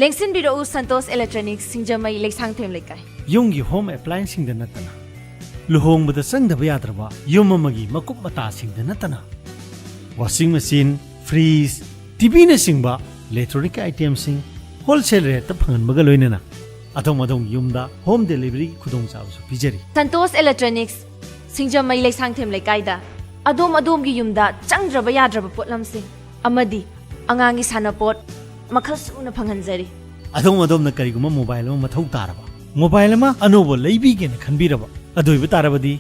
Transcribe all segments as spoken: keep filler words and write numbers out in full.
ꯂꯦꯡꯁꯤꯟꯕꯤꯔꯛꯎ Santosh electronics, Singjamei, Leishangthem Leikai. ꯌꯨꯝꯒꯤ home ꯑꯦꯄ꯭ꯂꯥꯌꯦꯟꯁꯁꯤꯡꯗ ꯅꯠꯇꯅ, ꯂꯨꯍꯣꯡꯕꯗ ꯆꯪꯗꯕ ꯌꯥꯗ꯭ꯔꯕ ꯌꯨꯝ ꯑꯃꯒꯤ ꯃꯀꯨꯞ ꯃꯇꯥꯁꯤꯡꯗ ꯅꯠꯇꯅ, ꯋꯥꯁꯤꯡ ꯃꯦꯆꯤꯟ, ꯐ꯭ꯔꯤꯖ, ꯇꯤ ꯚꯤꯅꯆꯤꯡꯕ ꯏꯂꯦꯛꯇ꯭ꯔꯣꯅꯤꯛ ꯑꯥꯏꯇꯦꯝꯁꯤꯡ ꯍꯣꯜꯁꯦꯜ ꯔꯦꯠꯇ ꯐꯪꯍꯟꯕꯒ ꯂꯣꯏꯅꯅ ꯑꯗꯣꯝ ꯑꯗꯣꯝꯒꯤ ꯌꯨꯝꯗ ꯍꯣꯝ ꯗꯦꯂꯤꯚꯔꯤꯒꯤ ꯈꯨꯗꯣꯡꯆꯥꯕꯁꯨ ꯄꯤꯖꯔꯤ꯫ ꯁꯟꯇꯣꯁ ꯏꯂꯦꯛꯇ꯭ꯔꯣꯅꯤꯛꯁ, ꯁꯤꯡꯖꯃꯩ, ꯂꯩꯁꯥꯡꯊꯦꯝ ꯂꯩꯀꯥꯏꯗ ꯑꯗꯣꯝ ꯑꯗꯣꯝꯒꯤ ꯌꯨꯝꯗ ꯆꯪꯗ꯭ꯔꯕ ꯌꯥꯗ꯭ꯔꯕ ꯄꯣꯠꯂꯝꯁꯤꯡ ꯑꯃꯗꯤ ꯑꯉꯥꯡꯒꯤ ꯁꯥꯟꯅꯄꯣꯠ ꯃꯈꯜ ꯁꯨꯅ ꯐꯪꯍꯟꯖꯔꯤ꯫ ꯑꯗꯣꯝ ꯑꯗꯣꯝꯅ ꯀꯔꯤꯒꯨꯝꯕ ꯃꯣꯕꯥꯏꯜ ꯑꯃ ꯃꯊꯧ ꯇꯥꯔꯕ, ꯃꯣꯕꯥꯏꯜ ꯑꯃ ꯑꯅꯧꯕ ꯂꯩꯕꯤꯒꯦꯅ ꯈꯟꯕꯤꯔꯕ, ꯑꯗꯨ ꯑꯣꯏꯕ ꯇꯥꯔꯕꯗꯤ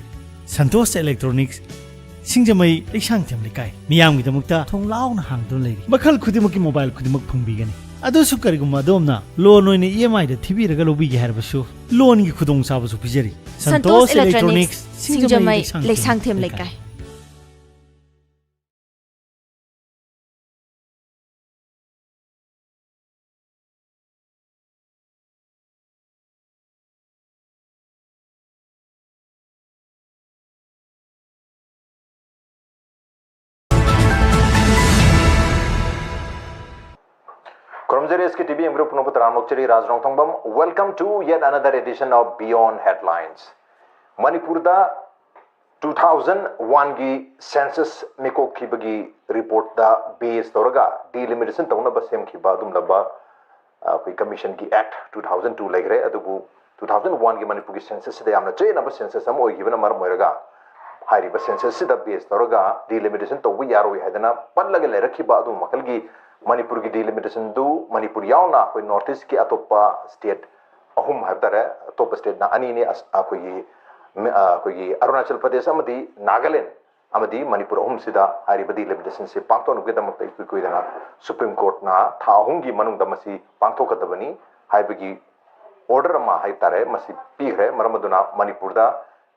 ꯁꯟꯇꯣꯁ ꯏꯂꯦꯛꯇ꯭ꯔꯣꯅꯤꯛꯁ, ꯁꯤꯡꯖꯃꯩ, ꯂꯩꯁꯥꯡꯊꯦꯝ ꯂꯩꯀꯥꯏ, ꯃꯤꯌꯥꯝꯒꯤꯗꯃꯛꯇ ꯊꯣꯡ ꯂꯥꯎꯅ ꯍꯥꯡꯗꯨꯅ ꯂꯩꯔꯤ꯫ ꯃꯈꯜ ꯈꯨꯗꯤꯡꯃꯛꯀꯤ ꯃꯣꯕꯥꯏꯜ ꯈꯨꯗꯤꯡꯃꯛ ꯐꯪꯕꯤꯒꯅꯤ꯫ ꯑꯗꯨꯁꯨ ꯀꯔꯤꯒꯨꯝꯕ ꯑꯗꯣꯝꯅ ꯂꯣꯟ ꯑꯣꯏꯅ ꯏ ꯑꯦꯝ ꯑꯥꯏꯗ ꯊꯤꯕꯤꯔꯒ ꯂꯧꯕꯤꯒꯦ ꯍꯥꯏꯔꯕꯁꯨ, ꯂꯣꯟꯒꯤ ꯈꯨꯗꯣꯡꯆꯥꯕꯁꯨ ꯄꯤꯖꯔꯤ꯫ ꯁꯟꯇꯣꯁ ꯏꯂꯦꯛꯇ꯭ꯔꯣꯅꯤꯛꯁ, ꯁꯤꯡꯖꯃꯩ, ꯂꯩꯁꯥꯡꯊꯦꯝ ꯂꯩꯀꯥꯏ꯫ ꯈꯨꯔꯨꯝꯖꯔꯤ ꯑꯦꯁ ꯀꯦ ꯇꯤ ꯚꯤ ꯌꯦꯡꯕꯤꯔꯤꯕ ꯄꯨꯝꯅꯃꯛꯄꯨ ꯇꯔꯥꯝꯅ ꯑꯣꯛꯆꯔꯤ꯫ ꯔꯥꯖ ꯔꯣꯡꯊꯣꯡꯕꯝ, welcome to yet another edition of Beyond Headlines꯫ ꯃꯅꯤꯄꯨꯔꯗ two thousand one ꯒꯤ census ꯃꯤꯀꯣꯛ ꯊꯤꯕꯒꯤ ꯔꯤꯄꯣꯔꯠꯇ ꯕꯦꯁ ꯇꯧꯔꯒ ꯗꯤꯂꯤꯃꯤꯇꯦꯁꯟ ꯇꯧꯅꯕ ꯁꯦꯝꯈꯤꯕ ꯑꯗꯨꯒꯨꯝꯂꯕ, ꯑ, ꯑꯩꯈꯣꯏ ꯀꯃꯤꯁꯟꯒꯤ ꯑꯦꯛ two thousand two ꯂꯩꯈ꯭ꯔꯦ꯫ ꯑꯗꯨꯕꯨ two thousand one ꯒꯤ ꯃꯅꯤꯄꯨꯔꯒꯤ ꯁꯦꯟꯁꯁꯁꯤꯗ ꯌꯥꯝꯅ ꯆꯌꯦꯠꯅꯕ ꯁꯦꯟꯁꯁ ꯑꯃ ꯑꯣꯏꯈꯤꯕꯅ ꯃꯔꯝ ꯑꯣꯏꯔꯒ ꯍꯥꯏꯔꯤꯕ ꯁꯦꯟꯁꯁꯁꯤꯗ ꯕꯦꯁ ꯇꯧꯔꯒ ꯗꯤꯂꯤꯃꯤꯇꯦꯁꯟ ꯇꯧꯕ ꯌꯥꯔꯣꯏ ꯍꯥꯏꯗꯅ ꯄꯜꯂꯒ ꯂꯩꯔꯛꯈꯤꯕ ꯑꯗꯨꯒꯨꯝꯕ ꯃꯈꯜꯒꯤ ꯃꯅꯤꯄꯨꯔꯒꯤ ꯗꯤꯂꯤꯃꯤꯇꯦꯁꯟꯗꯨ ꯃꯅꯤꯄꯨꯔ ꯌꯥꯎꯅ ꯑꯩꯈꯣꯏ ꯅꯣꯔꯠ ꯏꯁꯀꯤ ꯑꯇꯣꯞꯄ ꯁ꯭ꯇꯦꯠ ꯑꯍꯨꯝ ꯍꯥꯏꯕ ꯇꯥꯔꯦ, ꯑꯇꯣꯞꯄ ꯁ꯭ꯇꯦꯠꯅ ꯑꯅꯤꯅꯤ, ꯑꯁ-, ꯑꯩꯈꯣꯏꯒꯤ, ꯃ-, ꯑ, ꯑꯩꯈꯣꯏꯒꯤ ꯑꯔꯨꯅꯥꯆꯜ ꯄ꯭ꯔꯗꯦꯁ ꯑꯃꯗꯤ ꯅꯥꯒꯥꯂꯦꯟ ꯑꯃꯗꯤ ꯃꯅꯤꯄꯨꯔ ꯑꯍꯨꯝꯁꯤꯗ ꯍꯥꯏꯔꯤꯕ ꯗꯤꯂꯤꯃꯤꯇꯦꯁꯟꯁꯤ ꯄꯥꯡꯊꯣꯛꯅꯕꯒꯤꯗꯃꯛꯇ ꯏꯀꯨꯏ ꯀꯨꯏꯗꯅ ꯁꯨꯄ꯭ꯔꯤꯝ ꯀꯣꯔꯠꯅ ꯊꯥ ꯑꯍꯨꯝꯒꯤ ꯃꯅꯨꯡꯗ ꯃꯁꯤ ꯄꯥꯡꯊꯣꯛꯀꯗꯕꯅꯤ ꯍꯥꯏꯕꯒꯤ ꯑꯣꯔꯗꯔ ꯑꯃ ꯍꯥꯏ ꯇꯥꯔꯦ, ꯃꯁꯤ ꯄꯤꯈ꯭ꯔꯦ꯫ ꯃꯔꯝ ꯑꯗꯨꯅ ꯃꯅꯤꯄꯨꯔꯗ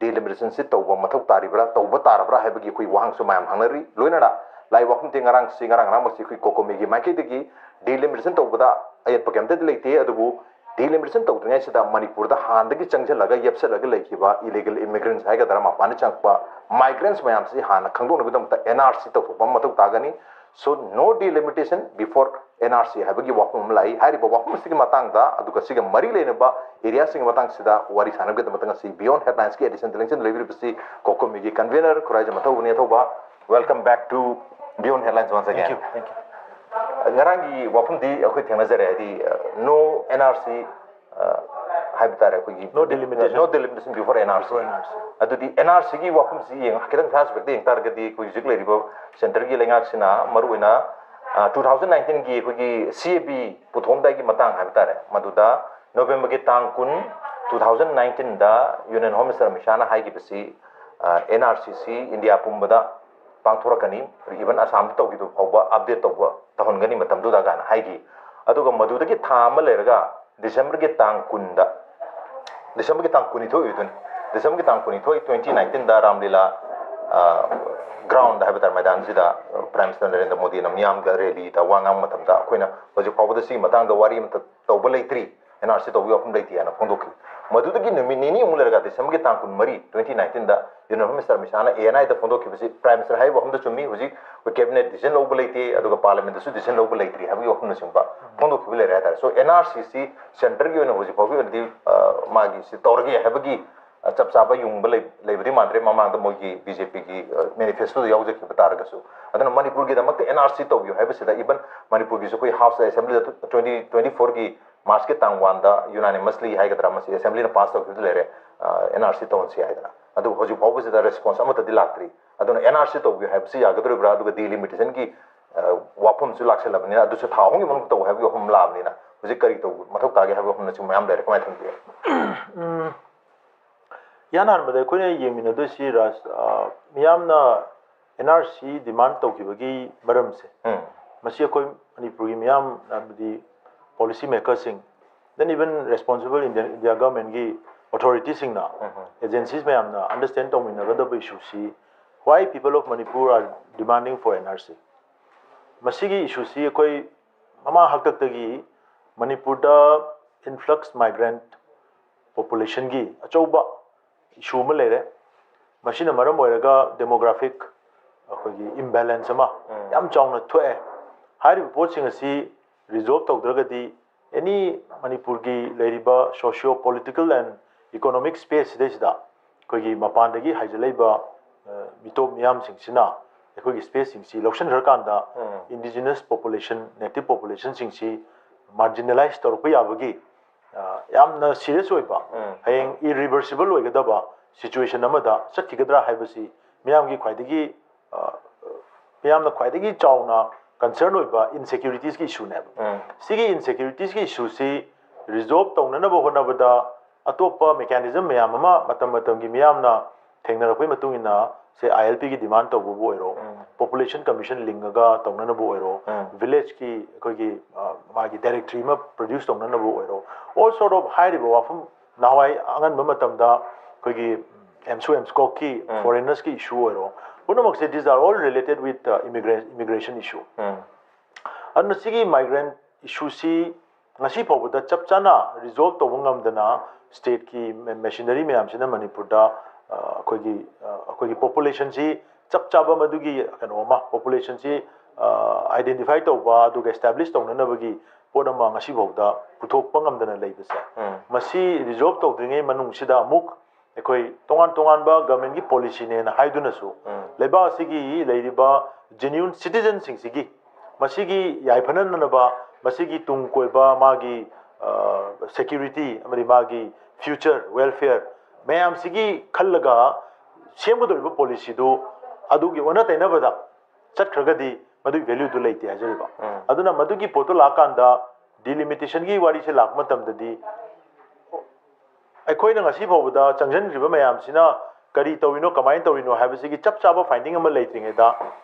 ꯗꯤꯂꯤꯃꯤꯇꯦꯁꯟꯁꯤ ꯇꯧꯕ ꯃꯊꯧ ꯇꯥꯔꯤꯕ꯭ꯔꯥ, ꯇꯧꯕ ꯇꯥꯔꯕ꯭ꯔꯥ ꯍꯥꯏꯕꯒꯤ ꯑꯩꯈꯣꯏ ꯋꯥꯍꯪꯁꯨ ꯃꯌꯥꯝ ꯍꯪꯅꯔꯤ꯫ ꯂꯣꯏꯅꯅ ꯂꯥꯛꯏ ꯋꯥꯐꯝꯗꯤ ꯉꯔꯥꯡꯁꯤ, ꯉꯔꯥꯡ ꯉꯔꯥꯡꯃꯛꯁꯤ ꯑꯩꯈꯣꯏ ꯀꯣꯀꯣꯃꯤꯒꯤ ꯃꯥꯏꯀꯩꯗꯒꯤ ꯗꯤꯂꯤꯃꯤꯇꯦꯁꯟ ꯇꯧꯕꯗ ꯑꯌꯦꯠꯄ ꯀꯩꯝꯇꯗꯤ ꯂꯩꯇꯦ, ꯑꯗꯨꯕꯨ ꯗꯤꯂꯤꯃꯤꯇꯦꯁꯟ ꯇꯧꯗ꯭ꯔꯤꯉꯩꯁꯤꯗ ꯃꯅꯤꯄꯨꯔꯗ ꯍꯥꯟꯅꯗꯒꯤ ꯆꯪꯁꯤꯜꯂꯒ ꯌꯦꯞꯁꯤꯜꯂꯒ ꯂꯩꯈꯤꯕ ꯏꯂꯤꯒꯦꯜ ꯏꯃꯤꯒ꯭ꯔꯦꯟꯠꯁ ꯍꯥꯏꯒꯗ꯭ꯔꯥ, ꯃꯄꯥꯟꯗ ꯆꯪꯉꯛꯄ ꯃꯥꯏꯒ꯭ꯔꯦꯟꯠꯁ ꯃꯌꯥꯝꯁꯤ ꯍꯥꯟꯅ ꯈꯪꯗꯣꯛꯅꯕꯒꯤꯗꯃꯛꯇ ꯑꯦꯟ ꯑꯥꯔ ꯁꯤ ꯇꯧꯊꯣꯛꯄ ꯑꯃ ꯃꯊꯧ ꯇꯥꯒꯅꯤ꯫ So no delimitation before N R C ꯍꯥꯏꯕꯒꯤ ꯋꯥꯐꯝ ꯑꯃ ꯂꯥꯛꯏ꯫ ꯍꯥꯏꯔꯤꯕ ꯋꯥꯐꯝ ꯑꯁꯤꯒꯤ ꯃꯇꯥꯡꯗ ꯑꯗꯨꯒ ꯁꯤꯒ ꯃꯔꯤ ꯂꯩꯅꯕ areaꯁꯤꯡꯒꯤ ꯃꯇꯥꯡꯁꯤꯗ ꯋꯥꯔꯤ ꯁꯥꯟꯅꯕꯒꯤꯗꯃꯛꯇ ꯉꯁꯤ Beyond Headlinesꯀꯤ editionꯗ ꯂꯦꯡꯁꯤꯟ ꯂꯩꯕꯤꯔꯤꯕꯁꯤ ꯀꯣꯀꯣꯃꯤꯒꯤ convener Khuraijam ꯑꯊꯧꯕꯅꯤ꯫ ꯑꯊꯧꯕ, welcome back to Beyond Headlines once again. Thank you, thank you. ꯉꯔꯥꯡꯒꯤ ꯋꯥꯐꯝꯗꯤ ꯑꯩꯈꯣꯏ ꯊꯦꯡꯅꯖꯔꯦ, ꯍꯥꯏꯗꯤ, uh, no N R C, uh, ꯍꯥꯏꯕ ꯇꯥꯔꯦ, ꯑꯩꯈꯣꯏꯒꯤ No delimitation. No delimitation before N R C꯫ Before N R C. ꯑꯗꯨꯗꯤ N R Cꯒꯤ ꯋꯥꯐꯝꯁꯤ ꯌꯦꯡ ꯈꯤꯇꯪ flashbackꯇ ꯌꯦꯡ ꯇꯥꯔꯒꯗꯤ, ꯑꯩꯈꯣꯏ ꯍꯧꯖꯤꯛ ꯂꯩꯔꯤꯕ centreꯒꯤ ꯂꯩꯉꯥꯛꯁꯤꯅ ꯃꯔꯨꯑꯣꯏꯅ, uh, two thousand nineteenꯒꯤ ꯑꯩꯈꯣꯏꯒꯤ C A B ꯄꯨꯊꯣꯛꯑꯝꯗꯥꯏꯒꯤ ꯃꯇꯥꯡ ꯍꯥꯏꯕ ꯇꯥꯔꯦ, ꯃꯗꯨꯗ Novemberꯒꯤ ꯇꯥꯡ ꯀꯨꯟ, two thousand nineteenꯗ Union Home Minister Amit ꯁꯥꯍꯅ ꯍꯥꯏꯈꯤꯕꯁꯤ, uh, N R Cꯁꯤ India ꯄꯨꯝꯕꯗ ꯄꯥꯡꯊꯣꯔꯛꯀꯅꯤ, even ꯑꯁꯥꯝꯗ ꯇꯧꯈꯤꯕ ꯐꯥꯎꯕ update ꯇꯧꯕ ꯇꯧꯍꯟꯒꯅꯤ ꯃꯇꯝꯗꯨꯗ ꯀꯥꯏꯅ ꯍꯥꯏꯈꯤ꯫ ꯑꯗꯨꯒ ꯃꯗꯨꯗꯒꯤ ꯊꯥ ꯑꯃ ꯂꯩꯔꯒ Decemberꯒꯤ ꯇꯥꯡ ꯀꯨꯟꯗ, Decemberꯒꯤ ꯇꯥꯡ ꯀꯨꯟꯅꯤꯊꯣꯏ ꯑꯣꯏꯗꯣꯏꯅꯤ꯫ Decemberꯒꯤ ꯇꯥꯡ ꯀꯨꯟꯅꯤꯊꯣꯏ, twenty nineteenꯗ ꯔꯥꯝꯂꯤꯂꯥ, ꯑ, ground ꯍꯥꯏꯕ ꯇꯥꯔꯦ, ꯃꯩꯗꯥꯟꯁꯤꯗ, ꯑ, Prime Minister ꯅꯔꯦꯟꯗ꯭ꯔ ꯃꯣꯗꯤꯅ ꯃꯤꯌꯥꯝꯒ rallyꯗ ꯋꯥ ꯉꯥꯡꯕ ꯃꯇꯝꯗ, ꯑꯩꯈꯣꯏꯅ ꯍꯧꯖꯤꯛ ꯐꯥꯎꯕꯗ ꯁꯤꯒꯤ ꯃꯇꯥꯡꯗ ꯋꯥꯔꯤ ꯑꯃꯠꯇ ꯇꯧꯕ ꯂꯩꯇ꯭ꯔꯤ, N R C ꯇꯧꯕꯒꯤ ꯋꯥꯐꯝ ꯂꯩꯇꯦ ꯍꯥꯏꯅ ꯐꯣꯡꯗꯣꯛꯈꯤ꯫ ꯃꯗꯨꯗꯒꯤ ꯅꯨꯃꯤꯠ ꯅꯤꯅꯤꯃꯨꯛ ꯂꯩꯔꯒ, Decemberꯒꯤ ꯇꯥꯡ ꯀꯨꯟꯃꯔꯤ, twenty nineteenꯗ Union Home Minister Amit ꯁꯥꯍꯅ A N Iꯗ ꯐꯣꯡꯗꯣꯛꯈꯤꯕꯁꯤ, Prime Minister ꯍꯥꯏꯔꯤꯕ ꯋꯥꯐꯝꯗ ꯆꯨꯝꯃꯤ, ꯍꯧꯖꯤꯛ ꯑꯩꯈꯣꯏ cabinet decision ꯂꯧꯕ ꯂꯩꯇꯦ, ꯑꯗꯨꯒ Parliamentꯇꯁꯨ decision ꯂꯧꯕ ꯂꯩꯇ꯭ꯔꯤ ꯍꯥꯏꯕꯒꯤ ꯋꯥꯐꯝꯅꯆꯤꯡꯕ ꯐꯣꯡꯗꯣꯛꯈꯤꯕ ꯂꯩꯔꯦ ꯍꯥꯏꯇꯥꯔꯦ꯫ So N R Cꯁꯤ centreꯒꯤ ꯑꯣꯏꯅ ꯍꯧꯖꯤꯛ ꯐꯥꯎꯒꯤ ꯑꯣꯏꯅꯗꯤ, ꯑ, ꯃꯥꯒꯤ ꯁꯤ ꯇꯧꯔꯒꯦ ꯍꯥꯏꯕꯒꯤ, ꯑ, ꯆꯞ ꯆꯥꯕ ꯌꯨꯡꯕ ꯂꯩ-, ꯂꯩꯕꯗꯤ ꯃꯥꯟꯗ꯭ꯔꯦ, ꯃꯃꯥꯡꯗ ꯃꯣꯏꯒꯤ BJPꯒꯤ, ꯑ, manifestoꯗ ꯌꯥꯎꯖꯈꯤꯕ ꯇꯥꯔꯒꯁꯨ꯫ ꯑꯗꯨꯅ ꯃꯅꯤꯄꯨꯔꯒꯤꯗꯃꯛꯇ N R C ꯇꯧꯕꯤꯌꯨ ꯍꯥꯏꯕꯁꯤꯗ, even ꯃꯅꯤꯄꯨꯔꯒꯤꯁꯨ ꯑꯩꯈꯣꯏ House Assemblyꯗ twenty twenty fourꯒꯤ Marchꯀꯤ ꯇꯥꯡ oneꯗ unanimously ꯍꯥꯏꯒꯗ꯭ꯔꯥ, ꯃꯁꯤ Assemblyꯅ pass ꯇꯧꯈꯤꯕꯗ ꯂꯩꯔꯦ, ꯑ, N R C ꯇꯧꯍꯟꯁꯤ ꯍꯥꯏꯗꯅ꯫ ꯑꯗꯨꯕꯨ ꯍꯧꯖꯤꯛ ꯐꯥꯎꯕꯁꯤꯗ response ꯑꯃꯠꯇꯗꯤ ꯂꯥꯛꯇ꯭ꯔꯤ꯫ ꯑꯗꯨꯅ N R C ꯇꯧꯕꯤꯌꯨ ꯍꯥꯏꯕꯁꯤ ꯌꯥꯒꯗꯧꯔꯤꯕ꯭ꯔꯥ? ꯑꯗꯨꯒ delimitationꯒꯤ, ꯑ, ꯋꯥꯐꯝꯁꯨ ꯂꯥꯛꯁꯜꯂꯕꯅꯤꯅ, ꯑꯗꯨꯁꯨ ꯊꯥ ꯑꯍꯨꯝꯒꯤ ꯃꯅꯨꯡꯗ ꯇꯧ ꯍꯥꯏꯕꯒꯤ ꯋꯥꯐꯝ ꯂꯥꯛꯑꯕꯅꯤꯅ, ꯍꯧꯖꯤꯛ ꯀꯔꯤ ꯇꯧꯕ ꯃꯊꯧ ꯇꯥꯒꯦ ꯍꯥꯏꯕꯒꯤ ꯋꯥꯐꯝꯅꯆꯤꯡꯕ ꯃꯌꯥꯝ ꯂꯩꯔꯦ꯫ ꯀꯃꯥꯏꯅ ꯈꯟꯕꯤꯒꯦ? ꯎꯝ, ꯏꯍꯥꯟ ꯍꯥꯟꯕꯗ ꯑꯩꯈꯣꯏꯅ ꯌꯦꯡꯃꯤꯟꯅꯗꯣꯏꯁꯤ, ꯔꯥꯖ, ꯑ, ꯃꯤꯌꯥꯝꯅ N R C demand ꯇꯧꯈꯤꯕꯒꯤ ꯃꯔꯝꯁꯦ, ꯎꯝ꯫ ꯃꯁꯤ ꯑꯩꯈꯣꯏ ꯃꯅꯤꯄꯨꯔꯒꯤ ꯃꯤꯌꯥꯝ, ꯍꯥꯏꯕꯗꯤ policy makerꯁꯤꯡ, then even responsible Indian, India governmentꯀꯤ authorityꯁꯤꯡꯅ, ꯎꯝ꯫ agencies ꯃꯌꯥꯝꯅ understand ꯇꯧꯃꯤꯟꯅꯒꯗꯕ issueꯁꯤ, why people of Manipur are demanding for N R C? ꯃꯁꯤꯒꯤ issueꯁꯤ ꯑꯩꯈꯣꯏ ꯃꯃꯥꯡ ꯍꯥꯛꯇꯛꯇꯒꯤ ꯃꯅꯤꯄꯨꯔꯗ influx migrant populationꯒꯤ ꯑꯆꯧꯕ issue ꯑꯃ ꯂꯩꯔꯦ꯫ ꯃꯁꯤꯅ ꯃꯔꯝ ꯑꯣꯏꯔꯒ demographic ꯑꯩꯈꯣꯏꯒꯤ imbalance ꯑꯃ ꯌꯥꯝ ꯆꯥꯎꯅ ꯊꯣꯛꯑꯦ꯫ ꯍꯥꯏꯔꯤꯕ ꯄꯣꯠꯁꯤꯡ ꯑꯁꯤ resolve ꯇꯧꯗ꯭ꯔꯒꯗꯤ any ꯃꯅꯤꯄꯨꯔꯒꯤ ꯂꯩꯔꯤꯕ socio political and economic space ꯁꯤꯗꯩꯁꯤꯗ ꯑꯩꯈꯣꯏꯒꯤ ꯃꯄꯥꯟꯗꯒꯤ ꯍꯥꯏꯖꯤꯜꯂꯛꯏꯕ ꯑ, ꯃꯤꯇꯣꯞ ꯃꯤꯌꯥꯝꯁꯤꯡꯁꯤꯅ ꯑꯩꯈꯣꯏꯒꯤ space ꯁꯤꯡꯁꯤ ꯂꯧꯁꯤꯟꯈ꯭ꯔꯀꯥꯟꯗ indigenous population, native population ꯁꯤꯡꯁꯤ marginalize ꯇꯧꯔꯛꯄ ꯌꯥꯕꯒꯤ ꯑ, ꯌꯥꯝꯅ serious ꯑꯣꯏꯕ, ꯍꯌꯦꯡ irreversible ꯑꯣꯏꯒꯗꯕ situation ꯑꯃꯗ ꯆꯠꯈꯤꯒꯗ꯭ꯔꯥ ꯍꯥꯏꯕꯁꯤ ꯃꯤꯌꯥꯝꯒꯤ ꯈ꯭ꯋꯥꯏꯗꯒꯤ ꯑ, ꯃꯤꯌꯥꯝꯅ ꯈ꯭ꯋꯥꯏꯗꯒꯤ ꯆꯥꯎꯅ concern ꯑꯣꯏꯕ insecurities ꯀꯤ issue ꯅꯦꯕ꯫ ꯁꯤꯒꯤ insecurities ꯀꯤ issue ꯁꯤ resolve ꯇꯧꯅꯅꯕ ꯍꯣꯠꯅꯕꯗ ꯑꯇꯣꯞꯄ mechanism ꯃꯌꯥꯝ ꯑꯃ ꯃꯇꯝ ꯃꯇꯝꯒꯤ ꯃꯤꯌꯥꯝꯅ ꯊꯦꯡꯅꯔꯛꯄꯒꯤ ꯃꯇꯨꯡ ꯏꯟꯅ, ꯁꯦ, ILP ꯒꯤ demand ꯇꯧꯕꯕꯨ ꯑꯣꯏꯔꯣ, population commission ꯂꯤꯡꯉꯒ ꯇꯧꯅꯅꯕ ꯑꯣꯏꯔꯣ, village ꯀꯤ ꯑꯩꯈꯣꯏꯒꯤ ꯑ, ꯃꯥꯒꯤ directory ꯑꯃ produce ꯇꯧꯅꯅꯕ ꯑꯣꯏꯔꯣ, all sort of ꯍꯥꯏꯔꯤꯕ ꯋꯥꯐꯝ, ꯅꯍꯥꯟꯋꯥꯏ ꯑꯉꯟꯕ ꯃꯇꯝꯗ ꯑꯩꯈꯣꯏꯒꯤ ꯑꯦꯝꯁꯨ ꯑꯦꯝꯁꯀꯣꯛꯀꯤ foreigners ꯀꯤ issue ꯑꯣꯏꯔꯣ, ꯄꯨꯝꯅꯃꯛꯁꯦ, these are all related with uh, immigra- immigration issue꯫ ꯑꯗꯨꯅ ꯁꯤꯒꯤ migrant issue ꯁꯤ ꯉꯁꯤ ꯐꯥꯎꯕꯗ ꯆꯞ ꯆꯥꯅ resolve ꯇꯧꯕ ꯉꯝꯗꯅ state ꯀꯤ machinery ꯃꯌꯥꯝꯁꯤꯅ ꯃꯅꯤꯄꯨꯔꯗ ꯑ, ꯑꯩꯈꯣꯏꯒꯤ ꯑ, ꯑꯩꯈꯣꯏꯒꯤ population ꯁꯤ ꯆꯞ ꯆꯥꯕ ꯃꯗꯨꯒꯤ ꯀꯩꯅꯣ ꯑꯃ, population ꯁꯤ identify ꯇꯧꯕ ꯑꯗꯨꯒ establish ꯇꯧꯅꯅꯕꯒꯤ ꯄꯣꯠ ꯑꯃ ꯉꯁꯤ ꯐꯥꯎꯗ ꯄꯨꯊꯣꯛꯄ ꯉꯝꯗꯅ ꯂꯩꯕꯁꯦ, ꯃꯁꯤ resolve ꯇꯧꯗ꯭ꯔꯤꯉꯩ ꯃꯅꯨꯡꯁꯤꯗ ꯑꯃꯨꯛ ꯑꯩꯈꯣꯏ ꯇꯣꯉꯥꯟ ꯇꯣꯉꯥꯟꯕ government ꯀꯤ policy ꯅꯦꯅ ꯍꯥꯏꯗꯨꯅꯁꯨ ꯂꯩꯕꯥꯛ ꯑꯁꯤꯒꯤ ꯂꯩꯔꯤꯕ genuine citizen ꯁꯤꯡꯁꯤꯒꯤ ꯃꯁꯤꯒꯤ ꯌꯥꯏꯐꯅꯅꯕ, ꯃꯁꯤꯒꯤ ꯇꯨꯡ ꯀꯣꯏꯕ, ꯃꯥꯒꯤ ꯑ, security ꯑꯃꯗꯤ ꯃꯥꯒꯤ future welfare ꯃꯌꯥꯝꯁꯤꯒꯤ ꯈꯜꯂꯒ ꯁꯦꯝꯒꯗꯧꯔꯤꯕ policy ꯗꯨ ꯑꯗꯨꯒꯤ ꯑꯣꯟꯅ ꯇꯩꯅꯕꯗ ꯆꯠꯈ꯭ꯔꯒꯗꯤ ꯃꯗꯨꯒꯤ value ꯗꯨ ꯂꯩꯇꯦ ꯍꯥꯏꯖꯔꯤꯕ꯫ ꯑꯗꯨꯅ ꯃꯗꯨꯒꯤ ꯄꯣꯠꯇꯨ ꯂꯥꯛꯀꯥꯟꯗ delimitation ꯒꯤ ꯋꯥꯔꯤꯁꯦ ꯂꯥꯛꯄ ꯃꯇꯝꯗꯗꯤ ꯑꯩꯈꯣꯏꯅ ꯉꯁꯤ ꯐꯥꯎꯕꯗ ꯆꯪꯁꯤꯟꯈ꯭ꯔꯤꯕ ꯃꯌꯥꯝꯁꯤꯅ ꯀꯔꯤ ꯇꯧꯔꯤꯅꯣ, ꯀꯃꯥꯏꯅ ꯇꯧꯔꯤꯅꯣ ꯍꯥꯏꯕꯁꯤꯒꯤ ꯆꯞ ꯆꯥꯕ finding ꯑꯃ ꯂꯩꯇ꯭ꯔꯤꯉꯩꯗ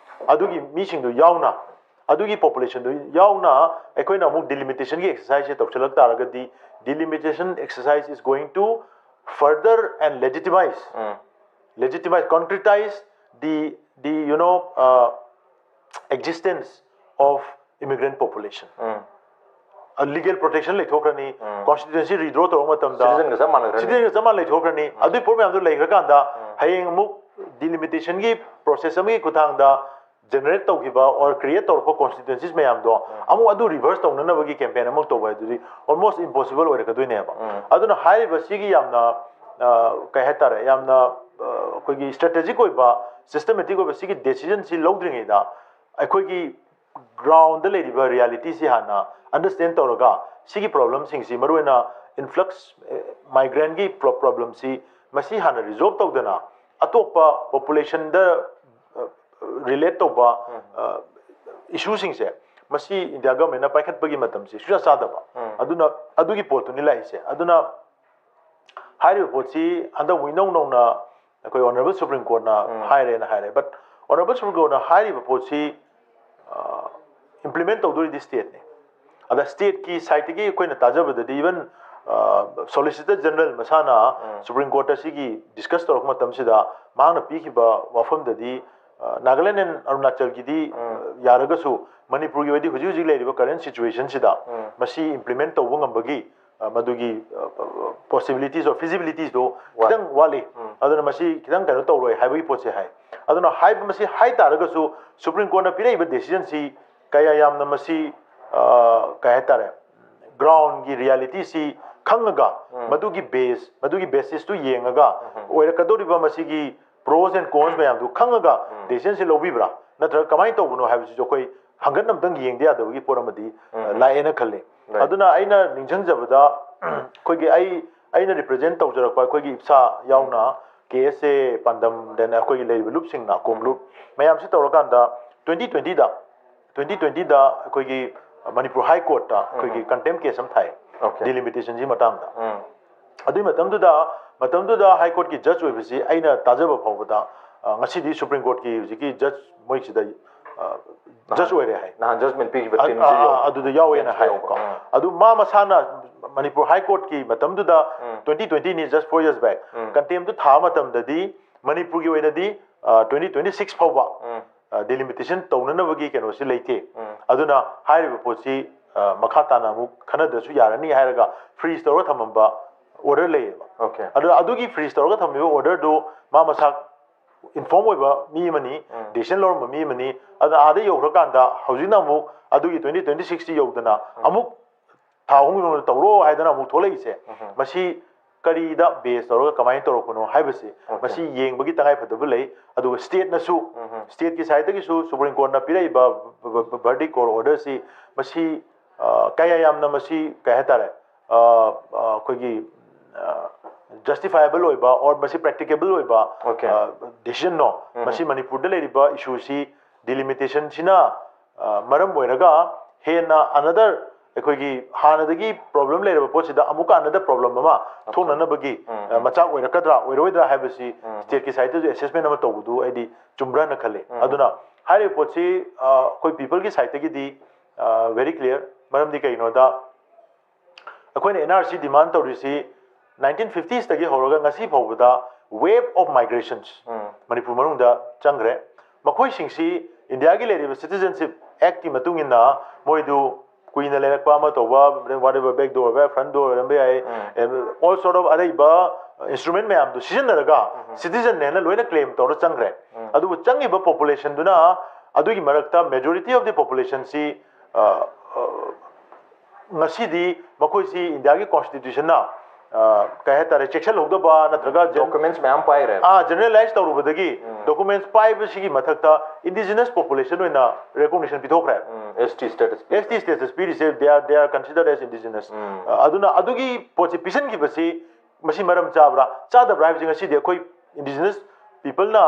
ꯑꯗꯨꯒꯤ ꯃꯤꯁꯤꯡꯗꯨ ꯌꯥꯎꯅ, ꯑꯗꯨꯒꯤ population ꯗꯨ ꯌꯥꯎꯅ ꯑꯩꯈꯣꯏꯅ ꯑꯃꯨꯛ delimitation ꯒꯤ exercise ꯁꯦ ꯇꯧꯁꯤꯜꯂꯛ ꯇꯥꯔꯒꯗꯤ, delimitation exercise is going to further and legitimize, legitimize, concretize the, the, you know, uh, existence of immigrant population. Legal protection ꯂꯩꯊꯣꯛꯈ꯭ꯔꯅꯤ, constituency redraw ꯇꯧꯔꯛꯄ ꯃꯇꯝꯗ citizen ꯒ ꯆꯞ ꯃꯥꯟꯅꯈ꯭ꯔꯅꯤ꯫ Citizen ꯒ ꯆꯞ ꯃꯥꯟꯅ ꯂꯩꯊꯣꯛꯈ꯭ꯔꯅꯤ꯫ ꯑꯗꯨꯒꯤ ꯄꯣꯠ ꯃꯌꯥꯝꯗꯣ ꯂꯩꯈ꯭ꯔꯀꯥꯟꯗ ꯍꯌꯦꯡ ꯑꯃꯨꯛ delimitation ꯒꯤ ꯄ꯭ꯔꯣꯁꯦꯁ ꯑꯃꯒꯤ ꯈꯨꯠꯊꯥꯡꯗ ꯖꯦꯅꯦꯔꯦꯠ ꯇꯧꯈꯤꯕ ꯑꯣꯔ ꯀ꯭ꯔꯤꯌꯦꯠ ꯇꯧꯔꯛꯄ ꯀꯣꯟꯁꯇꯤꯇ꯭ꯋꯦꯟꯁꯤꯁ ꯃꯌꯥꯝꯗꯣ ꯑꯃꯨꯛ ꯑꯗꯨ ꯔꯤꯚꯔꯁ ꯇꯧꯅꯅꯕꯒꯤ ꯀꯦꯝꯄꯦꯟ ꯑꯃꯨꯛ ꯇꯧꯕ ꯍꯥꯏꯗꯨꯗꯤ ꯑꯣꯜꯃꯣꯁ ꯏꯝꯄꯣꯁꯤꯕꯜ ꯑꯣꯏꯔꯛꯀꯗꯣꯏꯅꯦꯕ꯫ ꯑꯗꯨꯅ ꯍꯥꯏꯔꯤꯕ ꯁꯤꯒꯤ ꯌꯥꯝꯅ, ꯑ, ꯀꯩ ꯍꯥꯏꯇꯥꯔꯦ, ꯌꯥꯝꯅ, ꯑ, ꯑꯩꯈꯣꯏꯒꯤ ꯁ꯭ꯇ꯭ꯔꯦꯇꯦꯖꯤꯛ ꯑꯣꯏꯕ, ꯁꯤꯁꯇꯃꯦꯇꯤꯛ ꯑꯣꯏꯕ ꯁꯤꯒꯤ ꯗꯦꯁꯤꯖꯟꯁꯤ ꯂꯧꯗ꯭ꯔꯤꯉꯩꯗ ꯑꯩꯈꯣꯏꯒꯤ ꯒ꯭ꯔꯥꯎꯟꯗ ꯂꯩꯔꯤꯕ ꯔꯤꯌꯦꯂꯤꯇꯤꯁꯤ ꯍꯥꯟꯅ ꯑꯟꯗꯔꯁ꯭ꯇꯦꯟ ꯇꯧꯔꯒ, ꯁꯤꯒꯤ ꯄ꯭ꯔꯣꯕ꯭ꯂꯦꯝꯁꯤꯡꯁꯤ, ꯃꯔꯨꯑꯣꯏꯅ ꯏꯟꯐ꯭ꯂꯛꯁ ꯃꯥꯏꯒ꯭ꯔꯦꯟꯒꯤ ꯄ꯭ꯔꯣꯕ꯭ꯂꯦꯝꯁꯤ, ꯃꯁꯤ ꯍꯥꯟꯅ ꯔꯤꯖꯣꯜꯕ ꯇꯧꯗꯅ, ꯑꯇꯣꯞꯄ ꯄꯣꯄꯨꯂꯦꯁꯟꯗ ꯔꯤꯂꯦꯠ ꯇꯧꯕ ꯏꯁꯨꯁꯤꯡꯁꯦ, ꯃꯁꯤ ꯏꯟꯗꯤꯌꯥ ꯒꯚꯔꯟꯃꯦꯟꯅ ꯄꯥꯏꯈꯠꯄꯒꯤ ꯃꯇꯝꯁꯤ ꯁꯨꯡꯆꯥ ꯆꯥꯗꯕ꯫ ꯑꯗꯨꯅ ꯑꯗꯨꯒꯤ ꯄꯣꯠꯇꯨꯅꯤ ꯂꯥꯛꯏꯁꯦ꯫ ꯑꯗꯨꯅ ꯍꯥꯏꯔꯤꯕ ꯄꯣꯠꯁꯤ ꯍꯟꯗꯛ ꯑꯃꯨꯛ ꯏꯅꯧ ꯅꯧꯅ ꯑꯩꯈꯣꯏ ꯑꯣꯅꯔꯦꯕꯜ ꯁꯨꯄ꯭ꯔꯤꯝ ꯀꯣꯔꯠꯅ ꯍꯥꯏꯔꯦꯅ ꯍꯥꯏꯔꯦ, ꯕꯠ ꯑꯣꯅꯔꯦꯕꯜ ꯁꯨꯄ꯭ꯔꯤꯝ ꯀꯣꯔꯠꯅ ꯍꯥꯏꯔꯤꯕ ꯄꯣꯠꯁꯤ ꯏꯝꯄ꯭ꯂꯤꯃꯦꯟ ꯇꯧꯗꯣꯔꯤꯗꯤ ꯁ꯭ꯇꯦꯠꯅꯤ꯫ ꯑꯗ ꯁ꯭ꯇꯦꯠꯀꯤ ꯁꯥꯏꯠꯇꯒꯤ ꯑꯩꯈꯣꯏꯅ ꯇꯥꯖꯕꯗꯗꯤ, ꯏꯚꯟ ꯁꯣꯂꯤꯁꯤꯇꯔ ꯖꯦꯅꯔꯦꯜ ꯃꯁꯥꯅ ꯁꯨꯄ꯭ꯔꯤꯝ ꯀꯣꯔꯠꯇ ꯁꯤꯒꯤ ꯗꯤꯁꯀꯁ ꯇꯧꯔꯛꯄ ꯃꯇꯝꯁꯤꯗ ꯃꯍꯥꯛꯅ ꯄꯤꯈꯤꯕ ꯋꯥꯐꯝꯗꯗꯤ, ꯅꯥꯒꯥꯂꯦꯟ ꯑꯦꯟ ꯑꯔꯨꯅꯥꯆꯜꯒꯤꯗꯤ ꯌꯥꯔꯒꯁꯨ, ꯃꯅꯤꯄꯨꯔꯒꯤ ꯑꯣꯏꯗꯤ ꯍꯧꯖꯤꯛ ꯍꯧꯖꯤꯛ ꯂꯩꯔꯤꯕ ꯀꯔꯦꯟ ꯁꯤꯆꯨꯋꯦꯁꯟꯁꯤꯗ ꯃꯁꯤ ꯏꯝꯄ꯭ꯂꯤꯃꯦꯟ ꯇꯧꯕ ꯉꯝꯕꯒꯤ, ꯑ, ꯃꯗꯨꯒꯤ ꯄꯣꯁꯤꯕꯤꯂꯤꯇꯤꯁ ꯑꯣꯔ ꯐꯤꯖꯤꯕꯤꯂꯤꯇꯤꯁꯇꯣ ꯈꯤꯇꯪ ꯋꯥꯠꯂꯤ꯫ ꯑꯗꯨꯅ ꯃꯁꯤ ꯈꯤꯇꯪ ꯀꯩꯅꯣ ꯇꯧꯔꯣꯏ ꯍꯥꯏꯕꯒꯤ ꯄꯣꯠꯁꯦ ꯍꯥꯏ꯫ ꯑꯗꯨꯅ ꯍꯥꯏꯕ, ꯃꯁꯤ ꯍꯥꯏ ꯇꯥꯔꯒꯁꯨ ꯁꯨꯄ꯭ꯔꯤꯝ ꯀꯣꯔꯠꯅ ꯄꯤꯔꯛꯏꯕ ꯗꯦꯁꯤꯖꯟꯁꯤ ꯀꯌꯥ ꯌꯥꯝꯅ ꯃꯁꯤ, ꯑ, ꯀꯩ ꯍꯥꯏꯇꯥꯔꯦ, ꯒ꯭ꯔꯥꯎꯟꯒꯤ ꯔꯤꯌꯦꯂꯤꯇꯤꯁꯤ ꯈꯪꯉꯒ, ꯃꯗꯨꯒꯤ ꯕꯦꯁ, ꯃꯗꯨꯒꯤ ꯕꯦꯁꯤꯁꯇꯨ ꯌꯦꯡꯉꯒ ꯑꯣꯏꯔꯛꯀꯗꯧꯔꯤꯕ ꯃꯁꯤꯒꯤ ꯄ꯭ꯔꯣꯁ ꯑꯦꯟ ꯀꯣꯟꯁ ꯃꯌꯥꯝꯗꯨ ꯈꯪꯉꯒ ꯗꯦꯁꯤꯖꯟꯁꯤ ꯂꯧꯕꯤꯕ꯭ꯔꯥ, ꯅꯠꯇ꯭ꯔꯒ ꯀꯃꯥꯏꯅ ꯇꯧꯕꯅꯣ ꯍꯥꯏꯕꯁꯤꯁꯨ ꯑꯩꯈꯣꯏ ꯍꯪꯒꯠ ꯑꯝꯇꯪ ꯌꯦꯡꯗ ꯌꯥꯗꯕꯒꯤ ꯄꯣꯠ ꯑꯃꯗꯤ, ꯑ, ꯂꯥꯛꯑꯦꯅ ꯈꯜꯂꯤ꯫ ꯑꯗꯨꯅ ꯑꯩꯅ ꯅꯤꯡꯁꯤꯡꯖꯕꯗ, ꯑꯩꯈꯣꯏꯒꯤ ꯑꯩ, ꯑꯩꯅ ꯔꯤꯄ꯭ꯔꯖꯦꯟ ꯇꯧꯖꯔꯛꯄ ꯑꯩꯈꯣꯏꯒꯤ ꯏꯞꯁꯥ ꯌꯥꯎꯅ, ꯀꯦ ꯑꯦꯁ ꯑꯦ ꯄꯥꯟꯗꯝ, then ꯑꯩꯈꯣꯏꯒꯤ ꯂꯩꯔꯤꯕ ꯂꯨꯞꯁꯤꯡꯅ, ꯀꯣꯝ ꯂꯨꯞ ꯃꯌꯥꯝꯁꯤ ꯇꯧꯔꯀꯥꯟꯗ, ꯇ꯭ꯋꯦꯟꯇꯤ ꯇ꯭ꯋꯦꯟꯇꯤꯗ, ꯇ꯭ꯋꯦꯟꯇꯤ ꯇ꯭ꯋꯦꯟꯇꯤꯗ ꯑꯩꯈꯣꯏꯒꯤ ꯃꯅꯤꯄꯨꯔ ꯍꯥꯏ ꯀꯣꯔꯠꯇ ꯑꯩꯈꯣꯏꯒꯤ ꯀꯟꯇꯦꯝ ꯀꯦꯁ ꯑꯃ ꯊꯥꯏ, ꯗꯤꯂꯤꯃꯤꯇꯦꯁꯟꯒꯤ ꯃꯇꯥꯡꯗ꯫ ꯑꯗꯨꯒꯤ ꯃꯇꯝꯗꯨꯗ, ꯃꯇꯝꯗꯨꯗ ꯍꯥꯏ ꯀꯣꯔꯠꯀꯤ ꯖꯖ ꯑꯣꯏꯕꯁꯤ ꯑꯩꯅ ꯇꯥꯖꯕ ꯐꯥꯎꯕꯗ, ꯑ, ꯉꯁꯤꯗꯤ ꯁꯨꯄ꯭ꯔꯤꯝ ꯀꯣꯔꯠꯀꯤ ꯍꯧꯖꯤꯛꯀꯤ ꯖꯖ ꯃꯣꯏꯁꯤꯗ, ꯑ, ꯖꯖ ꯑꯣꯏꯔꯦ ꯍꯥꯏ꯫ ꯅꯍꯥꯟ ꯖꯖꯃꯦꯟ ꯄꯤꯈꯤꯕ ꯑ, ꯇꯤꯝꯁꯤ ꯑ, ꯌꯧ-, ꯑ, ꯑꯗꯨꯗ ꯌꯥꯎꯋꯦꯅ ꯇꯤꯝꯁꯤ ꯍꯥꯏꯌꯦꯕꯀꯣ꯫ ꯌꯧꯕ꯫ ꯑꯗꯨ ꯃꯥ ꯃꯁꯥꯅ ꯃꯅꯤꯄꯨꯔ ꯍꯥꯏ ꯀꯣꯔꯠꯀꯤ ꯃꯇꯝꯗꯨꯗ, ꯇ꯭ꯋꯦꯟꯇꯤ ꯇ꯭ꯋꯦꯟꯇꯤꯅꯤ, just four years back, ꯀꯟꯇꯦꯝꯗꯨ ꯊꯥꯕ ꯃꯇꯝꯗꯗꯤ ꯃꯅꯤꯄꯨꯔꯒꯤ ꯑꯣꯏꯅꯗꯤ, ꯑ, ꯇ꯭ꯋꯦꯟꯇꯤ ꯇ꯭ꯋꯦꯟꯇꯤ ꯁꯤꯛꯁ ꯐꯥꯎꯕ, ꯑ, ꯗꯤꯂꯤꯃꯤꯇꯦꯁꯟ ꯇꯧꯅꯅꯕꯒꯤ ꯀꯩꯅꯣꯁꯤ ꯂꯩꯇꯦ꯫ ꯑꯗꯨꯅ ꯍꯥꯏꯔꯤꯕ ꯄꯣꯠꯁꯤ, ꯑ, ꯃꯈꯥ ꯇꯥꯅ ꯑꯃꯨꯛ ꯈꯟꯅꯗ꯭ꯔꯁꯨ ꯌꯥꯔꯅꯤ ꯍꯥꯏꯔꯒ ꯐ꯭ꯔꯤꯖ ꯇꯧꯔꯒ ꯊꯝꯃꯝꯕ ꯑꯣꯔꯗꯔ ꯂꯩꯌꯦꯕ꯫ ꯑꯗꯨꯅ ꯑꯗꯨꯒꯤ ꯐ꯭ꯔꯤꯖ ꯇꯧꯔꯒ ꯊꯝꯃꯤꯕ ꯑꯣꯔꯗꯔꯗꯨ ꯃꯥ ꯃꯁꯥ ꯏꯟꯐꯣꯔꯝ ꯑꯣꯏꯕ ꯃꯤ ꯑꯃꯅꯤ, ꯗꯤꯁꯤꯖꯟ ꯂꯧꯔꯝꯕ ꯃꯤ ꯑꯃꯅꯤ꯫ ꯑꯗꯨꯅ ꯑꯥꯗ ꯌꯧꯈ꯭ꯔꯀꯥꯟꯗ ꯍꯧꯖꯤꯛꯅ ꯑꯃꯨꯛ ꯑꯗꯨꯒꯤ twenty twenty sixꯇ ꯌꯧꯗꯅ ꯑꯃꯨꯛ ꯊꯥ ꯑꯍꯨꯝꯒꯤ ꯃꯅꯨꯡꯗ ꯇꯧꯔꯣ ꯍꯥꯏꯗꯅ ꯑꯃꯨꯛ ꯊꯣꯛꯂꯛꯏꯁꯦ, ꯃꯁꯤ ꯀꯔꯤꯗ ꯕꯦꯁ ꯇꯧꯔꯒ ꯀꯃꯥꯏꯅ ꯇꯧꯔꯛꯄꯅꯣ ꯍꯥꯏꯕꯁꯤ ꯃꯁꯤ ꯌꯦꯡꯕꯒꯤ ꯇꯉꯥꯏꯐꯗꯕ ꯂꯩ꯫ ꯑꯗꯨꯒ ꯁ꯭ꯇꯦꯠꯅꯁꯨ, ꯁ꯭ꯇꯦꯠꯀꯤ ꯁꯥꯏꯠꯇꯒꯤꯁꯨ ꯁꯨꯄ꯭ꯔꯤꯝ ꯀꯣꯔꯠꯅ ꯄꯤꯔꯛꯏꯕ ꯚꯔꯗꯤꯛ ꯀꯣꯔꯠ ꯑꯣꯔꯗꯔꯁꯤ ꯃꯁꯤ ꯑ, ꯀꯌꯥ ꯌꯥꯝꯅ ꯃꯁꯤ ꯀꯩ ꯍꯥꯏꯇꯥꯔꯦ, ꯑ, ꯑ, ꯑꯩꯈꯣꯏꯒꯤ ꯖꯁꯇꯤꯐꯥꯏꯕꯜ ꯑꯣꯏꯕ ꯑꯣꯔ ꯃꯁꯤ ꯄ꯭ꯔꯦꯛꯇꯤꯀꯦꯕꯜ ꯑꯣꯏꯕ Okay. ꯗꯤꯁꯤꯖꯟꯅꯣ? ꯃꯁꯤ ꯃꯅꯤꯄꯨꯔꯗ ꯂꯩꯔꯤꯕ ꯏꯁꯨꯁꯤ ꯗꯤꯂꯤꯃꯤꯇꯦꯁꯟꯁꯤꯅ ꯃꯔꯝ ꯑꯣꯏꯔꯒ ꯍꯦꯟꯅ ꯑꯅꯗꯔ ꯑꯩꯈꯣꯏꯒꯤ ꯍꯥꯟꯅꯗꯒꯤ ꯄ꯭ꯔꯣꯕ꯭ꯂꯦꯝ ꯂꯩꯔꯕ ꯄꯣꯠꯁꯤꯗ ꯑꯃꯨꯛꯀ ꯑꯅꯗꯔ ꯄ꯭ꯔꯣꯕ꯭ꯂꯦꯝ ꯑꯃ ꯊꯣꯛꯅꯅꯕꯒꯤ ꯑ, ꯃꯆꯥꯛ ꯑꯣꯏꯔꯛꯀꯗ꯭ꯔꯥ ꯑꯣꯏꯔꯣꯏꯗ꯭ꯔꯥ ꯍꯥꯏꯕꯁꯤ ꯁ꯭ꯇꯦꯠꯀꯤ ꯁꯥꯏꯠꯇꯁꯨ ꯑꯦꯁꯦꯁꯃꯦꯟ ꯑꯃ ꯇꯧꯕꯗꯨ ꯑꯩꯗꯤ ꯆꯨꯝꯕ꯭ꯔꯥꯅ ꯈꯜꯂꯤ꯫ ꯑꯗꯨꯅ ꯍꯥꯏꯔꯤꯕ ꯄꯣꯠꯁꯤ ꯑ, ꯑꯩꯈꯣꯏ ꯄꯤꯄꯜꯒꯤ ꯁꯥꯏꯠꯇꯒꯤꯗꯤ ꯚꯦꯔꯤ ꯀ꯭ꯂꯤꯌꯔ꯫ ꯃꯔꯝꯗꯤ ꯀꯩꯒꯤꯅꯣꯗ ꯑꯩꯈꯣꯏꯅ ꯑꯦꯟ ꯑꯥꯔ ꯁꯤ ꯗꯤꯃꯥꯟ ꯇꯧꯔꯤꯁꯤ ꯅꯥꯏꯟꯇꯤꯟ ꯐꯤꯐꯇꯤꯁꯇꯒꯤ ꯍꯧꯔꯒ ꯉꯁꯤ ꯐꯥꯎꯕꯗ wave of migrations ꯃꯅꯤꯄꯨꯔ ꯃꯅꯨꯡꯗ ꯆꯪꯈ꯭ꯔꯦ꯫ ꯃꯈꯣꯏꯁꯤꯡꯁꯤ ꯏꯟꯗꯤꯌꯥꯒꯤ ꯂꯩꯔꯤꯕ ꯁꯤꯇꯤꯖꯟꯁꯤꯞ ꯑꯦꯛꯀꯤ ꯃꯇꯨꯡ ꯏꯟꯅ ꯃꯣꯏꯗꯨ ꯀꯨꯏꯅ ꯂꯩꯔꯛꯄ ꯑꯃ ꯇꯧꯕ, whatever, back door ꯑꯣꯏꯕ, front door ꯑꯣꯏꯔꯝꯕ ꯌꯥꯏ, all sort of ꯑꯔꯩꯕ ꯏꯟꯁꯇ꯭ꯔꯨꯃꯦꯟ ꯃꯌꯥꯝꯗꯨ ꯁꯤꯖꯤꯟꯅꯔꯒ ꯁꯤꯇꯤꯖꯟꯅꯦꯅ ꯂꯣꯏꯅ ꯀ꯭ꯂꯦꯝ ꯇꯧꯔ ꯆꯪꯈ꯭ꯔꯦ꯫ ꯑꯗꯨꯕꯨ ꯆꯪꯉꯤꯕ ꯄꯣꯄꯨꯂꯦꯁꯟꯗꯨꯅ ꯑꯗꯨꯒꯤ ꯃꯔꯛꯇ ꯃꯦꯖꯣꯔꯤꯇꯤ ꯑꯣꯐ ꯗꯤ ꯄꯣꯄꯨꯂꯦꯁꯟꯁꯤ ꯉꯁꯤꯗꯤ ꯃꯈꯣꯏꯁꯤ ꯏꯟꯗꯤꯌꯥꯒꯤ ꯀꯣꯟꯁꯇꯤꯇ꯭ꯌꯨꯁꯟꯅ ꯀꯩ ꯍꯥꯏꯇꯥꯔꯦ, ꯆꯦꯛꯁꯤꯜꯍꯧꯗꯕ ꯅꯠꯇ꯭ꯔꯒ ꯗꯣꯀꯨꯃꯦꯟꯠꯁ ꯃꯌꯥꯝ ꯄꯥꯏꯔꯦ꯫ ꯖꯦꯅꯔꯦꯂꯥꯏꯁ ꯇꯧꯔꯨꯕꯗꯒꯤ ꯗꯣꯀꯨꯃꯦꯟꯠꯁ ꯄꯥꯏꯕꯁꯤꯒꯤ ꯃꯊꯛꯇ ꯏꯟꯗꯤꯖꯤꯅꯁ ꯄꯣꯄꯨꯂꯦꯁꯟ ꯑꯣꯏꯅ ꯔꯦꯀꯣꯒꯅꯤꯁꯟ ꯄꯤꯊꯣꯛꯈ꯭ꯔꯦ꯫ S T status S T status ꯄꯤꯔꯤꯁꯦ, they are they are considered as indigenous꯫ ꯑꯗꯨꯅ ꯑꯗꯨꯒꯤ ꯄꯣꯠꯁꯤ ꯄꯤꯁꯤꯟꯈꯤꯕꯁꯤ ꯃꯁꯤ ꯃꯔꯝ ꯆꯥꯕ꯭ꯔꯥ ꯆꯥꯗꯕ꯭ꯔꯥ ꯍꯥꯏꯕꯁꯤ ꯉꯁꯤꯗꯤ ꯑꯩꯈꯣꯏ ꯏꯟꯗꯤꯖꯤꯅꯁ ꯄꯤꯄꯜꯅ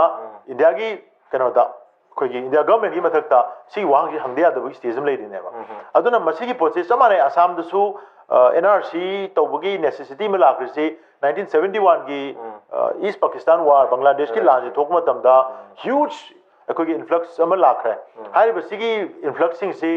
ꯏꯟꯗꯤꯌꯥꯒꯤ ꯀꯩꯅꯣꯗ ꯑꯩꯈꯣꯏꯒꯤ ꯏꯟꯗꯤꯌꯥ ꯒꯚꯔꯟꯃꯦꯟꯠꯀꯤ ꯃꯊꯛꯇ ꯁꯤꯒꯤ ꯋꯥꯍꯪꯁꯤ ꯍꯪꯗ ꯌꯥꯗꯕꯒꯤ ꯁ꯭ꯇꯦꯖ ꯑꯃ ꯂꯩꯔꯤꯅꯦꯕ꯫ ꯑꯗꯨꯅ ꯃꯁꯤꯒꯤ ꯄꯣꯠꯁꯤ ꯆꯞ ꯃꯥꯟꯅꯩ꯫ ꯑꯁꯥꯝꯗꯁꯨ ꯑꯦꯟ ꯑꯥꯔ ꯁꯤ ꯇꯧꯕꯒꯤ ꯅꯦꯁꯦꯁꯤꯇꯤ ꯑꯃ ꯂꯥꯛꯈ꯭ꯔꯤꯁꯤ ꯅꯥꯏꯟꯇꯤꯟ ꯁꯕꯦꯟꯇꯤ ꯋꯥꯟꯒꯤ ꯏꯁ ꯄꯥꯀꯤꯁꯇꯥꯟ ꯋꯥꯔ, ꯕꯪꯒ꯭ꯂꯥꯗꯦꯁꯀꯤ ꯂꯥꯟꯁꯦ ꯊꯣꯛꯄ ꯃꯇꯝꯗ ꯍ꯭ꯌꯨꯖ ꯑꯩꯈꯣꯏꯒꯤ ꯏꯟꯐ꯭ꯂꯛꯁ ꯑꯃ ꯂꯥꯛꯈ꯭ꯔꯦ꯫ ꯍꯥꯏꯔꯤꯕꯁꯤꯒꯤ ꯏꯟꯐ꯭ꯂꯛꯁꯁꯤꯡꯁꯤ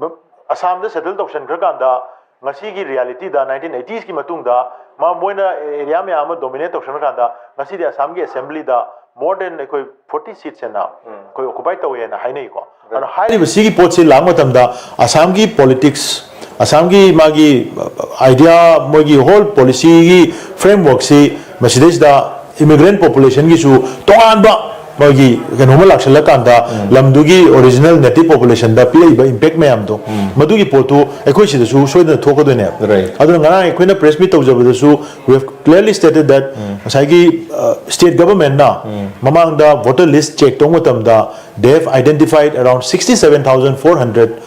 ꯕ-, ꯑꯁꯥꯝꯗ ꯁꯦꯇꯜ ꯇꯧꯁꯟꯈ꯭ꯔꯀꯥꯟꯗ ꯉꯁꯤꯒꯤ ꯔꯤꯌꯦꯂꯤꯇꯤꯗ ꯅꯥꯏꯟꯇꯤꯟ ꯑꯩꯇꯤꯁꯀꯤ ꯃꯇꯨꯡꯗ ꯃꯥ-, ꯃꯣꯏꯅ ꯑꯦꯔꯤꯌꯥ ꯃꯌꯥꯝ ꯑꯃ ꯗꯣꯃꯤꯅꯦꯠ ꯇꯧꯁꯟꯈ꯭ꯔꯀꯥꯟꯗ ꯉꯁꯤꯗꯤ ꯑꯁꯥꯝꯒꯤ ꯑꯦꯁꯦꯝꯕ꯭ꯂꯤꯗ more than ꯑꯩꯈꯣꯏ ꯐꯣꯔꯇꯤ ꯁꯤꯠꯁ ꯍꯦꯟꯅ ꯑꯩꯈꯣꯏ ꯑꯣꯀꯨꯄꯥꯏ ꯇꯧꯋꯦꯅ ꯍꯥꯏꯅꯩꯀꯣ꯫ ꯑꯗꯨꯅ ꯍꯥꯏꯔꯤꯕꯁꯤꯒꯤ ꯄꯣꯠꯁꯤ ꯂꯥꯛꯄ ꯃꯇꯝꯗ ꯑꯁꯥꯝꯒꯤ ꯄꯣꯂꯤꯇꯤꯛꯁ, ꯑꯁꯥꯝꯒꯤ ꯃꯥꯒꯤ ꯑꯥꯏꯗꯤꯌꯥ, ꯃꯣꯏꯒꯤ ꯍꯣꯜ ꯄꯣꯂꯤꯁꯤꯒꯤ ꯐ꯭ꯔꯦꯝꯋꯔꯛꯁꯤ ꯃꯁꯤꯗꯩꯁꯤꯗ ꯏꯃꯤꯒ꯭ꯔꯦꯟ ꯄꯣꯄꯨꯂꯦꯁꯟꯒꯤꯁꯨ ꯇꯣꯉꯥꯟꯕ ꯃꯣꯏꯒꯤ ꯀꯩꯅꯣꯝꯃ ꯂꯥꯛꯁꯜꯂꯀꯥꯟꯗ ꯂꯝꯗꯨꯒꯤ ꯑꯣꯔꯤꯖꯤꯅꯦꯜ ꯅꯦꯇꯤꯚ ꯄꯣꯄꯨꯂꯦꯁꯟꯗ ꯄꯤꯔꯛꯏꯕ ꯏꯝꯄꯦꯛ ꯃꯌꯥꯝꯗꯣ, ꯃꯗꯨꯒꯤ ꯄꯣꯠꯇꯨ ꯑꯩꯈꯣꯏ ꯁꯤꯗꯁꯨ ꯁꯣꯏꯗꯅ ꯊꯣꯛꯀꯗꯣꯏꯅꯦꯕ꯫ Right. ꯑꯗꯨꯅ ꯉꯔꯥꯡ ꯑꯩꯈꯣꯏꯅ ꯄ꯭ꯔꯦꯁ ꯃꯤꯠ ꯇꯧꯖꯕꯗꯁꯨ we have clearly stated that ꯉꯁꯥꯏꯒꯤ ꯁ꯭ꯇꯦꯠ ꯒꯚꯔꯟꯃꯦꯟꯠꯅ ꯃꯃꯥꯡꯗ ꯚꯣꯇꯔ ꯂꯤꯁ ꯆꯦꯛ ꯇꯧꯕ ꯃꯇꯝꯗ they have identified around sixty seven thousand four hundred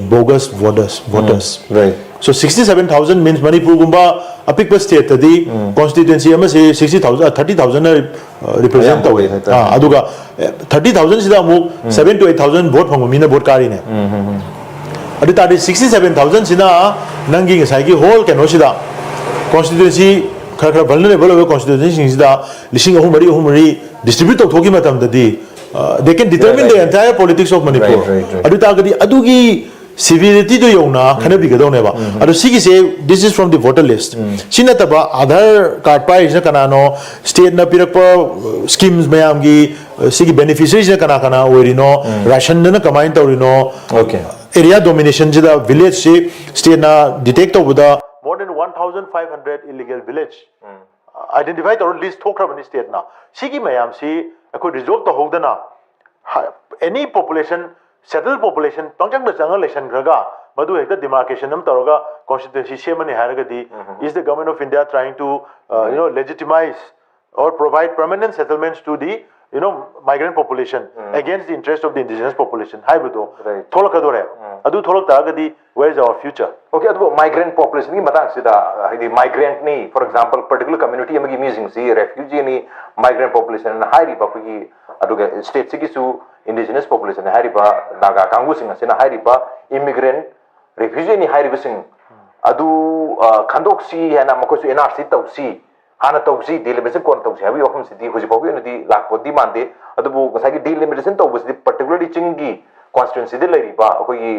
bogus voters voters. Right. So sixty seven thousand means ꯃꯅꯤꯄꯨꯔꯒꯨꯝꯕ ꯑꯄꯤꯛꯄ ꯁ꯭ꯇꯦꯠꯇꯗꯤ ꯀꯣꯟꯁꯇꯤꯇ꯭ꯋꯦꯟꯁꯤ ꯑꯃꯁꯦ sixty thousand thirty thousand ꯔꯤꯄ꯭ꯔꯖꯦꯟ ꯑꯌꯥꯝꯕ ꯇꯧꯋꯦ꯫ ꯑꯣꯏ ꯍꯥꯏꯇꯥꯔꯦ꯫ ꯑꯥ, ꯑꯗꯨꯒ thirty thousand ꯁꯤꯗ ꯑꯃꯨꯛ seven to eight thousand vote ꯐꯪꯕ ꯃꯤꯅ ꯚꯣꯠ ꯀꯥꯔꯤꯅꯦ꯫ ꯑꯗꯨ ꯇꯥꯔꯗꯤ sixty seven thousand ꯁꯤꯅ ꯅꯪꯒꯤ ꯉꯁꯥꯏꯒꯤ ꯍꯣꯜ ꯀꯩꯅꯣꯁꯤꯗ ꯀꯣꯟꯁꯇꯤꯇ꯭ꯋꯦꯟꯁꯤ ꯈꯔ ꯈꯔ ꯚꯜꯅꯔꯦꯕꯜ ꯑꯣꯏꯕ ꯀꯣꯟꯁꯇꯤꯇ꯭ꯋꯦꯟꯁꯤꯁꯤꯡꯁꯤꯗ ꯂꯤꯁꯤꯡ ꯑꯍꯨꯝ ꯃꯔꯤ ꯑꯍꯨꯝ ꯃꯔꯤ ꯗꯤꯁꯇ꯭ꯔꯤꯕ꯭ꯌꯨꯠ ꯇꯧꯊꯣꯛꯈꯤꯕ ꯃꯇꯝꯗꯗꯤ they can determine the entire politics of Manipur. Right, right, right. ꯑꯗꯨ ꯇꯥꯔꯒꯗꯤ ꯑꯗꯨꯒꯤ ꯁꯤꯚꯤꯌꯔꯤꯇꯤꯗꯣ ꯌꯧꯅ ꯈꯟꯅꯕꯤꯒꯗꯧꯅꯦꯕ꯫ ꯑꯗꯣ ꯁꯤꯒꯤꯁꯦ this is from the voter list. ꯁꯤ ꯅꯠꯇꯕ ꯑꯥꯙꯥꯔ ꯀꯥꯔꯗ ꯄꯥꯏꯔꯤꯁꯤꯅ ꯀꯅꯥꯅꯣ, ꯁ꯭ꯇꯦꯠꯅ ꯄꯤꯔꯛꯄ ꯁ꯭ꯀꯤꯝꯁ ꯃꯌꯥꯝꯒꯤ ꯁꯤꯒꯤ ꯕꯦꯅꯤꯐꯤꯁꯔꯤꯁꯤꯅ ꯀꯅꯥ ꯀꯅꯥ ꯑꯣꯏꯔꯤꯅꯣ, ꯔꯥꯁꯟꯗꯅ ꯀꯃꯥꯏꯅ ꯇꯧꯔꯤꯅꯣ, Okay. ꯑꯦꯔꯤꯌꯥ ꯗꯣꯃꯤꯅꯦꯁꯟꯁꯤꯗ ꯚꯤꯂꯦꯖꯁꯤ ꯁ꯭ꯇꯦꯠꯅ ꯗꯤꯇꯦꯛ ꯇꯧꯕꯗ more than one thousand five hundred illegal village identify ꯇꯧꯔ ꯂꯤꯁ ꯊꯣꯛꯈ꯭ꯔꯕꯅꯤ ꯁ꯭ꯇꯦꯠꯅ꯫ ꯁꯤꯒꯤ ꯃꯌꯥꯝꯁꯤ ꯑꯩꯈꯣꯏ ꯔꯤꯖꯣꯜꯕ ꯇꯧꯍꯧꯗꯅ any population, settled population ꯄꯪꯆꯪꯗ ꯆꯪꯉ ꯂꯩꯁꯟꯈ꯭ꯔꯒ ꯃꯗꯨ ꯍꯦꯛꯇ ꯗꯤꯃꯥꯔꯀꯦꯁꯟ ꯑꯃ ꯇꯧꯔꯒ ꯀꯣꯟꯁꯇꯤꯇ꯭ꯋꯦꯟꯁꯤ ꯁꯦꯝꯃꯅꯤ ꯍꯥꯏꯔꯒꯗꯤ is the government of India trying to you know legitimize or provide permanent settlements to the you know migrant population against the interest of the indigenous population ꯍꯥꯏꯕꯗꯣ Right. ꯊꯣꯛꯂꯛꯀꯗꯣꯔꯦꯕ꯫ ꯑꯗꯨ ꯊꯣꯛꯂꯛ ꯇꯥꯔꯒꯗꯤ where is our future? Okay, ꯑꯗꯨꯕꯨ migraine ꯄꯣꯄꯨꯂꯦꯁꯟꯒꯤ ꯃꯇꯥꯡꯁꯤꯗ, ꯍꯥꯏꯗꯤ ꯃꯥꯏꯒ꯭ꯔꯦꯟꯠꯅꯤ, for example particular community ꯑꯃꯒꯤ ꯃꯤꯁꯤꯡꯁꯤ ꯔꯦꯐ꯭ꯌꯨꯖꯤꯅꯤ, migraine population ꯍꯥꯏꯔꯤꯕ ꯑꯩꯈꯣꯏꯒꯤ, ꯑꯗꯨꯒ ꯁ꯭ꯇꯦꯠꯁꯤꯒꯤꯁꯨ ꯏꯟꯗꯤꯖꯤꯅꯁ ꯄꯣꯄꯨꯂꯦꯁꯟ ꯍꯥꯏꯔꯤꯕ ꯅꯥꯒꯥ ꯀꯥꯡꯕꯨꯁꯤꯡ ꯑꯁꯤꯅ ꯍꯥꯏꯔꯤꯕ ꯏꯃꯤꯒ꯭ꯔꯦꯟꯠ ꯔꯦꯐ꯭ꯌꯨꯖꯤꯅꯤ ꯍꯥꯏꯔꯤꯕꯁꯤꯡ ꯑꯗꯨ ꯈꯟꯗꯣꯛꯁꯤ ꯍꯥꯏꯅ ꯃꯈꯣꯏꯁꯨ ꯑꯦꯟ ꯑꯥꯔ ꯁꯤ ꯇꯧꯁꯤ, ꯍꯥꯟꯅ ꯇꯧꯁꯤ, ꯗꯤꯂꯤꯃꯤꯇꯦꯁꯟ ꯀꯣꯟꯅ ꯇꯧꯁꯤ ꯍꯥꯏꯕꯒꯤ ꯋꯥꯐꯝꯁꯤꯗꯤ ꯍꯧꯖꯤꯛ ꯐꯥꯎꯒꯤ ꯑꯣꯏꯅꯗꯤ ꯂꯥꯛꯄꯗꯤ ꯃꯥꯟꯗꯦ꯫ ꯑꯗꯨꯕꯨ ꯉꯁꯥꯏꯒꯤ ꯗꯤꯂꯤꯃꯤꯇꯦꯁꯟ ꯇꯧꯕꯁꯤꯗꯤ ꯄꯔꯇꯤꯀꯨꯂꯔꯂꯤ ꯆꯤꯡꯒꯤ ꯀꯣꯟꯁꯇꯤꯇ꯭ꯋꯦꯟꯁꯤꯗ ꯂꯩꯔꯤꯕ ꯑꯩꯈꯣꯏꯒꯤ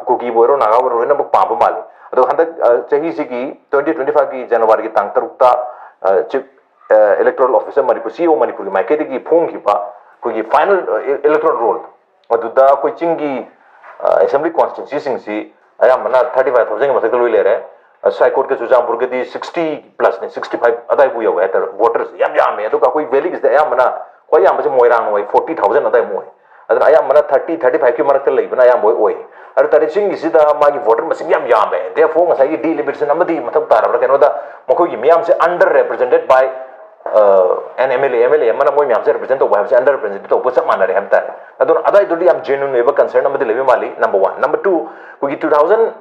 ꯀꯨꯀꯤꯕꯨ ꯑꯣꯏꯔꯣ, ꯅꯥꯒꯥꯕꯨ ꯑꯣꯏꯔꯣ, ꯂꯣꯏꯅꯃꯛ ꯄꯥꯝꯕ ꯃꯥꯜꯂꯤ꯫ ꯑꯗꯣ ꯍꯟꯗꯛ ꯆꯍꯤꯁꯤꯒꯤ ꯇ꯭ꯋꯦꯟꯇꯤ ꯇ꯭ꯋꯦꯟꯇꯤ ꯐꯥꯏꯚꯀꯤ ꯖꯅꯋꯥꯔꯤꯒꯤ ꯇꯥꯡ ꯇꯔꯨꯛꯇ ꯆꯤꯐ ꯏꯂꯦꯛꯇꯣꯔꯦꯜ ꯑꯣꯐꯤꯁꯔ ꯃꯅꯤꯄꯨꯔ, ꯁꯤ ꯏ ꯑꯣ ꯃꯅꯤꯄꯨꯔꯒꯤ ꯃꯥꯏꯀꯩꯗꯒꯤ ꯐꯣꯡꯈꯤꯕ ꯑꯩꯈꯣꯏꯒꯤ ꯐꯥꯏꯅꯦꯜ ꯏꯂꯦꯛꯇꯣꯔꯦꯜ ꯔꯣꯜ ꯑꯗꯨꯗ ꯑꯩꯈꯣꯏ ꯆꯤꯡꯒꯤ ꯑꯦꯁꯦꯝꯕ꯭ꯂꯤ ꯀꯣꯟꯁꯇꯤꯇ꯭ꯋꯦꯟꯁꯤꯁꯤꯡꯁꯤ ꯑꯌꯥꯝꯕꯅ ꯊꯥꯔꯇꯤ ꯐꯥꯏꯚ ꯊꯥꯎꯖꯟꯒꯤ ꯃꯊꯛꯇ ꯂꯣꯏ ꯂꯩꯔꯦ꯫ ꯁꯥꯏꯀꯣꯠꯀ ꯆꯨꯔꯆꯥꯟꯄꯨꯔꯒꯗꯤ sixty plus ꯅꯦ, sixty five ꯑꯗꯥꯏꯕꯨ ꯌꯧꯋꯦ ꯍꯥꯏꯇꯥꯔꯦ ꯚꯣꯇꯔꯁꯦ꯫ ꯌꯥꯝ ꯌꯥꯝꯃꯦ꯫ ꯑꯗꯨꯒ ꯑꯩꯈꯣꯏ ꯚꯦꯂꯤꯒꯤꯁꯤꯗ ꯑꯌꯥꯝꯕꯅ, ꯈ꯭ꯋꯥꯏ ꯌꯥꯝꯕꯁꯦ ꯃꯣꯏꯔꯥꯡꯅ ꯑꯣꯏ, forty thousand ꯑꯗꯥꯏꯃꯨꯛ ꯑꯣꯏ꯫ ꯑꯗꯨꯅ ꯑꯌꯥꯝꯕꯅ thirty, thirty five ꯀꯤ ꯃꯔꯛꯇ ꯂꯩꯕꯅ ꯑꯌꯥꯝꯕ ꯑꯣꯏ꯫ ꯑꯗꯨ ꯇꯥꯔꯗꯤ ꯆꯤꯡꯒꯤꯁꯤꯗ ꯃꯥꯒꯤ ꯚꯣꯇꯔ ꯃꯁꯤꯡ ꯌꯥꯝ ꯌꯥꯝꯃꯦ꯫ Therefore ꯉꯁꯥꯏꯒꯤ delimitation ꯑꯃꯗꯤ ꯃꯊꯧ ꯇꯥꯔꯕ꯭ꯔꯥ? ꯀꯩꯅꯣꯗ ꯃꯈꯣꯏꯒꯤ ꯃꯤꯌꯥꯝꯁꯦ under represented by an M L A, M L A ꯑꯃꯅ ꯃꯣꯏ ꯃꯌꯥꯝꯁꯦ represent ꯇꯧꯕ ꯍꯥꯏꯕꯁꯦ under represent ꯇꯧꯕ ꯆꯞ ꯃꯥꯟꯅꯔꯦ ꯍꯥꯏꯕ ꯇꯥꯔꯦ꯫ ꯑꯗꯨꯅ ꯑꯗꯥꯏꯗꯨꯗꯤ ꯌꯥꯝ genuine ꯑꯣꯏꯕ concern ꯑꯃꯗꯤ ꯂꯩꯕ ꯃꯥꯜꯂꯤ, number one꯫ Number two, ꯑꯩꯈꯣꯏꯒꯤ two thousand,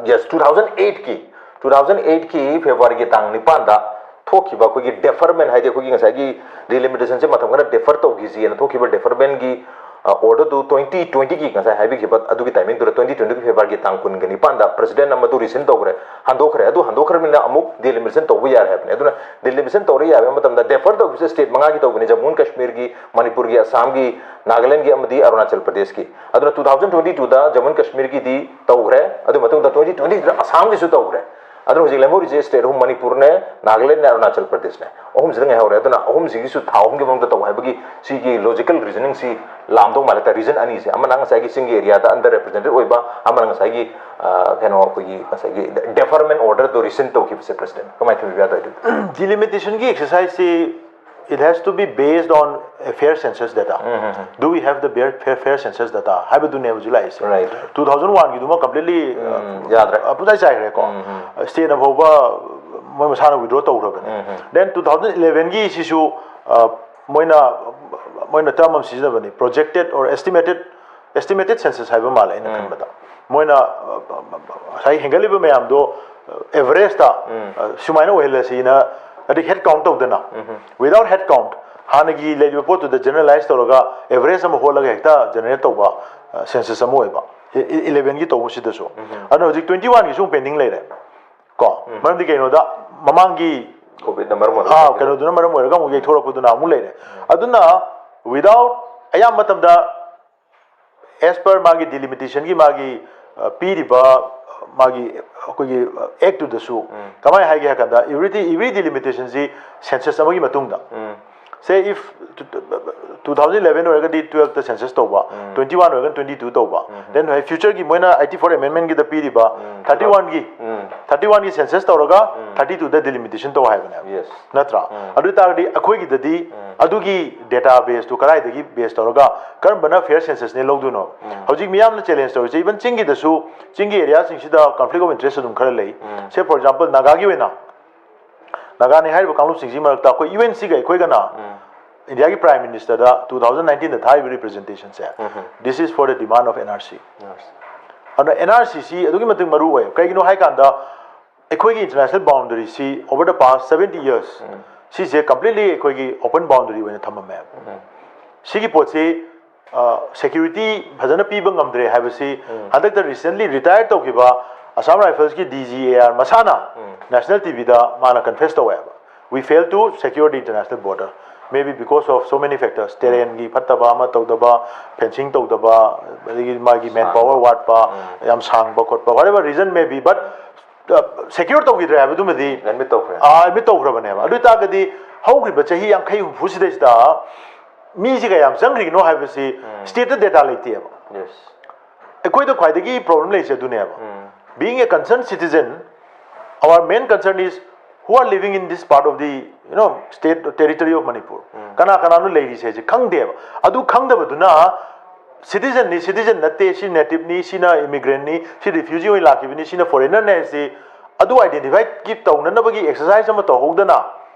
yes, two thousand eight ꯀꯤ, two thousand eight ꯀꯤ February ꯒꯤ ꯇꯥꯡ ꯅꯤꯄꯥꯟꯗ ꯊꯣꯛꯈꯤꯕ ꯑꯩꯈꯣꯏꯒꯤ deferment, ꯍꯥꯏꯗꯤ ꯑꯩꯈꯣꯏꯒꯤ ꯉꯁꯥꯏꯒꯤ delimitationꯁꯦ ꯃꯇꯝ ꯈꯔ defer ꯇꯧꯈꯤꯁꯤꯅ ꯊꯣꯛꯈꯤꯕ defermentꯒꯤ orderꯗꯨ twenty twenty ꯒꯤ, ꯉꯁꯥꯏ ꯍꯥꯏꯕꯤꯈꯤꯕ ꯑꯗꯨꯒꯤ timingꯗꯨꯗ, twenty twenty ꯒꯤ February ꯒꯤ ꯇꯥꯡ ꯀꯨꯟꯒ ꯅꯤꯄꯥꯟꯗ presidentꯅ ꯃꯗꯨ rescind ꯇꯧꯈ꯭ꯔꯦ, ꯍꯟꯗꯣꯛꯈ꯭ꯔꯦ꯫ ꯑꯗꯨ ꯍꯟꯗꯣꯛꯈ꯭ꯔꯕꯅꯤꯅ ꯑꯃꯨꯛ delimitation ꯇꯧꯕ ꯌꯥꯔꯦ ꯍꯥꯏꯕꯅꯤ꯫ ꯑꯗꯨꯅ delimitation ꯇꯧꯔꯦ ꯌꯥꯔꯦ ꯍꯥꯏꯕ ꯃꯇꯝꯗ, defer ꯇꯧꯈꯤꯕꯁꯦ state ꯃꯉꯥꯒꯤ ꯇꯧꯕꯅꯤ: ꯖꯝꯃꯨ ꯑꯦꯟ ꯀꯥꯁꯃꯤꯔꯒꯤ, ꯃꯅꯤꯄꯨꯔꯒꯤ, ꯑꯁꯥꯝꯒꯤ, ꯅꯥꯒꯥꯂꯦꯟꯒꯤ ꯑꯃꯗꯤ ꯑꯔꯨꯅꯥꯆꯜ ꯄ꯭ꯔꯗꯦꯁꯀꯤ꯫ ꯑꯗꯨꯅ two thousand twenty twoꯗ ꯖꯝꯃꯨ ꯑꯦꯟ ꯀꯥꯁꯃꯤꯔꯒꯤꯗꯤ ꯇꯧꯈ꯭ꯔꯦ꯫ ꯑꯗꯨ ꯃꯇꯨꯡꯗ twenty twenty twoꯗ ꯑꯁꯥꯝꯒꯤꯁꯨ ꯇꯧꯈ꯭ꯔꯦ꯫ ꯑꯗꯨꯅ ꯍꯧꯖꯤꯛ ꯂꯦꯝꯍꯧꯔꯤꯁꯦ state ꯑꯍꯨꯝ: ꯃꯅꯤꯄꯨꯔꯅꯦ, ꯅꯥꯒꯥꯂꯦꯟꯅꯦ, ꯑꯔꯨꯅꯥꯆꯜ ꯄ꯭ꯔꯗꯦꯁꯅꯦ꯫ ꯑꯍꯨꯝꯁꯤꯗ ꯉꯥꯏꯍꯧꯔꯦ꯫ ꯑꯗꯨꯅ ꯑꯍꯨꯝꯁꯤꯒꯤꯁꯨ ꯊꯥ ꯑꯍꯨꯝꯒꯤ ꯃꯅꯨꯡꯗ ꯇꯧ ꯍꯥꯏꯕꯒꯤ ꯁꯤꯒꯤ logical reasoningꯁꯤ ꯂꯥꯝꯗꯧ ꯃꯥꯜꯂꯦ꯫ Reason ꯑꯅꯤꯁꯦ, ꯑꯃꯅ ꯉꯁꯥꯏꯒꯤ ꯆꯤꯡꯒꯤ areaꯗ under represented ꯑꯣꯏꯕ, ꯑꯃꯅ ꯉꯁꯥꯏꯒꯤ, ꯑ, ꯀꯩꯅꯣ, ꯑꯩꯈꯣꯏꯒꯤ ꯉꯁꯥꯏꯒꯤ deferment orderꯗꯣ rescind ꯇꯧꯈꯤꯕꯁꯦ꯫ President, ꯀꯃꯥꯏꯅ ꯊꯝꯕꯤꯕ ꯌꯥꯗꯣꯏꯗꯣ? Delimitation ꯒꯤ exerciseꯁꯤ, it has to be based on a fair census data. Do we have the fair, fair, fair census data ꯍꯥꯏꯕꯗꯨꯅꯦ ꯍꯧꯖꯤꯛ ꯂꯥꯛꯏꯁꯦ꯫ Right. Two thousand one ꯒꯤꯗꯨꯃ completely, ꯎꯝ, ꯌꯥꯗ꯭ꯔꯦ꯫ ꯑ, ꯄꯨꯡꯆꯥꯏ ꯆꯥꯏꯈ꯭ꯔꯦꯀꯣ꯫ ꯎꯝ, ꯎꯝ꯫ Stateꯅ ꯐꯥꯎꯕ ꯃꯣꯏ ꯃꯁꯥꯅ withdraw ꯇꯧꯈ꯭ꯔꯕꯅꯦ꯫ ꯎꯝ, ꯎꯝ꯫ Then two thousand eleven ꯒꯤ ꯁꯤꯁꯨ, ꯑ, ꯃꯣꯏꯅ, ꯃꯣꯏꯅ term ꯑꯃ ꯁꯤꯖꯤꯟꯅꯕꯅꯤ, projected or estimated, estimated census ꯍꯥꯏꯕ ꯃꯥꯜꯂꯦ ꯑꯩꯅ ꯎꯝ꯫ ꯈꯟꯕꯗ꯫ ꯃꯣꯏꯅ, ꯑ, ꯉꯁꯥꯏ ꯍꯦꯟꯒꯠꯂꯤꯕ ꯃꯌꯥꯝꯗꯣ, ꯑ, averageꯇ, ꯎꯝ꯫ ꯑ, ꯁꯨꯃꯥꯏꯅ ꯑꯣꯏꯍꯜꯂꯁꯤꯅ, ꯑꯗꯩ head count ꯇꯧꯗꯅ, ꯎꯝ꯫ Without head count, ꯍꯥꯟꯅꯒꯤ ꯂꯩꯔꯤꯕ ꯄꯣꯠꯇꯨꯗ generalize ꯇꯧꯔꯒ average ꯑꯃ ꯍꯣꯠꯂꯒ ꯍꯦꯛꯇ generate ꯇꯧꯕ, ꯑ, census ꯑꯃ ꯑꯣꯏꯕ꯫ ꯏ-, ꯏ-, eleven ꯒꯤ ꯇꯧꯕꯁꯤꯗꯁꯨ꯫ ꯎꯝ꯫ ꯑꯗꯨꯅ ꯍꯧꯖꯤꯛ twenty one ꯒꯤꯁꯨ ꯑꯃꯨꯛ pending ꯂꯩꯔꯦ꯫ ꯀꯣ? ꯎꯝ꯫ ꯃꯔꯝꯗꯤ ꯀꯩꯅꯣꯗ, ꯃꯃꯥꯡꯒꯤ, COVIDꯅ ꯃꯔꯝ ꯑꯣꯏꯔꯒ ꯑꯥ, ꯇꯧꯈꯤꯕ꯫ ꯀꯩꯅꯣꯗꯨꯅ ꯃꯔꯝ ꯑꯣꯏꯔꯒ ꯑꯃꯨꯛ ꯌꯩꯊꯣꯔꯛꯄꯗꯨꯅ ꯑꯃꯨꯛ ꯂꯩꯔꯦ꯫ ꯎꯝ꯫ ꯑꯗꯨꯅ without, ꯑꯌꯥꯝꯕ ꯃꯇꯝꯗ as per ꯃꯥꯒꯤ delimitationꯒꯤ ꯃꯥꯒꯤ, ꯑ, ꯄꯤꯔꯤꯕ ꯃꯥꯒꯤ ꯑꯩꯈꯣꯏꯒꯤ actꯇꯨꯗꯁꯨ ꯎꯝ꯫ ꯀꯃꯥꯏꯅ ꯍꯥꯏꯒꯦ ꯍꯥꯏ ꯀꯥꯟꯗ, every, every delimitationꯁꯤ census ꯑꯃꯒꯤ ꯃꯇꯨꯡꯗ ꯎꯝ꯫ Say if two thousand eleven ꯑꯣꯏꯔꯒꯗꯤ twelve ꯇ census ꯇꯧꯕ, twenty one ꯑꯣꯏꯔꯒꯅ twenty two ꯇꯧꯕ, then ꯍꯣꯏ future ꯒꯤ ꯃꯣꯏꯅ eighty four amendment ꯒꯤꯗ ꯄꯤꯔꯤꯕ thirty one ꯒꯤ thirty one ꯒꯤ census ꯇꯧꯔꯒ thirty two ꯗ delimitation ꯇꯧ ꯍꯥꯏꯕꯅꯦꯕ, Yes. ꯅꯠꯇ꯭ꯔꯥ? ꯑꯗꯨ ꯑꯣꯏꯇꯥꯔꯒꯗꯤ ꯑꯩꯈꯣꯏꯒꯤꯗꯗꯤ ꯑꯗꯨꯒꯤ data base ꯇꯨ ꯀꯗꯥꯏꯗꯒꯤ base ꯇꯧꯔꯒ ꯀꯔꯝꯕꯅ fair census ꯅꯦ ꯂꯧꯗꯣꯏꯅꯣ? ꯍꯧꯖꯤꯛ ꯃꯤꯌꯥꯝꯅ challenge ꯇꯧꯔꯤꯁꯦ, even ꯆꯤꯡꯒꯤꯗꯁꯨ, ꯆꯤꯡꯒꯤ area ꯁꯤꯡꯁꯤꯗ conflict of interest ꯑꯗꯨꯝ ꯈꯔ ꯂꯩ꯫ Say for example ꯅꯥꯒꯥꯒꯤ ꯑꯣꯏꯅ, ꯅꯥꯒꯥꯅꯤ ꯍꯥꯏꯔꯤꯕ ꯀꯥꯡꯂꯨꯞꯁꯤꯡꯁꯤ ꯃꯔꯛꯇ ꯑꯩꯈꯣꯏ U N C ꯒ ꯑꯩꯈꯣꯏꯒꯅ ꯏꯟꯗꯤꯌꯥꯒꯤ Prime Minister ꯗ two thousand nineteen ꯗ ꯊꯥꯔꯤꯕ representation say, "This is for the demand of N R C." ꯑꯗꯨꯅ N R C ꯁꯤ ꯑꯗꯨꯛꯀꯤ ꯃꯇꯤꯛ ꯃꯔꯨ ꯑꯣꯏ꯫ ꯀꯩꯒꯤꯅꯣ ꯍꯥꯏ ꯀꯥꯟꯗ ꯑꯩꯈꯣꯏꯒꯤ international boundary ꯁꯤ over the past seventy years ꯁꯤꯁꯦ completely ꯑꯩꯈꯣꯏꯒꯤ open boundary ꯑꯣꯏꯅ ꯊꯝꯃꯝꯃꯦ꯫ ꯁꯤꯒꯤ ꯄꯣꯠꯁꯤ security ꯐꯖꯅ ꯄꯤꯕ ꯉꯝꯗ꯭ꯔꯦ ꯍꯥꯏꯕꯁꯤ ꯍꯟꯗꯛꯇ recently retire ꯇꯧꯈꯤꯕ Assam Rifles ꯀꯤ D G A R ꯃꯁꯥꯅ national T V ꯗ ꯃꯥꯅ confess ꯇꯧꯋꯦꯕ, "We fail to secure the international border, maybe because of so many factors, terrain ꯒꯤ ꯐꯠꯇꯕ, ꯑꯃ ꯇꯧꯗꯕ, fencing ꯇꯧꯗꯕ, ꯑꯗꯒꯤ ꯃꯥꯒꯤ man power ꯋꯥꯠꯄ, ꯌꯥꯝ ꯁꯥꯡꯕ ꯈꯣꯠꯄ, whatever reason may be, but secure ꯇꯧꯈꯤꯗ꯭ꯔꯦ ꯍꯥꯏꯕꯗꯨꯃꯗꯤ Admit ꯇꯧꯈ꯭ꯔꯦ꯫ ꯑꯥ, admit ꯇꯧꯈ꯭ꯔꯕꯅꯦꯕ꯫ ꯑꯗꯨ ꯑꯣꯏꯇꯥꯔꯒꯗꯤ ꯍꯧꯈ꯭ꯔꯤꯕ ꯆꯍꯤ ꯌꯥꯡꯈꯩ ꯍꯨꯝꯐꯨ ꯁꯤꯗꯩꯁꯤꯗ ꯃꯤꯁꯤ ꯀꯌꯥꯝ ꯆꯪꯈ꯭ꯔꯤꯅꯣ ꯍꯥꯏꯕꯁꯤ state ꯇ data ꯂꯩꯇꯦꯕ꯫ Yes. ꯑꯩꯈꯣꯏꯗ ꯈ꯭ꯋꯥꯏꯗꯒꯤ problem ꯂꯩꯔꯤꯁꯦ ꯑꯗꯨꯅꯦꯕ꯫ Being a concerned citizen, our main concern is who are living in this part of the, you know, state or territory of Manipur. ꯀꯅꯥ ꯀꯅꯥꯅꯣ ꯂꯩꯔꯤꯁꯦ ꯍꯥꯏꯁꯦ ꯈꯪꯗꯦꯕ꯫ ꯑꯗꯨ ꯈꯪꯗꯕꯗꯨꯅ citizen ꯅꯤ, citizen ꯅꯠꯇꯦ, ꯁꯤ native ꯅꯤ, ꯁꯤꯅ immigrant ꯅꯤ, ꯁꯤ refugee ꯑꯣꯏꯅ ꯂꯥꯛꯈꯤꯕꯅꯤ, ꯁꯤꯅ foreigner ꯅꯦ ꯍꯥꯏꯁꯤ ꯑꯗꯨ identify ꯀꯤ ꯇꯧꯅꯅꯕꯒꯤ exercise ꯑꯃ ꯇꯧꯍꯧꯗꯅ,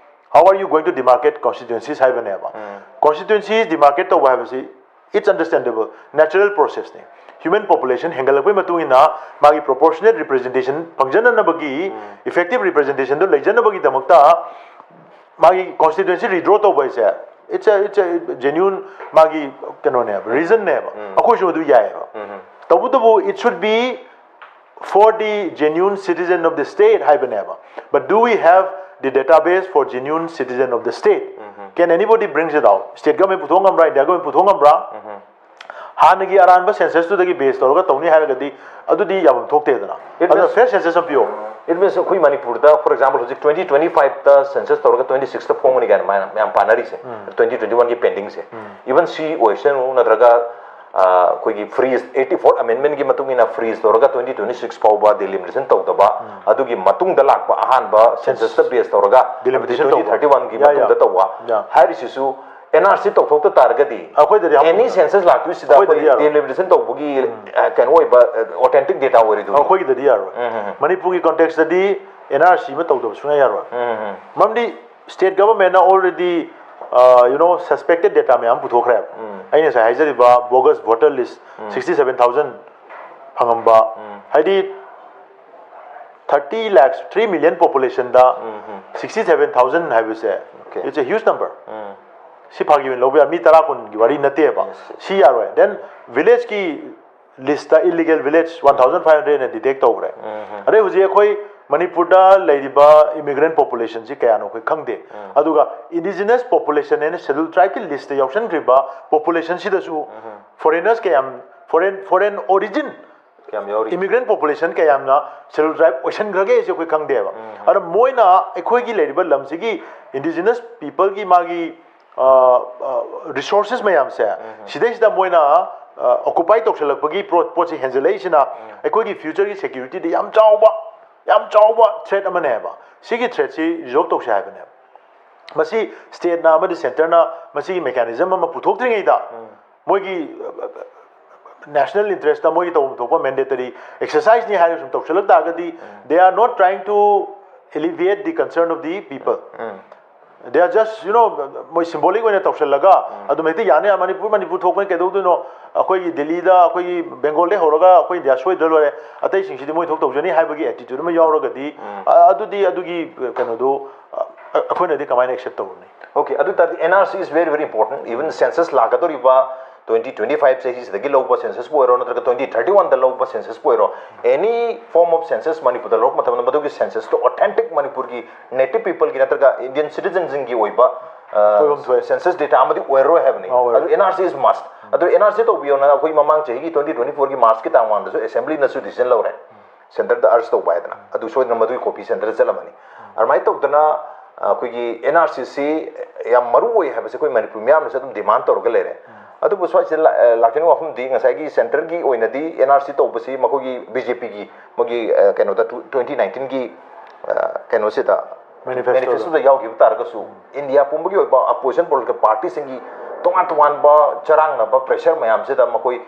how are you going to demarcate constituencies ꯍꯥꯏꯕꯅꯦꯕ꯫ Constituencies demarcate ꯇꯧꯕ ꯍꯥꯏꯕꯁꯤ it's understandable, natural process ꯅꯤ꯫ Human population ꯍꯦꯟꯒꯠꯂꯛꯄꯒꯤ ꯃꯇꯨꯡ ꯏꯟꯅ ꯃꯥꯒꯤ proportionate representation ꯐꯪꯖꯅꯅꯕꯒꯤ, effective representation ꯗꯨ ꯂꯩꯖꯅꯕꯒꯤꯗꯃꯛꯇ ꯃꯥꯒꯤ constituency redraw ꯇꯧꯕ ꯍꯥꯏꯁꯦ, it's a, it's a genuine ꯃꯥꯒꯤ ꯀꯩꯅꯣꯅꯦꯕ, reason ꯅꯦꯕ꯫ ꯑꯩꯈꯣꯏꯁꯨ ꯑꯗꯨ ꯌꯥꯏꯑꯕ꯫ ꯇꯧꯕꯇꯕꯨ it should be for the genuine citizen of the state ꯍꯥꯏꯕꯅꯦꯕ꯫ But do we have the database for genuine citizen of the state? Can anybody brings it out? State government ꯄꯨꯊꯣꯛ ꯉꯝꯕ꯭ꯔꯥ, India government ꯄꯨꯊꯣꯛ ꯉꯝꯕ꯭ꯔꯥ? ꯍꯥꯟꯅꯒꯤ ꯑꯔꯥꯟꯕ census ꯇꯨꯗꯒꯤ base ꯇꯧꯔꯒ ꯇꯧꯅꯤ ꯍꯥꯏꯔꯒꯗꯤ ꯑꯗꯨꯗꯤ ꯌꯥꯐꯝ ꯊꯣꯛꯇꯦꯗꯅ꯫ It ꯑꯗꯨꯅ means- fair census ꯑꯃ ꯄꯤꯌꯣ꯫ It means ꯑꯩꯈꯣꯏ ꯃꯅꯤꯄꯨꯔꯗ, for example, ꯍꯧꯖꯤꯛ twenty twenty five ꯇ census ꯇꯧꯔꯒ twenty six ꯇ ꯐꯣꯡꯒꯅꯤ ꯀꯥꯏꯅ ꯃꯌꯥꯝ ꯃꯌꯥꯝ ꯄꯥꯅꯔꯤꯁꯦ, twenty twenty one ꯒꯤ pending ꯁꯦ꯫ Even ꯁꯤ ꯑꯣꯏꯁꯅꯨ, ꯅꯠꯇ꯭ꯔꯒ ꯑ, ꯑꯩꯈꯣꯏꯒꯤ freeze, eighty fourth amendment ꯀꯤ ꯃꯇꯨꯡ ꯏꯟꯅ freeze ꯇꯧꯔꯒ twenty twenty six ꯐꯥꯎꯕ delimitation ꯇꯧꯗꯕ, ꯑꯗꯨꯒꯤ ꯃꯇꯨꯡꯗ ꯂꯥꯛꯄ ꯑꯍꯥꯟꯕ census ꯇ base ꯇꯧꯔꯒ, Delimitation twenty thirty one ꯒꯤ ꯇꯧꯕ꯫ ꯌꯥ, ꯌꯥ꯫ ꯃꯇꯨꯡꯗ ꯇꯧꯕ ꯌꯥ꯫ ꯍꯥꯏꯔꯤꯁꯤꯁꯨ N R C ꯇꯧꯊꯣꯛꯇ ꯇꯥꯔꯒꯗꯤ, ꯑꯩꯈꯣꯏꯗꯗꯤ ꯍꯥꯞꯄ- any census ꯂꯥꯛꯇꯣꯏꯁꯤꯗ ꯑꯩꯈꯣꯏꯗꯗꯤ ꯑꯩꯈꯣꯏ ꯌꯥꯔꯣꯏ꯫ Delimitation ꯇꯧꯕꯒꯤ ꯑ, ꯀꯩꯅꯣ ꯑꯣꯏꯕ, ꯑ, authentic data ꯑꯣꯏꯔꯤꯗꯨ꯫ ꯑꯩꯈꯣꯏꯒꯤꯗꯗꯤ ꯌꯥꯔꯣꯏ꯫ ꯃꯅꯤꯄꯨꯔꯒꯤ context ꯇꯗꯤ N R C ꯑꯃ ꯇꯧꯗꯕ ꯁꯨꯡꯌꯥ ꯌꯥꯔꯣꯏ꯫ ꯃꯔꯝꯗꯤ state government ꯅ already, uh, you know, suspected data ꯃꯌꯥꯝ ꯄꯨꯊꯣꯛꯈ꯭ꯔꯦꯕ꯫ ꯑꯩꯅ ꯉꯁꯥꯏ ꯍꯥꯏꯖꯔꯤꯕ bogus voter list sixty seven thousand ꯐꯪꯉꯝꯕ, ꯍꯥꯏꯗꯤ thirty lakhs, three million population ꯗ sixty seven thousand ꯍꯥꯏꯕꯁꯦ, Okay. It's a huge number꯫ ꯁꯤ ꯐꯥꯒꯤ ꯑꯣꯏꯅ ꯂꯧꯕ ꯌꯥꯏ, ꯃꯤ ꯇꯔꯥ ꯀꯨꯟꯒꯤ ꯋꯥꯔꯤ ꯅꯠꯇꯦꯕ꯫ ꯁꯤ ꯌꯥꯔꯣꯏ꯫ Then village ꯀꯤ list ꯇ illegal village one thousand five hundred ꯅ detect ꯇꯧꯈ꯭ꯔꯦ꯫ ꯑꯗꯩ ꯍꯧꯖꯤꯛ ꯑꯩꯈꯣꯏ ꯃꯅꯤꯄꯨꯔꯗ ꯂꯩꯔꯤꯕ immigrant population ꯁꯤ ꯀꯌꯥꯅꯣ ꯑꯩꯈꯣꯏ ꯈꯪꯗꯦ꯫ ꯑꯗꯨꯒ indigenous population ꯍꯥꯏꯅ schedule tribe ꯀꯤ list ꯇ ꯌꯥꯎꯁꯟꯈ꯭ꯔꯤꯕ population ꯁꯤꯗꯁꯨ foreigners ꯀꯌꯥꯝ, foreign, foreign origin ꯀꯌꯥꯝ ꯌꯥꯎꯔꯤ? Immigrant population ꯀꯌꯥꯝꯅ schedule tribe ꯑꯣꯏꯁꯟꯈ꯭ꯔꯒꯦ ꯍꯥꯏꯁꯦ ꯑꯩꯈꯣꯏ ꯈꯪꯗꯦꯕ꯫ ꯑꯗꯣ ꯃꯣꯏꯅ ꯑꯩꯈꯣꯏꯒꯤ ꯂꯩꯔꯤꯕ ꯂꯝꯁꯤꯒꯤ indigenous people ꯒꯤ ꯃꯥꯒꯤ resources ꯃꯌꯥꯝꯁꯦ, ꯁꯤꯗꯩꯁꯤꯗ ꯃꯣꯏꯅ occupy ꯇꯧꯁꯜꯂꯛꯄꯒꯤ ꯄꯣꯠ, ꯄꯣꯠꯁꯤ ꯍꯦꯟꯖꯜꯂꯛꯏꯁꯤꯅ ꯑꯩꯈꯣꯏꯒꯤ future ꯒꯤ security ꯗ ꯌꯥꯝ ꯆꯥꯎꯕ, ꯌꯥꯝ ꯆꯥꯎꯕ threat ꯑꯃꯅꯦꯕ꯫ ꯁꯤꯒꯤ threat ꯁꯤ resolve ꯇꯧꯁꯦ ꯍꯥꯏꯕꯅꯦꯕ꯫ ꯃꯁꯤ state ꯅ ꯑꯃꯗꯤ centre ꯅ ꯃꯁꯤꯒꯤ mechanism ꯑꯃ ꯄꯨꯊꯣꯛꯇ꯭ꯔꯤꯉꯩꯗ ꯃꯣꯏꯒꯤ national interest ꯇ ꯃꯣꯏꯒꯤ ꯇꯧꯐꯝ ꯊꯣꯛꯄ mandatory exercise ꯅꯤ ꯍꯥꯏꯔꯒ ꯁꯨꯝ ꯇꯧꯁꯜꯂꯛ ꯇꯥꯔꯒꯗꯤ, they are not trying to alleviate the concern of the people. They are just, you know, ꯃꯣꯏ symbolic ꯑꯣꯏꯅ ꯇꯧꯁꯜꯂꯒ ꯑꯗꯨꯝ ꯍꯦꯛꯇ ꯌꯥꯅꯤ, ꯃꯅꯤꯄꯨꯔ, ꯃꯅꯤꯄꯨꯔ ꯊꯣꯛꯄꯅꯤ, ꯀꯩꯗꯧꯗꯣꯏꯅꯣ, ꯑꯩꯈꯣꯏꯒꯤ ꯗꯤꯜꯂꯤꯗ, ꯑꯩꯈꯣꯏꯒꯤ ꯕꯦꯡꯒꯣꯜꯗꯩ ꯍꯧꯔꯒ ꯑꯩꯈꯣꯏ ꯏꯟꯗꯤꯌꯥ ꯁꯣꯏꯗ꯭ꯔ ꯂꯣꯏꯔꯦ, ꯑꯇꯩꯁꯤꯡꯁꯤꯗꯤ ꯃꯣꯏ ꯊꯣꯛ ꯇꯧꯖꯅꯤ ꯍꯥꯏꯕꯒꯤ attitude ꯑꯃ ꯌꯥꯎꯔꯒꯗꯤ, ꯑ, ꯑꯗꯨꯗꯤ ꯑꯗꯨꯒꯤ ꯀꯩꯅꯣꯗꯨ, ꯑ, ꯑꯩꯈꯣꯏꯅꯗꯤ ꯀꯃꯥꯏꯅ accept ꯇꯧꯔꯨꯅꯤ? Okay, ꯑꯗꯨ ꯇꯥꯔꯗꯤ N R C is very, very important. Even census ꯂꯥꯛꯀꯗꯧꯔꯤꯕ ꯇ꯭ꯋꯦꯟꯇꯤ ꯇ꯭ꯋꯦꯟꯇꯤ ꯐꯥꯏꯚ ꯆꯍꯤꯁꯤꯗꯒꯤ ꯂꯧꯕ ꯁꯦꯟꯁꯁꯄꯨ ꯑꯣꯏꯔꯣ, ꯅꯠꯇ꯭ꯔꯒ ꯇ꯭ꯋꯦꯟꯇꯤ ꯊꯥꯔꯇꯤ ꯋꯥꯟꯗ ꯂꯧꯕ ꯁꯦꯟꯁꯁꯄꯨ ꯑꯣꯏꯔꯣ, any form of census ꯃꯅꯤꯄꯨꯔꯗ ꯂꯧꯔꯛꯄ ꯃꯇꯝꯗ ꯃꯗꯨꯒꯤ ꯁꯦꯟꯁꯁꯇꯣ ꯑꯣꯊꯦꯟꯇꯤꯛ ꯃꯅꯤꯄꯨꯔꯒꯤ ꯅꯦꯇꯤꯚ ꯄꯤꯄꯜꯒꯤ ꯅꯠꯇ꯭ꯔꯒ ꯏꯟꯗꯤꯌꯟ ꯁꯤꯇꯤꯖꯟꯁꯤꯡꯒꯤ ꯑꯣꯏꯕ ꯑꯣꯏꯐꯝ ꯊꯣꯛꯑꯦ꯫ ꯁꯦꯟꯁꯁ ꯗꯦꯇꯥ ꯑꯃꯗꯤ ꯑꯣꯏꯔꯔꯣꯏ ꯍꯥꯏꯕꯅꯤ꯫ ꯑꯣꯏꯔꯣꯏ꯫ ꯑꯗꯨ N R C is must꯫ ꯑꯗꯨ N R C ꯇꯧꯕꯤꯌꯣꯅ ꯑꯩꯈꯣꯏ ꯃꯃꯥꯡ ꯆꯍꯤꯒꯤ ꯇ꯭ꯋꯦꯟꯇꯤ ꯇ꯭ꯋꯦꯟꯇꯤ ꯐꯣꯔꯒꯤ ꯃꯥꯔꯆꯀꯤ ꯇꯥꯡ ꯋꯥꯟꯗꯁꯨ ꯑꯦꯁꯦꯝꯕ꯭ꯂꯤꯅꯁꯨ ꯗꯤꯁꯤꯖꯟ ꯂꯧꯔꯦ, ꯁꯦꯟꯇꯔꯗ ꯑꯔꯖ ꯇꯧꯕ ꯍꯥꯏꯗꯅ꯫ ꯑꯗꯨ ꯁꯣꯏꯗꯅ ꯃꯗꯨꯒꯤ ꯀꯣꯄꯤ ꯁꯦꯟꯇꯔꯗ ꯆꯠꯂꯝꯃꯅꯤ꯫ ꯑꯗꯨꯃꯥꯏꯅ ꯇꯧꯗꯅ ꯑꯩꯈꯣꯏꯒꯤ N R C ꯁꯤ ꯌꯥꯝ ꯃꯔꯨ ꯑꯣꯏ ꯍꯥꯏꯕꯁꯦ ꯑꯩꯈꯣꯏ ꯃꯅꯤꯄꯨꯔ ꯃꯤꯌꯥꯝꯅꯁꯨ ꯑꯗꯨꯝ ꯗꯤꯃꯥꯟ ꯇꯧꯔꯒ ꯂꯩꯔꯦ꯫ ꯑꯗꯨꯕꯨ ꯁ꯭ꯋꯥꯏꯁꯤꯗ ꯂꯥꯛꯆꯅꯤꯡꯕ ꯋꯥꯐꯝꯗꯤ, ꯉꯁꯥꯏꯒꯤ ꯁꯦꯟꯇꯔꯒꯤ ꯑꯣꯏꯅꯗꯤ N R C ꯇꯧꯕꯁꯤ ꯃꯈꯣꯏꯒꯤ B J P ꯒꯤ ꯃꯣꯏꯒꯤ ꯀꯩꯅꯣꯗ ꯇ꯭ꯋꯦꯟꯇꯤ ꯅꯥꯏꯟꯇꯤꯟꯒꯤ ꯀꯩꯅꯣꯁꯤꯗ, Manifesto ꯗ꯫ Manifesto ꯗ ꯌꯥꯎꯈꯤꯕ ꯇꯥꯔꯒꯁꯨ, ꯏꯟꯗꯤꯌꯥ ꯄꯨꯝꯕꯒꯤ ꯑꯣꯏꯕ ꯑꯣꯄꯣꯖꯤꯁꯟ ꯄꯣꯂꯤꯇꯤꯀꯦꯜ ꯄꯥꯔꯇꯤꯁꯤꯡꯒꯤ ꯇꯣꯉꯥꯟ ꯇꯣꯉꯥꯟꯕ ꯆꯔꯥꯡꯅꯕ ꯄ꯭ꯔꯦꯁꯔ ꯃꯌꯥꯝꯁꯤꯗ ꯃꯈꯣꯏ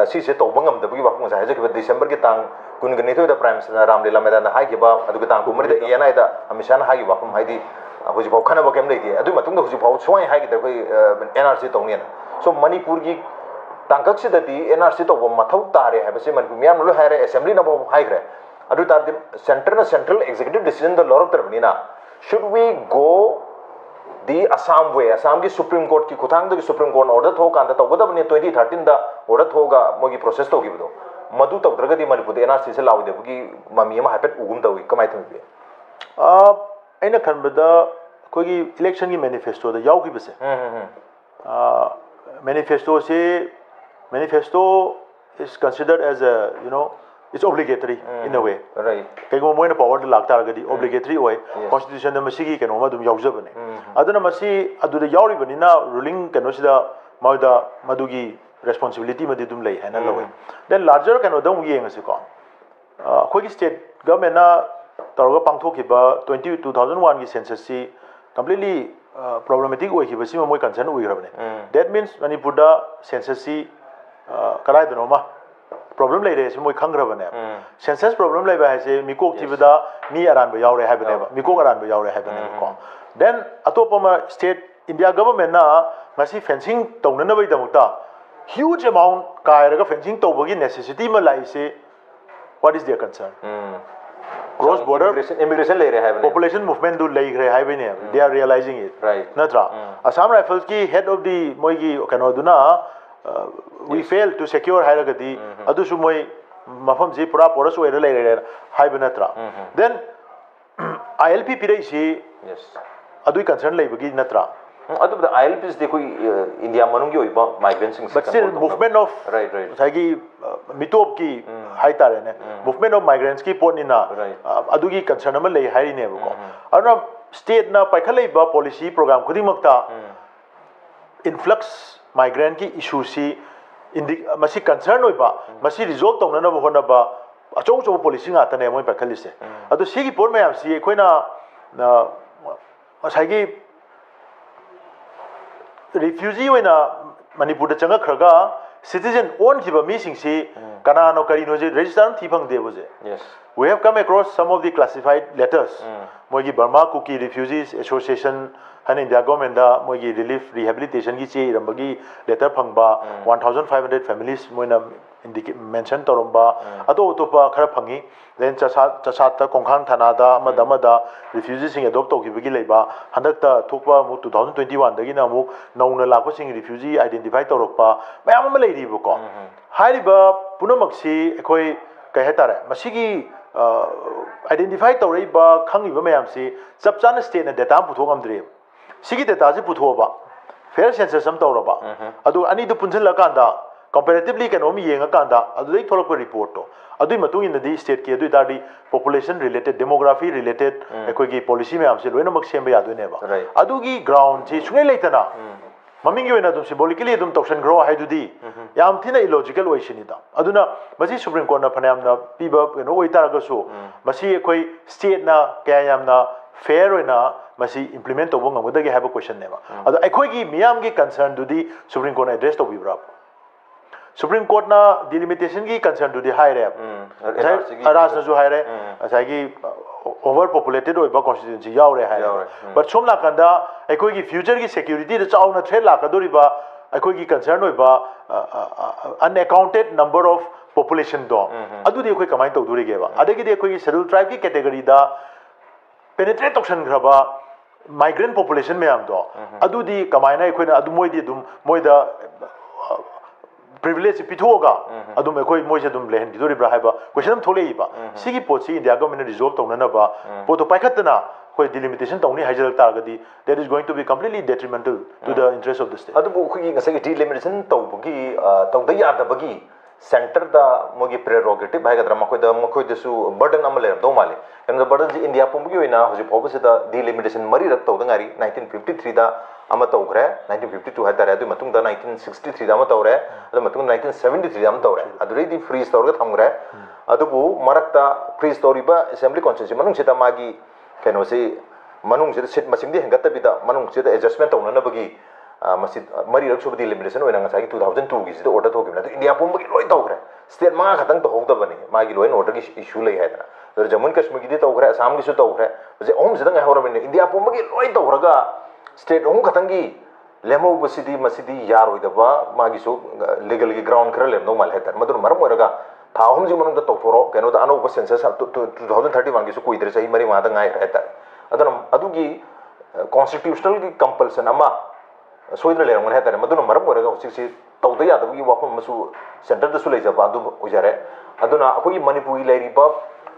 ꯁꯤꯁꯦ ꯇꯧꯕ ꯉꯝꯗꯕꯒꯤ ꯋꯥꯐꯝ ꯉꯁꯥꯏ ꯍꯥꯏꯖꯈꯤꯕ ꯗꯤꯁꯦꯝꯕꯔꯒꯤ ꯇꯥꯡ ꯀꯨꯟꯒ ꯅꯤꯊꯣꯏꯗ ꯄ꯭ꯔꯥꯏꯝ ꯃꯤꯅꯤꯁꯇꯔꯅ ꯔꯥꯝꯂꯤꯂꯥ ꯃꯩꯗꯥꯟꯗ ꯍꯥꯏꯈꯤꯕ, ꯑꯗꯨꯒꯤ ꯇꯥꯡ ꯀꯨꯟꯃꯔꯤꯗ A N I ꯗ ꯑꯃꯤꯠ ꯁꯥꯍꯅ ꯍꯥꯏꯈꯤꯕ ꯋꯥꯐꯝ ꯍꯥꯏꯗꯤ, ꯍꯧꯖꯤꯛꯐꯥꯎ ꯈꯟꯅꯕ ꯀꯩꯝ ꯂꯩꯇꯦ꯫ ꯑꯗꯨꯒꯤ ꯃꯇꯨꯡꯗ ꯍꯧꯖꯤꯛꯐꯥꯎ ꯁꯨꯡꯍꯥꯏ ꯍꯥꯏꯈꯤꯗ꯭ꯔꯦ ꯑꯩꯈꯣꯏ N R C ꯇꯧꯅꯤꯅ꯫ ꯁꯣ ꯃꯅꯤꯄꯨꯔꯒꯤ ꯇꯥꯡꯀꯛꯁꯤꯗꯗꯤ N R C ꯇꯧꯕ ꯃꯊꯧ ꯇꯥꯔꯦ ꯍꯥꯏꯕꯁꯤ ꯃꯅꯤꯄꯨꯔ ꯃꯤꯌꯥꯝꯅ ꯂꯣꯏ ꯍꯥꯏꯔꯦ, ꯑꯦꯁꯦꯝꯕ꯭ꯂꯤꯅꯐꯥꯎ ꯍꯥꯏꯈ꯭ꯔꯦ꯫ ꯑꯗꯨ ꯑꯣꯏ ꯇꯥꯔꯗꯤ ꯁꯦꯟꯇꯔꯅ ꯁꯦꯟꯇ꯭ꯔꯦꯜ ꯑꯦꯛꯖꯤꯀ꯭ꯌꯨꯇꯤꯚ ꯗꯤꯁꯤꯖꯟꯗ ꯂꯧꯔꯛꯇ꯭ꯔꯕꯅꯤꯅ, should we go the Assam way? ꯑꯁꯥꯝꯒꯤ ꯁꯨꯄ꯭ꯔꯤꯝ ꯀꯣꯔꯠꯀꯤ ꯈꯨꯠꯊꯥꯡꯗꯒꯤ ꯁꯨꯄ꯭ꯔꯤꯝ ꯀꯣꯔꯠꯅ ꯑꯣꯔꯗꯔ ꯊꯣꯛꯑꯀꯥꯟꯗ ꯇꯧꯒꯗꯕꯅꯤ, ꯇ꯭ꯋꯦꯟꯇꯤ ꯊꯥꯔꯇꯤꯟꯗ ꯑꯣꯔꯗꯔ ꯊꯣꯛꯑꯒ ꯃꯣꯏꯒꯤ ꯄ꯭ꯔꯣꯁꯦꯁ ꯇꯧꯈꯤꯕꯗꯣ, ꯃꯗꯨ ꯇꯧꯗ꯭ꯔꯒꯗꯤ ꯃꯅꯤꯄꯨꯔꯗ N R C ꯁꯦ ꯂꯥꯛꯑꯣꯏꯗꯕꯒꯤ ꯃꯃꯤ ꯑꯃ ꯍꯥꯏꯐꯦꯠ ꯎꯒꯨꯝ ꯇꯧꯏ꯫ ꯀꯃꯥꯏꯅ ꯇꯧꯕꯤꯒꯦ? ꯑ, ꯑꯩꯅ ꯈꯟꯕꯗ ꯑꯩꯈꯣꯏꯒꯤ ꯏꯂꯦꯛꯁꯟꯒꯤ ꯃꯦꯅꯤꯐꯦꯁꯇꯣꯗ ꯌꯥꯎꯈꯤꯕꯁꯦ, ꯃꯦꯅꯤꯐꯦꯁꯇꯣꯁꯤ, manifesto is considered as a, you know, it's obligatory in a way. Right. ꯀꯩꯒꯨꯝꯕ ꯃꯣꯏꯅ ꯄꯋꯥꯔꯗ ꯂꯥꯛ ꯇꯥꯔꯒꯗꯤ ꯑꯣꯕ꯭ꯂꯤꯒꯦꯇꯔꯤ ꯑꯣꯏ꯫ Yes. ꯀꯣꯟꯁꯇꯤꯇ꯭ꯌꯨꯁꯟꯗ ꯃꯁꯤꯒꯤ ꯀꯩꯅꯣ ꯑꯃ ꯑꯗꯨꯝ ꯌꯥꯎꯖꯕꯅꯦ꯫ ꯑꯗꯨꯅ ꯃꯁꯤ ꯑꯗꯨꯗ ꯌꯥꯎꯔꯤꯕꯅꯤꯅ ꯔꯨꯂꯤꯡ ꯀꯩꯅꯣꯁꯤꯗ ꯃꯣꯏꯗ ꯃꯗꯨꯒꯤ ꯔꯦꯁꯄꯣꯟꯁꯤꯕꯤꯂꯤꯇꯤ ꯑꯃꯗꯤ ꯑꯗꯨꯝ ꯂꯩ ꯍꯥꯏꯅ ꯂꯧꯋꯦ꯫ ꯗꯦꯟ ꯂꯥꯔꯖꯔ ꯀꯩꯅꯣꯗ ꯑꯃꯨꯛ ꯌꯦꯡꯉꯁꯤꯀꯣ꯫ ꯑ, ꯑꯩꯈꯣꯏꯒꯤ ꯁ꯭ꯇꯦꯠ ꯒꯚꯔꯟꯃꯦꯟꯠꯅ ꯇꯧꯔꯒ ꯄꯥꯡꯊꯣꯛꯈꯤꯕ ꯇ꯭ꯋꯦꯟꯇꯤ, ꯇꯨ ꯊꯥꯎꯖꯟ ꯋꯥꯟꯒꯤ ꯁꯦꯟꯁꯁꯁꯤ ꯀꯝꯄ꯭ꯂꯤꯠꯂꯤ ꯄ꯭ꯔꯣꯕ꯭ꯂꯦꯃꯦꯇꯤꯛ ꯑꯣꯏꯈꯤꯕꯁꯤꯃ ꯃꯣꯏ ꯀꯟꯁꯔꯟ ꯑꯣꯏꯈ꯭ꯔꯕꯅꯦ꯫ That means ꯃꯅꯤꯄꯨꯔꯗ ꯁꯦꯟꯁꯁꯁꯤ ꯀꯗꯥꯏꯗꯅꯣꯃ ꯄ꯭ꯔꯣꯕ꯭ꯂꯦꯝ ꯂꯩꯔꯦ ꯁꯤ ꯃꯣꯏ ꯈꯪꯈ꯭ꯔꯕꯅꯦꯕ꯫ ꯁꯦꯟꯁꯁ ꯄ꯭ꯔꯣꯕ꯭ꯂꯦꯝ ꯂꯩꯕ ꯍꯥꯏꯁꯦ ꯃꯤꯀꯣꯛ ꯊꯤꯕꯗ ꯃꯤ ꯑꯔꯥꯟꯕ ꯌꯥꯎꯔꯦ ꯍꯥꯏꯕꯅꯦꯕ, ꯃꯤꯀꯣꯛ ꯑꯔꯥꯟꯕ ꯌꯥꯎꯔꯦ ꯍꯥꯏꯕꯅꯦꯕꯀꯣ꯫ ꯗꯦꯟ ꯑꯇꯣꯞꯄ ꯑꯃ, ꯁ꯭ꯇꯦꯠ ꯏꯟꯗꯤꯌꯥ ꯒꯚꯔꯟꯃꯦꯟꯠꯅ ꯉꯁꯤ ꯐꯦꯟꯁꯤꯡ ꯇꯧꯅꯅꯕꯒꯤꯗꯃꯛꯇ ꯍ꯭ꯌꯨꯖ ꯑꯦꯃꯥꯎꯟꯠ ꯀꯥꯏꯔꯒ ꯐꯦꯟꯁꯤꯡ ꯇꯧꯕꯒꯤ ꯅꯦꯁꯦꯁꯤꯇꯤ ꯑꯃ ꯂꯥꯛꯏꯁꯦ, what is their concern? Cross border Immigration, immigration ꯂꯩꯔꯦ ꯍꯥꯏꯕꯅꯦ꯫ Population movementꯗꯨ ꯂꯩꯈ꯭ꯔꯦ ꯍꯥꯏꯕꯅꯦꯕ, they are realizing it. Right. ꯅꯠꯇ꯭ꯔꯥ? Assam Riflesꯀꯤ head of the ꯃꯣꯏꯒꯤ ꯀꯩꯅꯣꯗꯨꯅ we fail to secure ꯍꯥꯏꯔꯒꯗꯤ ꯑꯗꯨꯁꯨ ꯃꯣꯏ ꯃꯐꯝꯁꯤ ꯄꯨꯔꯥ porous ꯑꯣꯏꯔ ꯂꯩꯔꯦ ꯍꯥꯏꯕ ꯅꯠꯇ꯭ꯔꯥ? Then I L P ꯄꯤꯔꯛꯏꯁꯤ ꯌꯦꯁ꯫ ꯑꯗꯨꯒꯤ concern ꯂꯩꯕꯒꯤ ꯅꯠꯇ꯭ꯔꯥ? ꯎꯝ, ꯑꯗꯨꯕꯨꯗ ꯑꯥꯏ ꯑꯦꯜ ꯄꯤꯁꯤꯗꯤ ꯑꯩꯈꯣꯏ ꯏꯟꯗꯤꯌꯥ ꯃꯅꯨꯡꯒꯤ ꯑꯣꯏꯕ ꯃꯥꯏꯒ꯭ꯔꯦꯟꯁꯤꯡꯁꯦ But still movement of right right ꯉꯁꯥꯏꯒꯤ ꯑ, ꯃꯤꯇꯣꯞꯀꯤ ꯍꯥꯏꯇꯥꯔꯦꯅꯦ, movement of migrants ꯀꯤ ꯄꯣꯠꯅꯤꯅ Right. ꯑ, ꯑꯗꯨꯒꯤ concern ꯑꯃ ꯂꯩ ꯍꯥꯏꯔꯤꯅꯦꯕꯀꯣ꯫ ꯑꯗꯨꯅ state ꯅ ꯄꯥꯏꯈꯠꯂꯛꯏꯕ policy program ꯈꯨꯗꯤꯡꯃꯛꯇ influx migrant ꯀꯤ issue ꯁꯤ indi- ꯃꯁꯤ concern ꯑꯣꯏꯕ, ꯃꯁꯤ resolve ꯇꯧꯅꯅꯕ ꯍꯣꯠꯅꯕ ꯑꯆꯧ ꯑꯆꯧꯕ policy ꯉꯥꯛꯇꯅꯦ ꯃꯣꯏ ꯄꯥꯏꯈꯠꯂꯤꯁꯦ꯫ ꯑꯗꯣ ꯁꯤꯒꯤ ꯄꯣꯠ ꯃꯌꯥꯝꯁꯤ ꯑꯩꯈꯣꯏꯅ ꯑ, ꯉꯁꯥꯏꯒꯤ refugee ꯑꯣꯏꯅ ꯃꯅꯤꯄꯨꯔꯗ ꯆꯪꯉꯛꯈ꯭ꯔꯒ citizen ꯑꯣꯟꯈꯤꯕ ꯃꯤꯁꯤꯡꯁꯤ ꯀꯅꯥꯅꯣ ꯀꯔꯤꯅꯣꯁꯦ register ꯑꯃ ꯊꯤ ꯐꯪꯗꯦꯕ ꯍꯧꯖꯤꯛ꯫ Yes. We have come across some of the classified letters. ꯃꯣꯏꯒꯤ Burma Kuki Refugees Association ꯍꯥꯏꯅ ꯏꯟꯗꯤꯌꯥ ꯒꯣꯔꯃꯦꯟꯗ ꯃꯣꯏꯒꯤ relief rehabilitation ꯒꯤ ꯆꯦ ꯏꯔꯝꯕꯒꯤ letter ꯐꯪꯕ one thousand five hundred families ꯃꯣꯏꯅ ꯏꯟꯗꯤꯀꯦ ꯃꯦꯟꯁꯟ ꯇꯧꯔꯝꯕ ꯑꯇꯣꯞ ꯑꯇꯣꯞꯄ ꯈꯔ ꯐꯪꯉꯤ꯫ Then ꯆꯁꯥꯠ ꯆꯁꯥꯠꯇ ꯈꯣꯡꯈꯥꯡ ꯊꯥꯅꯥꯗ ꯑꯃꯗ ꯑꯃꯗ refugee ꯁꯤꯡ adopt ꯇꯧꯈꯤꯕꯒꯤ ꯂꯩꯕ, ꯍꯟꯗꯛꯇ ꯊꯣꯛꯄ ꯑꯃꯨꯛ two thousand twenty one ꯗꯒꯤꯅ ꯑꯃꯨꯛ ꯅꯧꯅ ꯂꯥꯛꯄꯁꯤꯡ refugee identify ꯇꯧꯔꯛꯄ ꯃꯌꯥꯝ ꯑꯃ ꯂꯩꯔꯤꯕꯀꯣ꯫ ꯍꯥꯏꯔꯤꯕ ꯄꯨꯝꯅꯃꯛꯁꯤ ꯑꯩꯈꯣꯏ ꯀꯩ ꯍꯥꯏꯇꯥꯔꯦ, ꯃꯁꯤꯒꯤ identify ꯇꯧꯔꯛꯏꯕ ꯈꯪꯉꯤꯕ ꯃꯌꯥꯝꯁꯤ ꯆꯞ ꯆꯥꯅ state ꯅ data ꯑꯃ ꯄꯨꯊꯣꯛ ꯉꯝꯗ꯭ꯔꯤꯕ꯫ ꯁꯤꯒꯤ data ꯁꯤ ꯄꯨꯊꯣꯛꯑꯕ, fair census ꯑꯃ ꯇꯧꯔꯕ, ꯑꯗꯨꯒ ꯑꯅꯤꯗꯨ ꯄꯨꯟꯁꯤꯜꯂꯀꯥꯟꯗ comparatively ꯀꯩꯅꯣꯝ ꯌꯦꯡꯉꯀꯥꯟꯗ ꯑꯗꯨꯗꯩ ꯊꯣꯛꯂꯛꯄ report ꯇꯣ ꯑꯗꯨꯒꯤ ꯃꯇꯨꯡ ꯏꯟꯅꯗꯤ state ꯀꯤ ꯑꯗꯨ ꯑꯣꯏꯇꯥꯔꯗꯤ population related, demography related ꯑꯩꯈꯣꯏꯒꯤ policy ꯃꯌꯥꯝꯁꯦ ꯂꯣꯏꯅꯃꯛ ꯁꯦꯝꯕ ꯌꯥꯗꯣꯏꯅꯦꯕ꯫ Right. ꯑꯗꯨꯒꯤ ground ꯁꯤ ꯁꯨꯡꯂꯩ ꯂꯩꯇꯅ ꯃꯃꯤꯡꯒꯤ ꯑꯣꯏꯅ ꯑꯗꯨꯝ symbolically ꯑꯗꯨꯝ ꯇꯧꯁꯟꯈ꯭ꯔꯣ ꯍꯥꯏꯗꯨꯗꯤ ꯌꯥꯝ ꯊꯤꯅ illogical ꯑꯣꯏ ꯁꯤꯅꯤꯗ꯫ ꯑꯗꯨꯅ ꯃꯁꯤ Supreme Court ꯅ ꯐꯅꯌꯥꯝꯅ ꯄꯤꯕ ꯀꯩꯅꯣ ꯑꯣꯏꯇꯥꯔꯒꯁꯨ, ꯃꯁꯤ ꯑꯩꯈꯣꯏ state ꯅ ꯀꯌꯥ ꯌꯥꯝꯅ fair ꯑꯣꯏꯅ ꯃꯁꯤ implement ꯇꯧꯕ ꯉꯝꯒꯗꯒꯦ ꯍꯥꯏꯕ question ꯅꯦꯕ꯫ ꯑꯗꯣ ꯑꯩꯈꯣꯏꯒꯤ ꯃꯤꯌꯥꯝꯒꯤ concern ꯗꯨꯗꯤ Supreme Court ꯅ address ꯇꯧꯕꯤꯕ꯭ꯔꯥ? Supreme Court ꯅ delimitation ꯒꯤ concern ꯗꯨꯗꯤ ꯍꯥꯏꯔꯦ꯫ ꯎꯝ, ꯉꯁꯥꯏ NRC ꯒꯤ ꯑꯔꯥꯖꯅꯁꯨ ꯍꯥꯏꯔꯦ, ꯎꯝ. ꯉꯁꯥꯏꯒꯤ overpopulated ꯑꯣꯏꯕ constituency ꯌꯥꯎꯔꯦ ꯍꯥꯏꯔꯦ꯫ ꯌꯥꯎꯔꯦ, ꯎꯝ. But ꯁꯣꯝ ꯅꯥꯀꯟꯗ ꯑꯩꯈꯣꯏꯒꯤ future ꯒꯤ security ꯗ ꯆꯥꯎꯅ threat ꯂꯥꯛꯀꯗꯧꯔꯤꯕ ꯑꯩꯈꯣꯏꯒꯤ concern ꯑꯣꯏꯕ unaccounted number of population ꯗꯣ, ꯑꯗꯨꯗꯤ ꯑꯩꯈꯣꯏ ꯀꯃꯥꯏꯅ ꯇꯧꯗꯣꯔꯤꯒꯦꯕ? ꯑꯗꯒꯤꯗꯤ ꯑꯩꯈꯣꯏꯒꯤ Scheduled Tribe ꯀꯤ category ꯗ penetrate ꯇꯧꯁꯟꯈ꯭ꯔꯕ migrant population ꯃꯌꯥꯝꯗꯣ, ꯑꯗꯨꯗꯤ ꯀꯃꯥꯏꯅ ꯑꯩꯈꯣꯏꯅ ꯑꯗꯨ ꯃꯣꯏꯗꯤ ꯑꯗꯨꯝ ꯃꯣꯏꯗ privilege ꯁꯤ ꯄꯤꯊꯣꯛꯑꯒ ꯑꯗꯨꯝ ꯑꯩꯈꯣꯏ ꯃꯣꯏꯁꯦ ꯑꯗꯨꯝ ꯂꯩꯍꯟꯈꯤꯗꯣꯔꯤꯕ꯭ꯔꯥ ꯍꯥꯏꯕ question ꯑꯃ ꯊꯣꯛꯂꯛꯏꯕ꯫ ꯁꯤꯒꯤ ꯄꯣꯠꯁꯤ India government ꯅ resolve ꯇꯧꯅꯅꯕ ꯄꯣꯠꯇꯣ ꯄꯥꯏꯈꯠꯇꯅ ꯑꯩꯈꯣꯏ delimitation ꯇꯧꯅꯤ ꯍꯥꯏꯖꯔꯛ ꯇꯥꯔꯒꯗꯤ, that is going to be completely detrimental to the interest of the state. ꯑꯗꯨꯕꯨ ꯑꯩꯈꯣꯏꯒꯤ ꯉꯁꯥꯏꯒꯤ delimitation ꯇꯧꯕꯒꯤ, ꯑ, ꯇꯧꯗ ꯌꯥꯗꯕꯒꯤ centre ꯗ ꯃꯣꯏꯒꯤ prerogative ꯍꯥꯏꯒꯗ꯭ꯔꯥ, ꯃꯈꯣꯏꯗ, ꯃꯈꯣꯏꯗꯁꯨ burden ꯑꯃ ꯂꯩꯔꯝꯗꯧ ꯃꯥꯜꯂꯤ꯫ ꯀꯩꯅꯣꯗ burden ꯁꯤ India ꯄꯨꯝꯕꯒꯤ ꯑꯣꯏꯅ ꯍꯧꯖꯤꯛ ꯐꯥꯎꯕꯁꯤꯗ delimitation ꯃꯔꯤꯔꯛ ꯇꯧꯗ ꯉꯥꯏꯔꯤ꯫ Nineteen fifty three ꯗ ꯑꯃ ꯇꯧꯈ꯭ꯔꯦ, nineteen fifty two ꯍꯥꯏꯇꯥꯔꯦ, ꯑꯗꯨꯒꯤ ꯃꯇꯨꯡꯗ nineteen sixty three ꯗ ꯑꯃ ꯇꯧꯔꯦ, ꯑꯗꯨ ꯃꯇꯨꯡꯗ nineteen seventy three ꯗ ꯑꯃ ꯇꯧꯔꯦ꯫ ꯑꯗꯨꯗꯩꯗꯤ freeze ꯇꯧꯔꯒ ꯊꯝꯈ꯭ꯔꯦ꯫ ꯑꯗꯨꯕꯨ ꯃꯔꯛꯇ freeze ꯇꯧꯔꯤꯕ assembly constituency ꯃꯅꯨꯡꯁꯤꯗ ꯃꯥꯒꯤ ꯀꯩꯅꯣꯁꯤ, ꯃꯅꯨꯡꯁꯤꯗ seat ꯃꯁꯤꯡꯗꯤ ꯍꯦꯟꯒꯠꯇꯕꯤꯗ ꯃꯅꯨꯡꯁꯤꯗ adjustment ꯇꯧꯅꯅꯕꯒꯤ, ꯑ, ꯃꯁꯤ ꯃꯔꯤꯔꯛ ꯁꯨꯕ delimitation ꯑꯣꯏꯅ ꯉꯁꯥꯏꯒꯤ two thousand two ꯒꯤꯁꯤꯗ order ꯊꯣꯛꯈꯤꯕꯅꯤ꯫ ꯑꯗꯨ India ꯄꯨꯝꯕꯒꯤ ꯂꯣꯏ ꯇꯧꯈ꯭ꯔꯦ꯫ State ꯃꯉꯥ ꯈꯛꯇꯪ ꯇꯧꯍꯧꯗꯕꯅꯤ ꯃꯥꯒꯤ law and order ꯒꯤ issue ꯂꯩ ꯍꯥꯏꯗꯅ꯫ ꯑꯗꯨ Jammu and Kashmir ꯒꯤꯗꯤ ꯇꯧꯈ꯭ꯔꯦ, Assam ꯒꯤꯁꯨ ꯇꯧꯈ꯭ꯔꯦ, ꯍꯧꯖꯤꯛ ꯑꯍꯨꯝꯁꯤꯗ ꯉꯥꯏꯍꯧꯔꯕꯅꯤ꯫ India ꯄꯨꯝꯕꯒꯤ ꯂꯣꯏ ꯇꯧꯈ꯭ꯔꯒ state ꯑꯍꯨꯝ ꯈꯛꯇꯪꯒꯤ ꯂꯦꯝꯍꯧꯕꯁꯤꯗꯤ, ꯃꯁꯤꯗꯤ ꯌꯥꯔꯣꯏꯗꯕ, ꯃꯥꯒꯤꯁꯨ legal ꯒꯤ ground ꯈꯔ ꯂꯩꯔꯝꯗꯧ ꯃꯥꯜꯂꯦ ꯍꯥꯏꯇꯥꯔꯦ꯫ ꯃꯗꯨꯅ ꯃꯔꯝ ꯑꯣꯏꯔꯒ ꯊꯥ ꯑꯍꯨꯝꯁꯤ ꯃꯅꯨꯡꯗ ꯇꯧꯊꯣꯔꯛꯑꯣ, ꯀꯩꯅꯣꯗ ꯑꯅꯧꯕ census two thousand thirty one ꯒꯤꯁꯨ ꯀꯨꯏꯗ꯭ꯔꯦ, ꯆꯍꯤ ꯃꯔꯤ ꯃꯉꯥꯗ ꯉꯥꯏꯈ꯭ꯔꯦ ꯍꯥꯏꯇꯥꯔꯦ꯫ ꯑꯗꯨꯅ ꯑꯗꯨꯒꯤ, ꯑ, constitutional ꯒꯤ compulsion ꯑꯃ ꯁꯣꯏꯗꯅ ꯂꯩꯔꯝꯒꯅꯤ ꯍꯥꯏꯇꯥꯔꯦ꯫ ꯃꯗꯨꯅ ꯃꯔꯝ ꯑꯣꯏꯔꯒ ꯍꯧꯖꯤꯛꯁꯤ ꯇꯧꯗ ꯌꯥꯗꯕꯒꯤ ꯋꯥꯐꯝ ꯑꯃꯁꯨ centre ꯗꯁꯨ ꯂꯩꯖꯕ ꯑꯗꯨ ꯑꯣꯏꯖꯔꯦ꯫ ꯑꯗꯨꯅ ꯑꯩꯈꯣꯏꯒꯤ ꯃꯅꯤꯄꯨꯔꯒꯤ ꯂꯩꯔꯤꯕ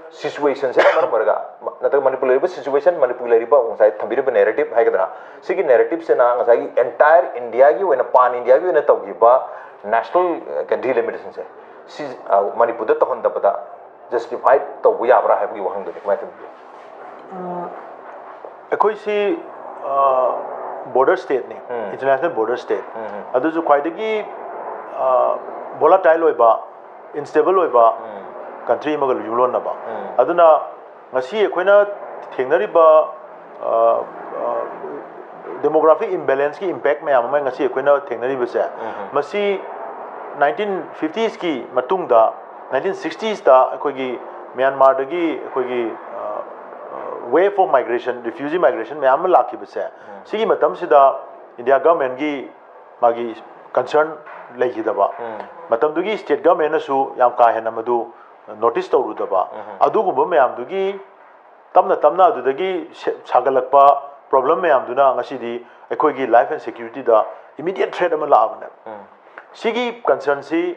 situation ꯁꯤꯅ ꯃꯔꯝ ꯑꯣꯏꯔꯒ, ꯅꯠꯇ꯭ꯔꯒ ꯃꯅꯤꯄꯨꯔ ꯂꯩꯔꯤꯕ situation, ꯃꯅꯤꯄꯨꯔꯒꯤ ꯂꯩꯔꯤꯕ ꯉꯁꯥꯏ ꯊꯝꯕꯤꯔꯤꯕ narrative ꯍꯥꯏꯒꯗ꯭ꯔꯥ, ꯁꯤꯒꯤ narrative ꯁꯤꯅ ꯉꯁꯥꯏꯒꯤ entire India ꯒꯤ ꯑꯣꯏꯅ, pan India ꯒꯤ ꯑꯣꯏꯅ ꯇꯧꯈꯤꯕ national, ꯑ, delimitation ꯁꯦ, ꯁꯤ, ꯑ, ꯃꯅꯤꯄꯨꯔꯗ ꯇꯧꯍꯟꯗꯕꯗ justify ꯇꯧꯕ ꯌꯥꯕ꯭ꯔꯥ ꯍꯥꯏꯕꯒꯤ ꯋꯥꯍꯪꯗꯨꯅꯤ꯫ ꯀꯃꯥꯏꯅ ꯇꯧꯕꯤꯒꯦ? ꯑꯩꯈꯣꯏꯁꯤ border state ꯅꯤ, international border state꯫ ꯑꯗꯨꯁꯨ ꯈ꯭ꯋꯥꯏꯗꯒꯤ volatile ꯑꯣꯏꯕ, unstable ꯑꯣꯏꯕ country ꯑꯃꯒ ꯌꯨꯝꯂꯣꯟꯅꯕ꯫ ꯑꯗꯨꯅ ꯉꯁꯤ ꯑꯩꯈꯣꯏꯅ ꯊꯦꯡꯅꯔꯤꯕ demographic imbalance ꯀꯤ impact ꯃꯌꯥꯝ ꯑꯃ ꯉꯁꯤ ꯑꯩꯈꯣꯏꯅ ꯊꯦꯡꯅꯔꯤꯕꯁꯦ, ꯃꯁꯤ nineteen fifties ꯀꯤ ꯃꯇꯨꯡꯗ nineteen sixties ꯇ ꯑꯩꯈꯣꯏꯒꯤ ꯃ꯭ꯌꯥꯟꯃꯥꯔꯗꯒꯤ ꯑꯩꯈꯣꯏꯒꯤ wave of migration, refugee migration ꯃꯌꯥꯝ ꯑꯃ ꯂꯥꯛꯈꯤꯕꯁꯦ, ꯁꯤꯒꯤ ꯃꯇꯝꯁꯤꯗ India government ꯀꯤ ꯃꯥꯒꯤ concern ꯂꯩꯈꯤꯗꯕ, ꯃꯇꯝꯗꯨꯒꯤ state government ꯅꯁꯨ ꯌꯥꯝ ꯀꯥ ꯍꯦꯟꯅ ꯃꯗꯨ notice ꯇꯧꯔꯨꯗꯕ, ꯑꯗꯨꯒꯨꯝꯕ ꯃꯌꯥꯝꯗꯨꯒꯤ ꯇꯞꯅ ꯇꯞꯅ ꯑꯗꯨꯗꯒꯤ ꯁꯦ-, ꯁꯥꯒꯠꯂꯛꯄ problem ꯃꯌꯥꯝꯗꯨꯅ ꯉꯁꯤꯗꯤ ꯑꯩꯈꯣꯏꯒꯤ life and security the immediate threat ꯑꯃ ꯂꯥꯛꯑꯕꯅꯦ꯫ ꯁꯤꯒꯤ concernꯁꯤ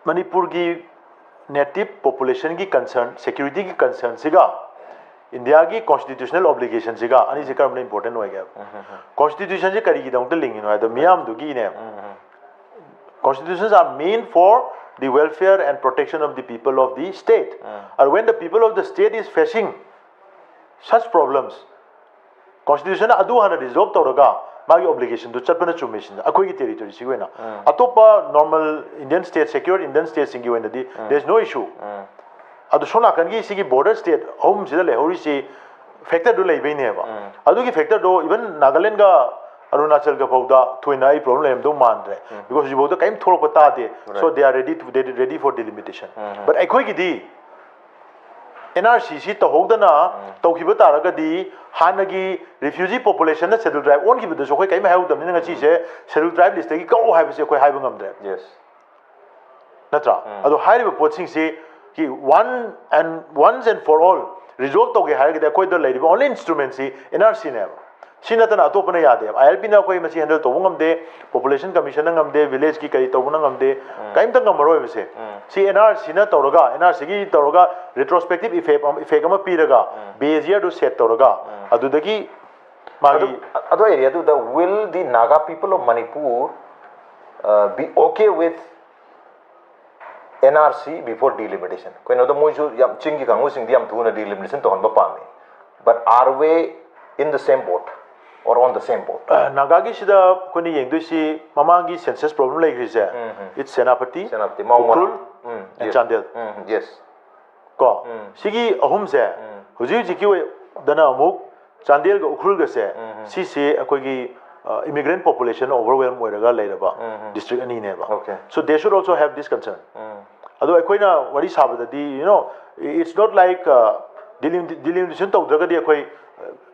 ꯃꯅꯤꯄꯨꯔꯒꯤ native populationꯒꯤ concern, securityꯒꯤ concernꯁꯤꯒ Indiaꯒꯤ constitutional obligationꯁꯤꯒ ꯑꯅꯤꯁꯤ ꯀꯔꯝꯕꯅ important ꯑꯣꯏꯒꯦ ꯍꯥꯏꯕ? Constitutionꯁꯤ ꯀꯔꯤꯒꯤꯗꯃꯛꯇ ꯂꯤꯡꯉꯤꯅꯣ ꯍꯥꯏꯕꯗ ꯃꯤꯌꯥꯝꯗꯨꯒꯤꯅꯦ. Constitutions are meant for the welfare and protection of the people of the state. And when the people of the state is facing such problems, constitution ꯑꯗꯨ ꯍꯥꯟꯅ resolve ꯇꯧꯔꯒ ꯃꯥꯒꯤ obligationꯗꯨ ꯆꯠꯄꯅ ꯆꯨꯝꯃꯤ ꯁꯤꯅ ꯑꯩꯈꯣꯏꯒꯤ territoryꯁꯤꯒꯤ ꯑꯣꯏꯅ. ꯑꯇꯣꯞꯄ normal Indian state, secured Indian stateꯁꯤꯡꯒꯤ ꯑꯣꯏꯅꯗꯤ there is no issue. ꯑꯗꯨ ꯁꯣꯝ ꯅꯥꯀꯟꯒꯤ ꯁꯤꯒꯤ border state ꯑꯍꯨꯝꯁꯤꯗ ꯂꯩꯍꯧꯔꯤꯁꯤ factorꯗꯨ ꯂꯩꯕꯩꯅꯦꯕ. ꯑꯗꯨꯒꯤ factorꯗꯣ even Nagalandꯒ Arunachalꯒ ꯐꯥꯎꯗ ꯊꯣꯏꯅ ꯑꯩ problem ꯂꯩꯔꯝꯗꯧ ꯃꯥꯟꯗ꯭ꯔꯦ. Because ꯍꯧꯖꯤꯛꯐꯥꯎꯗ ꯀꯔꯤꯝ ꯊꯣꯛꯂꯛꯄ ꯇꯥꯗꯦ. So they are ready to, they ready for delimitation. But ꯑꯩꯈꯣꯏꯒꯤꯗꯤ NRCꯁꯤ ꯇꯧꯍꯧꯗꯅ ꯇꯧꯈꯤꯕ ꯇꯥꯔꯒꯗꯤ ꯍꯥꯟꯅꯒꯤ refugee populationꯅ schedule tribe ꯑꯣꯟꯈꯤꯕꯗꯁꯨ ꯑꯩꯈꯣꯏ ꯀꯔꯤꯝ ꯍꯥꯏꯍꯧꯗꯕꯅꯤꯅ ꯉꯁꯤꯁꯦ schedule tribe listꯇꯒꯤ ꯀꯛꯎ ꯍꯥꯏꯕꯁꯦ ꯑꯩꯈꯣꯏ ꯍꯥꯏꯕ ꯉꯝꯗ꯭ꯔꯦ. Yes. ꯅꯠꯇ꯭ꯔꯥ? ꯑꯗꯣ ꯍꯥꯏꯔꯤꯕ ꯄꯣꯠꯁꯤꯡꯁꯤ ꯀꯤ one and once and for all resolve ꯇꯧꯒꯦ ꯍꯥꯏꯔꯒꯗꯤ ꯑꯩꯈꯣꯏꯗ ꯂꯩꯔꯤꯕ only instrumentꯁꯤ NRCꯅꯦꯕ. ꯁꯤ ꯅꯠꯇꯅ ꯑꯇꯣꯞꯄꯅ ꯌꯥꯗꯦꯕ. ILPꯅ ꯑꯩꯈꯣꯏ ꯃꯁꯤ handle ꯇꯧꯕ ꯉꯝꯗꯦ, population commissionꯅ ꯉꯝꯗꯦ, villageꯀꯤ ꯀꯔꯤ ꯇꯧꯕꯅ ꯉꯝꯗꯦ, ꯀꯔꯤꯝꯇ ꯉꯝꯃꯔꯣꯏꯕꯁꯦ. ꯁꯤ NRCꯅ ꯇꯧꯔꯒ, NRCꯒꯤ ꯇꯧꯔꯒ retrospective effect ꯑꯃ, effect ꯑꯃ ꯄꯤꯔꯒ base yearꯗꯨ set ꯇꯧꯔꯒ ꯑꯗꯨꯗꯒꯤ ꯃꯥꯒꯤ ꯑꯗꯨ ꯑꯦꯔꯤꯌꯥꯗꯨꯗ will the Naga people of Manipur uh, be okay with NRC before delimitation? ꯀꯩꯅꯣꯗ ꯃꯣꯏꯁꯨ ꯌꯥꯝ ꯆꯤꯡꯒꯤ ꯀꯥꯡꯕꯨꯁꯤꯡꯗꯤ ꯌꯥꯝ ꯊꯨꯅ delimitation ꯇꯧꯍꯟꯕ ꯄꯥꯝꯃꯤ. But are we in the same boat or on the same boat? ꯅꯥꯒꯥꯒꯤꯁꯤꯗ ꯑꯩꯈꯣꯏꯅ ꯌꯦꯡꯗꯣꯏꯁꯤ ꯃꯃꯥꯡꯒꯤ census problem ꯂꯩꯈ꯭ꯔꯤꯁꯦ, it's Senapati, Senapati, Maung Mara. Ukhrul, um, and yes. Chandel. Um, yes. ꯀꯣ ꯁꯤꯒꯤ ꯑꯍꯨꯝꯁꯦ ꯍꯧꯖꯤꯛ ꯍꯧꯖꯤꯛꯀꯤ ꯑꯣꯏꯗꯅ ꯑꯃꯨꯛ ꯆꯥꯟꯗꯦꯜꯒ ꯎꯈ꯭ꯔꯨꯜꯒꯁꯦ ꯁꯤꯁꯦ ꯑꯩꯈꯣꯏꯒꯤ immigrant population overwhelm ꯑꯣꯏꯔꯒ ꯂꯩꯔꯕ district ꯑꯅꯤꯅꯦꯕ. Okay. So they should also have this concern. ꯑꯗꯣ ꯑꯩꯈꯣꯏꯅ ꯋꯥꯔꯤ ꯁꯥꯕꯗꯗꯤ, you know, it's not like delimitation ꯇꯧꯗ꯭ꯔꯒꯗꯤ ꯑꯩꯈꯣꯏ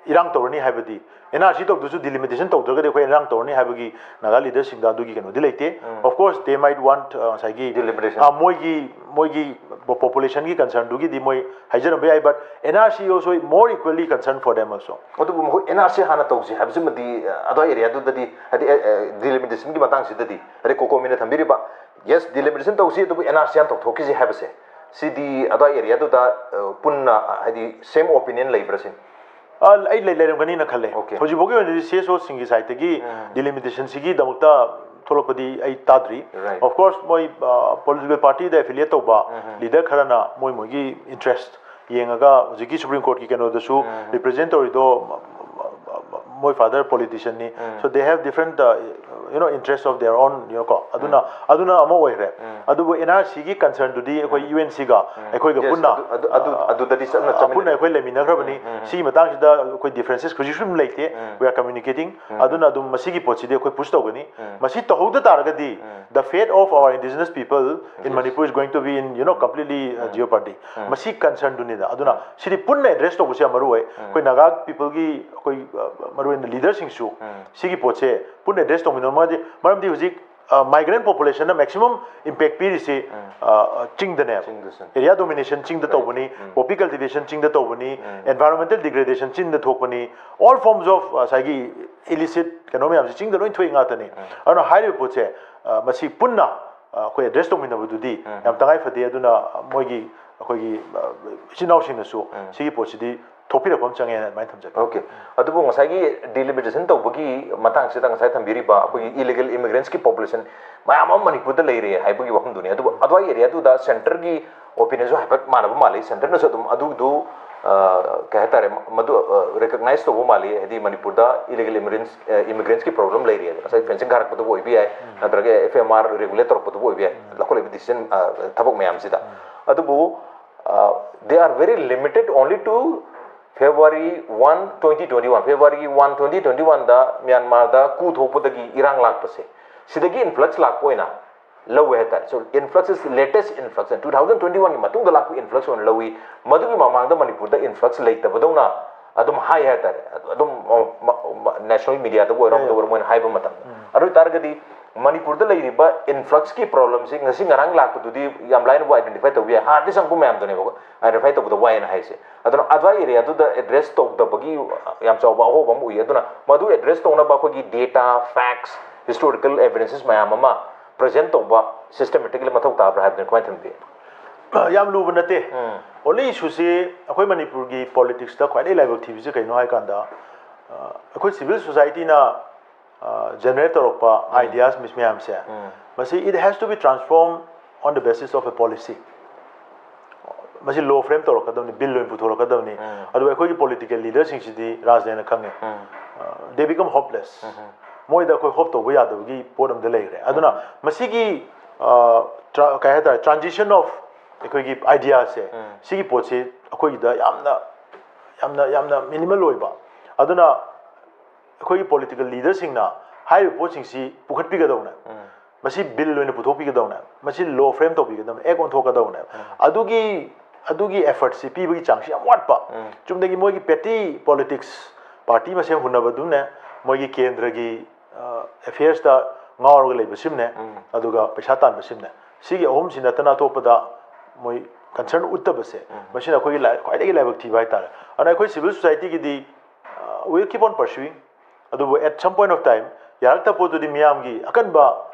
ꯏꯔꯥꯡ ꯇꯧꯔꯅꯤ ꯍꯥꯏꯕꯗꯤ, NRC ꯇꯧꯗ꯭ꯔꯁꯨ delimitation ꯇꯧꯗ꯭ꯔꯒꯗꯤ ꯑꯩꯈꯣꯏ ꯏꯔꯥꯡ ꯇꯧꯔꯅꯤ ꯍꯥꯏꯕꯒꯤ ꯅꯥꯒꯥ leaderꯁꯤꯡꯗ ꯑꯗꯨꯒꯤ ꯀꯩꯅꯣꯗꯤ ꯂꯩꯇꯦ. Of course they might want ꯉꯁꯥꯏꯒꯤ Delimitation. ꯑ, ꯃꯣꯏꯒꯤ ꯃꯣꯏꯒꯤ populationꯒꯤ concernꯗꯨꯒꯤꯗꯤ ꯃꯣꯏ ꯍꯥꯏꯖꯔꯝꯕ ꯌꯥꯏ, but N R C also more equally concern for them also. ꯑꯗꯨꯕꯨ ꯃꯈꯣꯏ N R C ꯍꯥꯟꯅ ꯇꯧꯁꯤ ꯍꯥꯏꯕꯁꯤꯃꯗꯤ ꯑꯗ꯭ꯋꯥꯏ areaꯗꯨꯗꯗꯤ, ꯍꯥꯏꯗꯤ delimitationꯒꯤ ꯃꯇꯥꯡꯁꯤꯗꯗꯤ, ꯍꯥꯏꯗꯤ COCOMIꯅ ꯊꯝꯕꯤꯔꯤꯕ, yes, delimitation ꯇꯧꯁꯤ, ꯑꯗꯨꯕꯨ N R C ꯍꯥꯟꯅ ꯇꯧꯊꯣꯛꯈꯤꯁꯤ ꯍꯥꯏꯕꯁꯦ, ꯁꯤꯗꯤ ꯑꯗ꯭ꯋꯥꯏ areaꯗꯨꯗ ꯄꯨꯟꯅ, ꯍꯥꯏꯗꯤ same opinion ꯂꯩꯕ꯭ꯔꯥ ꯁꯤꯅꯤ? ꯑꯩ ꯂꯩꯔꯝꯒꯅꯤꯅ ꯈꯜꯂꯦ꯫ Okay. ꯍꯧꯖꯤꯛꯐꯥꯎꯒꯤ ꯑꯣꯏꯅꯗꯤ CSOꯁꯤꯡꯒꯤ sideꯇꯒꯤ delimitationꯁꯤꯒꯤ ꯗꯃꯛꯇ ꯊꯣꯛꯂꯛꯄꯗꯤ ꯑꯩ ꯇꯥꯗ꯭ꯔꯤ. Right. Of course, ꯃꯣꯏ political partyꯗ affiliate ꯇꯧꯕ leader ꯈꯔꯅ ꯃꯣꯏ ꯃꯣꯏꯒꯤ interest ꯌꯦꯡꯉꯒ, ꯍꯧꯖꯤꯛꯀꯤ Supreme Courtꯀꯤ ꯀꯩꯅꯣꯗꯁꯨ represent ꯇꯧꯔꯤꯗꯣ ꯃꯣꯏ father politicianꯅꯤ. So they have different, you know, interest of their own, you know, ꯀꯣ, ꯑꯗꯨꯅ ꯑꯗꯨꯅ ꯑꯃ ꯑꯣꯏꯈ꯭ꯔꯦ. ꯑꯗꯨꯕꯨ N R Cꯒꯤ concernꯗꯨꯗꯤ ꯑꯩꯈꯣꯏ UNCꯒ ꯑꯩꯈꯣꯏꯒ Yes, ꯄꯨꯟꯅ ꯑꯗꯨ- ꯑꯗꯨ- ꯑꯗꯨ- ꯑꯗꯨꯗꯗꯤ ꯆꯠꯅ ꯄꯨꯟꯅ ꯆꯠꯃꯤꯟꯅꯩ. ꯑꯩꯈꯣꯏ ꯂꯩꯃꯤꯟꯅꯈ꯭ꯔꯕꯅꯤ. ꯁꯤꯒꯤ ꯃꯇꯥꯡꯁꯤꯗ ꯑꯩꯈꯣꯏ differences ꯍꯧꯖꯤꯛꯁꯨ ꯑꯗꯨꯝ ꯂꯩꯇꯦ. We are communicating. ꯑꯗꯨꯅ ꯑꯗꯨꯝ ꯃꯁꯤꯒꯤ ꯄꯣꯠꯁꯤꯗꯤ ꯑꯩꯈꯣꯏ push ꯇꯧꯒꯅꯤ. ꯃꯁꯤ ꯇꯧꯍꯧꯗ ꯇꯥꯔꯒꯗꯤ the fate of our indigenous people in Manipur is going to be in, you know, completely jeopardy. ꯃꯁꯤ concernꯗꯨꯅꯤꯗ. ꯑꯗꯨꯅ ꯁꯤꯗꯤ ꯄꯨꯟꯅ address ꯇꯧꯕꯁꯦ ꯌꯥꯝ ꯃꯔꯨ ꯑꯣꯏ. ꯑꯩꯈꯣꯏ Naga peopleꯒꯤ ꯑꯩꯈꯣꯏ ꯃꯔꯨꯑꯣꯏꯅ leaderꯁꯤꯡꯁꯨ ꯁꯤꯒꯤ ꯄꯣꯠꯁꯦ ꯄꯨꯟꯅ address ꯇꯧꯃꯤꯟꯅꯕ, ꯃꯔꯝꯗꯤ ꯍꯧꯖꯤꯛ migrant populationꯅ maximum impact ꯄꯤꯔꯤꯁꯤ ꯆꯤꯡꯗꯅꯦꯕ. ꯆꯤꯡꯗꯁꯨ. Area domination ꯆꯤꯡꯗ ꯇꯧꯕꯅꯤ, poppy cultivation ꯆꯤꯡꯗ ꯇꯧꯕꯅꯤ, environmental degradation ꯆꯤꯡꯗ ꯊꯣꯛꯄꯅꯤ, all forms of ꯉꯁꯥꯏꯒꯤ illicit ꯀꯩꯅꯣ ꯃꯌꯥꯝꯁꯦ ꯆꯤꯡꯗ ꯂꯣꯏ ꯊꯣꯛꯏ ꯉꯥꯛꯇꯅꯤ. ꯑꯗꯨꯅ ꯍꯥꯏꯔꯤꯕ ꯄꯣꯠꯁꯦ ꯃꯁꯤ ꯄꯨꯟꯅ ꯑꯩꯈꯣꯏ address ꯇꯧꯃꯤꯟꯅꯕꯗꯨꯗꯤ ꯌꯥꯝ ꯇꯉꯥꯏ ꯐꯗꯦ. ꯑꯗꯨꯅ ꯃꯣꯏꯒꯤ ꯑꯩꯈꯣꯏꯒꯤ ꯏꯆꯤꯟ ꯏꯅꯥꯎꯁꯤꯡꯅꯁꯨ ꯁꯤꯒꯤ ꯄꯣꯠꯁꯤꯗꯤ ꯊꯣꯛꯄꯤꯔꯛꯄ ꯑꯃ ꯆꯪꯉꯦꯅ ꯑꯗꯨꯃꯥꯏꯅ ꯊꯝꯖꯒꯦ. Okay. ꯑꯗꯨꯕꯨ ꯉꯁꯥꯏꯒꯤ delimitation ꯇꯧꯕꯒꯤ ꯃꯇꯥꯡꯁꯤꯗ ꯉꯁꯥꯏ ꯊꯝꯕꯤꯔꯤꯕ ꯑꯩꯈꯣꯏꯒꯤ illegal immigrants ꯀꯤ population ꯃꯌꯥꯝ ꯑꯃ ꯃꯅꯤꯄꯨꯔꯗ ꯂꯩꯔꯦ ꯍꯥꯏꯕꯒꯤ ꯋꯥꯐꯝꯗꯨꯅꯤ. ꯑꯗꯨꯕꯨ ꯑꯗꯨꯋꯥꯏ area ꯗꯨꯗ centre ꯒꯤ opinion ꯁꯨ ꯍꯥꯏꯐꯦꯠ ꯃꯥꯟꯅꯕ ꯃꯥꯜꯂꯤ. Centre ꯅꯁꯨ ꯑꯗꯨꯝ ꯑꯗꯨꯗꯨ, ꯀꯩ ꯍꯥꯏꯇꯥꯔꯦ, ꯃꯗꯨ recognise ꯇꯧꯕ ꯃꯥꯜꯂꯤ, ꯍꯥꯏꯗꯤ ꯃꯅꯤꯄꯨꯔꯗ illegal immigrants, immigrants ꯀꯤ problem ꯂꯩꯔꯦ. ꯉꯁꯥꯏ fencing ꯈꯥꯔꯛꯄꯗꯨꯕꯨ ꯑꯣꯏꯕ ꯌꯥꯏ, ꯅꯠꯇ꯭ꯔꯒ F M R regulate ꯇꯧꯔꯛꯄꯗꯨꯕꯨ ꯑꯣꯏꯕ ꯌꯥꯏ, ꯂꯧꯈꯠꯂꯛꯏꯕ decision, ꯊꯕꯛ ꯃꯌꯥꯝꯁꯤꯗ. ꯑꯗꯨꯕꯨ they are very limited only to February one, twenty twenty-one, February one, twenty twenty-one the ꯃ꯭ꯌꯥꯟꯃꯥꯔꯗ coup ꯊꯣꯛꯄꯗꯒꯤ ꯏꯔꯥꯡ ꯂꯥꯛꯄꯁꯦ, ꯁꯤꯗꯒꯤ influx ꯂꯥꯛꯄ ꯑꯣꯏꯅ ꯂꯧꯋꯦ ꯍꯥꯏꯇꯥꯔꯦ. So influx is latest influx, two thousand twenty-one ꯒꯤ ꯃꯇꯨꯡꯗ ꯂꯥꯛꯄ influx ꯑꯣꯏꯅ ꯂꯧꯏ. ꯃꯗꯨꯒꯤ ꯃꯃꯥꯡꯗ ꯃꯅꯤꯄꯨꯔꯗ influx ꯂꯩꯇꯕꯗꯧꯅ ꯑꯗꯨꯝ ꯍꯥꯏ ꯍꯥꯏꯇꯥꯔꯦ, ꯑꯗꯨꯝ national media ꯗꯕꯨ ꯑꯣꯏꯔꯣ, ꯑꯃꯗꯕꯨ ꯑꯣꯏꯔꯣ, ꯃꯣꯏꯅ ꯍꯥꯏꯕ ꯃꯇꯝꯗ. ꯑꯗꯨ ꯑꯣꯏꯇꯥꯔꯒꯗꯤ ꯃꯅꯤꯄꯨꯔꯗ ꯂꯩꯔꯤꯕ ꯏꯟꯐ꯭ꯂꯛꯁꯀꯤ ꯄ꯭ꯔꯣꯕ꯭ꯂꯦꯝꯁꯤ ꯉꯁꯤ ꯉꯔꯥꯡ ꯂꯥꯛꯄꯗꯨꯗꯤ ꯌꯥꯝ ꯂꯥꯏꯅꯕꯨ ꯑꯥꯏꯗꯦꯟꯇꯤꯐꯥꯏ ꯇꯧꯕ ꯌꯥꯏ, ꯍꯥꯟꯅꯗꯤ ꯆꯪꯉꯛꯄ ꯃꯌꯥꯝꯗꯨꯅꯦꯕꯀꯣ ꯑꯥꯏꯗꯦꯟꯇꯤꯐꯥꯏ ꯇꯧꯕꯗ ꯋꯥꯏꯅ ꯍꯥꯏꯁꯦ꯫ ꯑꯗꯨꯅ ꯑꯗꯨꯋꯥꯏ ꯑꯦꯔꯤꯌꯥꯗꯨꯗ ꯑꯦꯗ꯭ꯔꯦꯁ ꯇꯧꯗꯕꯒꯤ ꯌꯥꯝ ꯆꯥꯎꯕ ꯑꯍꯣꯕ ꯑꯃ ꯎꯏ꯫ ꯑꯗꯨꯅ ꯃꯗꯨ ꯑꯦꯗ꯭ꯔꯦꯁ ꯇꯧꯅꯕ ꯑꯩꯈꯣꯏꯒꯤ ꯗꯦꯇꯥ, ꯐꯦꯛꯁ, ꯍꯤꯁꯇꯣꯔꯤꯀꯦꯜ ꯑꯦꯚꯤꯗꯦꯟꯁꯦꯁ ꯃꯌꯥꯝ ꯑꯃ ꯄ꯭ꯔꯖꯦꯟ ꯇꯧꯕ ꯁꯤꯁꯇꯦꯃꯦꯇꯤꯀꯦꯜꯂꯤ ꯃꯊꯧ ꯇꯥꯕ꯭ꯔꯥ ꯍꯥꯏꯕꯗꯨꯅ ꯀꯃꯥꯏꯅ ꯊꯝꯕꯤ? ꯌꯥꯝ ꯂꯨꯕ ꯅꯠꯇꯦ꯫ ꯑꯣꯟꯂꯤ ꯏꯁꯨꯁꯤ ꯑꯩꯈꯣꯏ ꯃꯅꯤꯄꯨꯔꯒꯤ ꯄꯣꯂꯤꯇꯤꯛꯁꯇ ꯈ꯭ꯋꯥꯏꯗꯒꯤ ꯂꯥꯏꯕꯛ ꯊꯤꯕꯁꯤ ꯀꯩꯅꯣ ꯍꯥꯏ ꯀꯥꯟꯗ, ꯑ, ꯑꯩꯈꯣꯏ ꯁꯤꯚꯤꯜ ꯁꯣꯁꯥꯏꯇꯤꯅ ꯖꯦꯅꯔꯦꯠ ꯇꯧꯔꯛꯄ ꯑꯥꯏꯗꯤꯌꯥꯁ ꯃꯌꯥꯝꯁꯦ, ꯃꯁꯤ it has to be transformed on the basis of a policy. ꯃꯁꯤ ꯂꯣ ꯐ꯭ꯔꯦꯝ ꯇꯧꯔꯛꯀꯗꯕꯅꯤ, ꯕꯤꯜ ꯑꯣꯏꯅ ꯄꯨꯊꯣꯔꯛꯀꯗꯕꯅꯤ꯫ ꯑꯗꯨꯒ ꯑꯩꯈꯣꯏꯒꯤ ꯄꯣꯂꯤꯇꯤꯀꯦꯜ ꯂꯤꯗꯔꯁꯤꯡꯁꯤꯗꯤ ꯔꯥꯖꯅꯦꯅ ꯈꯪꯉꯦ, they become hopeless. ꯃꯣꯏꯗ ꯑꯩꯈꯣꯏ ꯍꯣꯞ ꯇꯧꯕ ꯌꯥꯗꯕꯒꯤ ꯄꯣꯠ ꯑꯃꯗ ꯂꯩꯈ꯭ꯔꯦ꯫ ꯑꯗꯨꯅ ꯃꯁꯤꯒꯤ, ꯑ, tra- ꯀꯩ ꯍꯥꯏꯇꯥꯔꯦ, ꯇ꯭ꯔꯥꯟꯖꯤꯁꯟ ꯑꯣꯐ ꯑꯩꯈꯣꯏꯒꯤ ꯑꯥꯏꯗꯤꯌꯥꯁꯦ, ꯁꯤꯒꯤ ꯄꯣꯠꯁꯤ ꯑꯩꯈꯣꯏꯒꯤꯗ ꯌꯥꯝꯅ, ꯌꯥꯝꯅ, ꯌꯥꯝꯅ ꯃꯤꯅꯤꯃꯜ ꯑꯣꯏꯕ꯫ ꯑꯗꯨꯅ ꯑꯩꯈꯣꯏꯒꯤ ꯄꯣꯂꯤꯇꯤꯀꯦꯜ ꯂꯤꯗꯔꯁꯤꯡꯅ ꯍꯥꯏꯔꯤꯕ ꯄꯣꯠꯁꯤꯡꯁꯤ ꯄꯨꯈꯠꯄꯤꯒꯗꯧꯅꯦ꯫ ꯃꯁꯤ ꯕꯤꯜ ꯑꯣꯏꯅ ꯄꯨꯊꯣꯛꯄꯤꯒꯗꯧꯅꯦ, ꯃꯁꯤ ꯂꯣ ꯐ꯭ꯔꯦꯝ ꯇꯧꯕꯤꯒꯗꯧꯅꯦ, ꯑꯦꯛ ꯑꯣꯟꯊꯣꯛꯀꯗꯧꯅꯦ꯫ ꯑꯗꯨꯒꯤ, ꯑꯗꯨꯒꯤ ꯑꯦꯐꯔꯠꯁꯤ ꯄꯤꯕꯒꯤ ꯆꯥꯡꯁꯤ ꯌꯥꯝ ꯋꯥꯠꯄ꯫ ꯆꯨꯝꯅꯒꯤ ꯃꯣꯏꯒꯤ ꯄꯦꯇꯤ ꯄꯣꯂꯤꯇꯤꯛꯁ, ꯄꯥꯔꯇꯤ ꯃꯁꯦꯟ ꯍꯨꯟꯅꯕꯗꯨꯅꯦ, ꯃꯣꯏꯒꯤ ꯀꯦꯟꯗ꯭ꯔꯒꯤ ꯑꯦꯐꯤꯌꯔꯁꯇ ꯉꯥꯎꯔꯒ ꯂꯩꯕꯁꯤꯃꯅꯦ, ꯑꯗꯨꯒ ꯄꯩꯁꯥ ꯇꯥꯟꯕꯁꯤꯃꯅꯦ, ꯁꯤꯒꯤ ꯑꯍꯨꯝꯁꯤ ꯅꯠꯇꯅ ꯑꯇꯣꯞꯄꯗ ꯃꯣꯏ ꯀꯟꯁꯔꯟ ꯎꯠꯇꯕꯁꯦ, ꯃꯁꯤꯅ ꯑꯩꯈꯣꯏꯒꯤ ꯂꯥꯏ- ꯈ꯭ꯋꯥꯏꯗꯒꯤ ꯂꯥꯏꯕꯛ ꯊꯤꯕ ꯍꯥꯏꯇꯥꯔꯦ꯫ ꯑꯗꯨꯅ ꯑꯩꯈꯣꯏ ꯁꯤꯚꯤꯜ ꯁꯣꯁꯥꯏꯇꯤꯒꯤꯗꯤ, ꯋꯤꯜ ꯀꯤꯞ ꯑꯣꯟ ꯄꯔꯁꯨꯏꯡ, ꯑꯗꯨꯕꯨ at some point of time ꯌꯥꯔꯛꯇꯕ ꯄꯣꯠꯇꯨꯗꯤ ꯃꯤꯌꯥꯝꯒꯤ ꯑꯀꯟꯕ,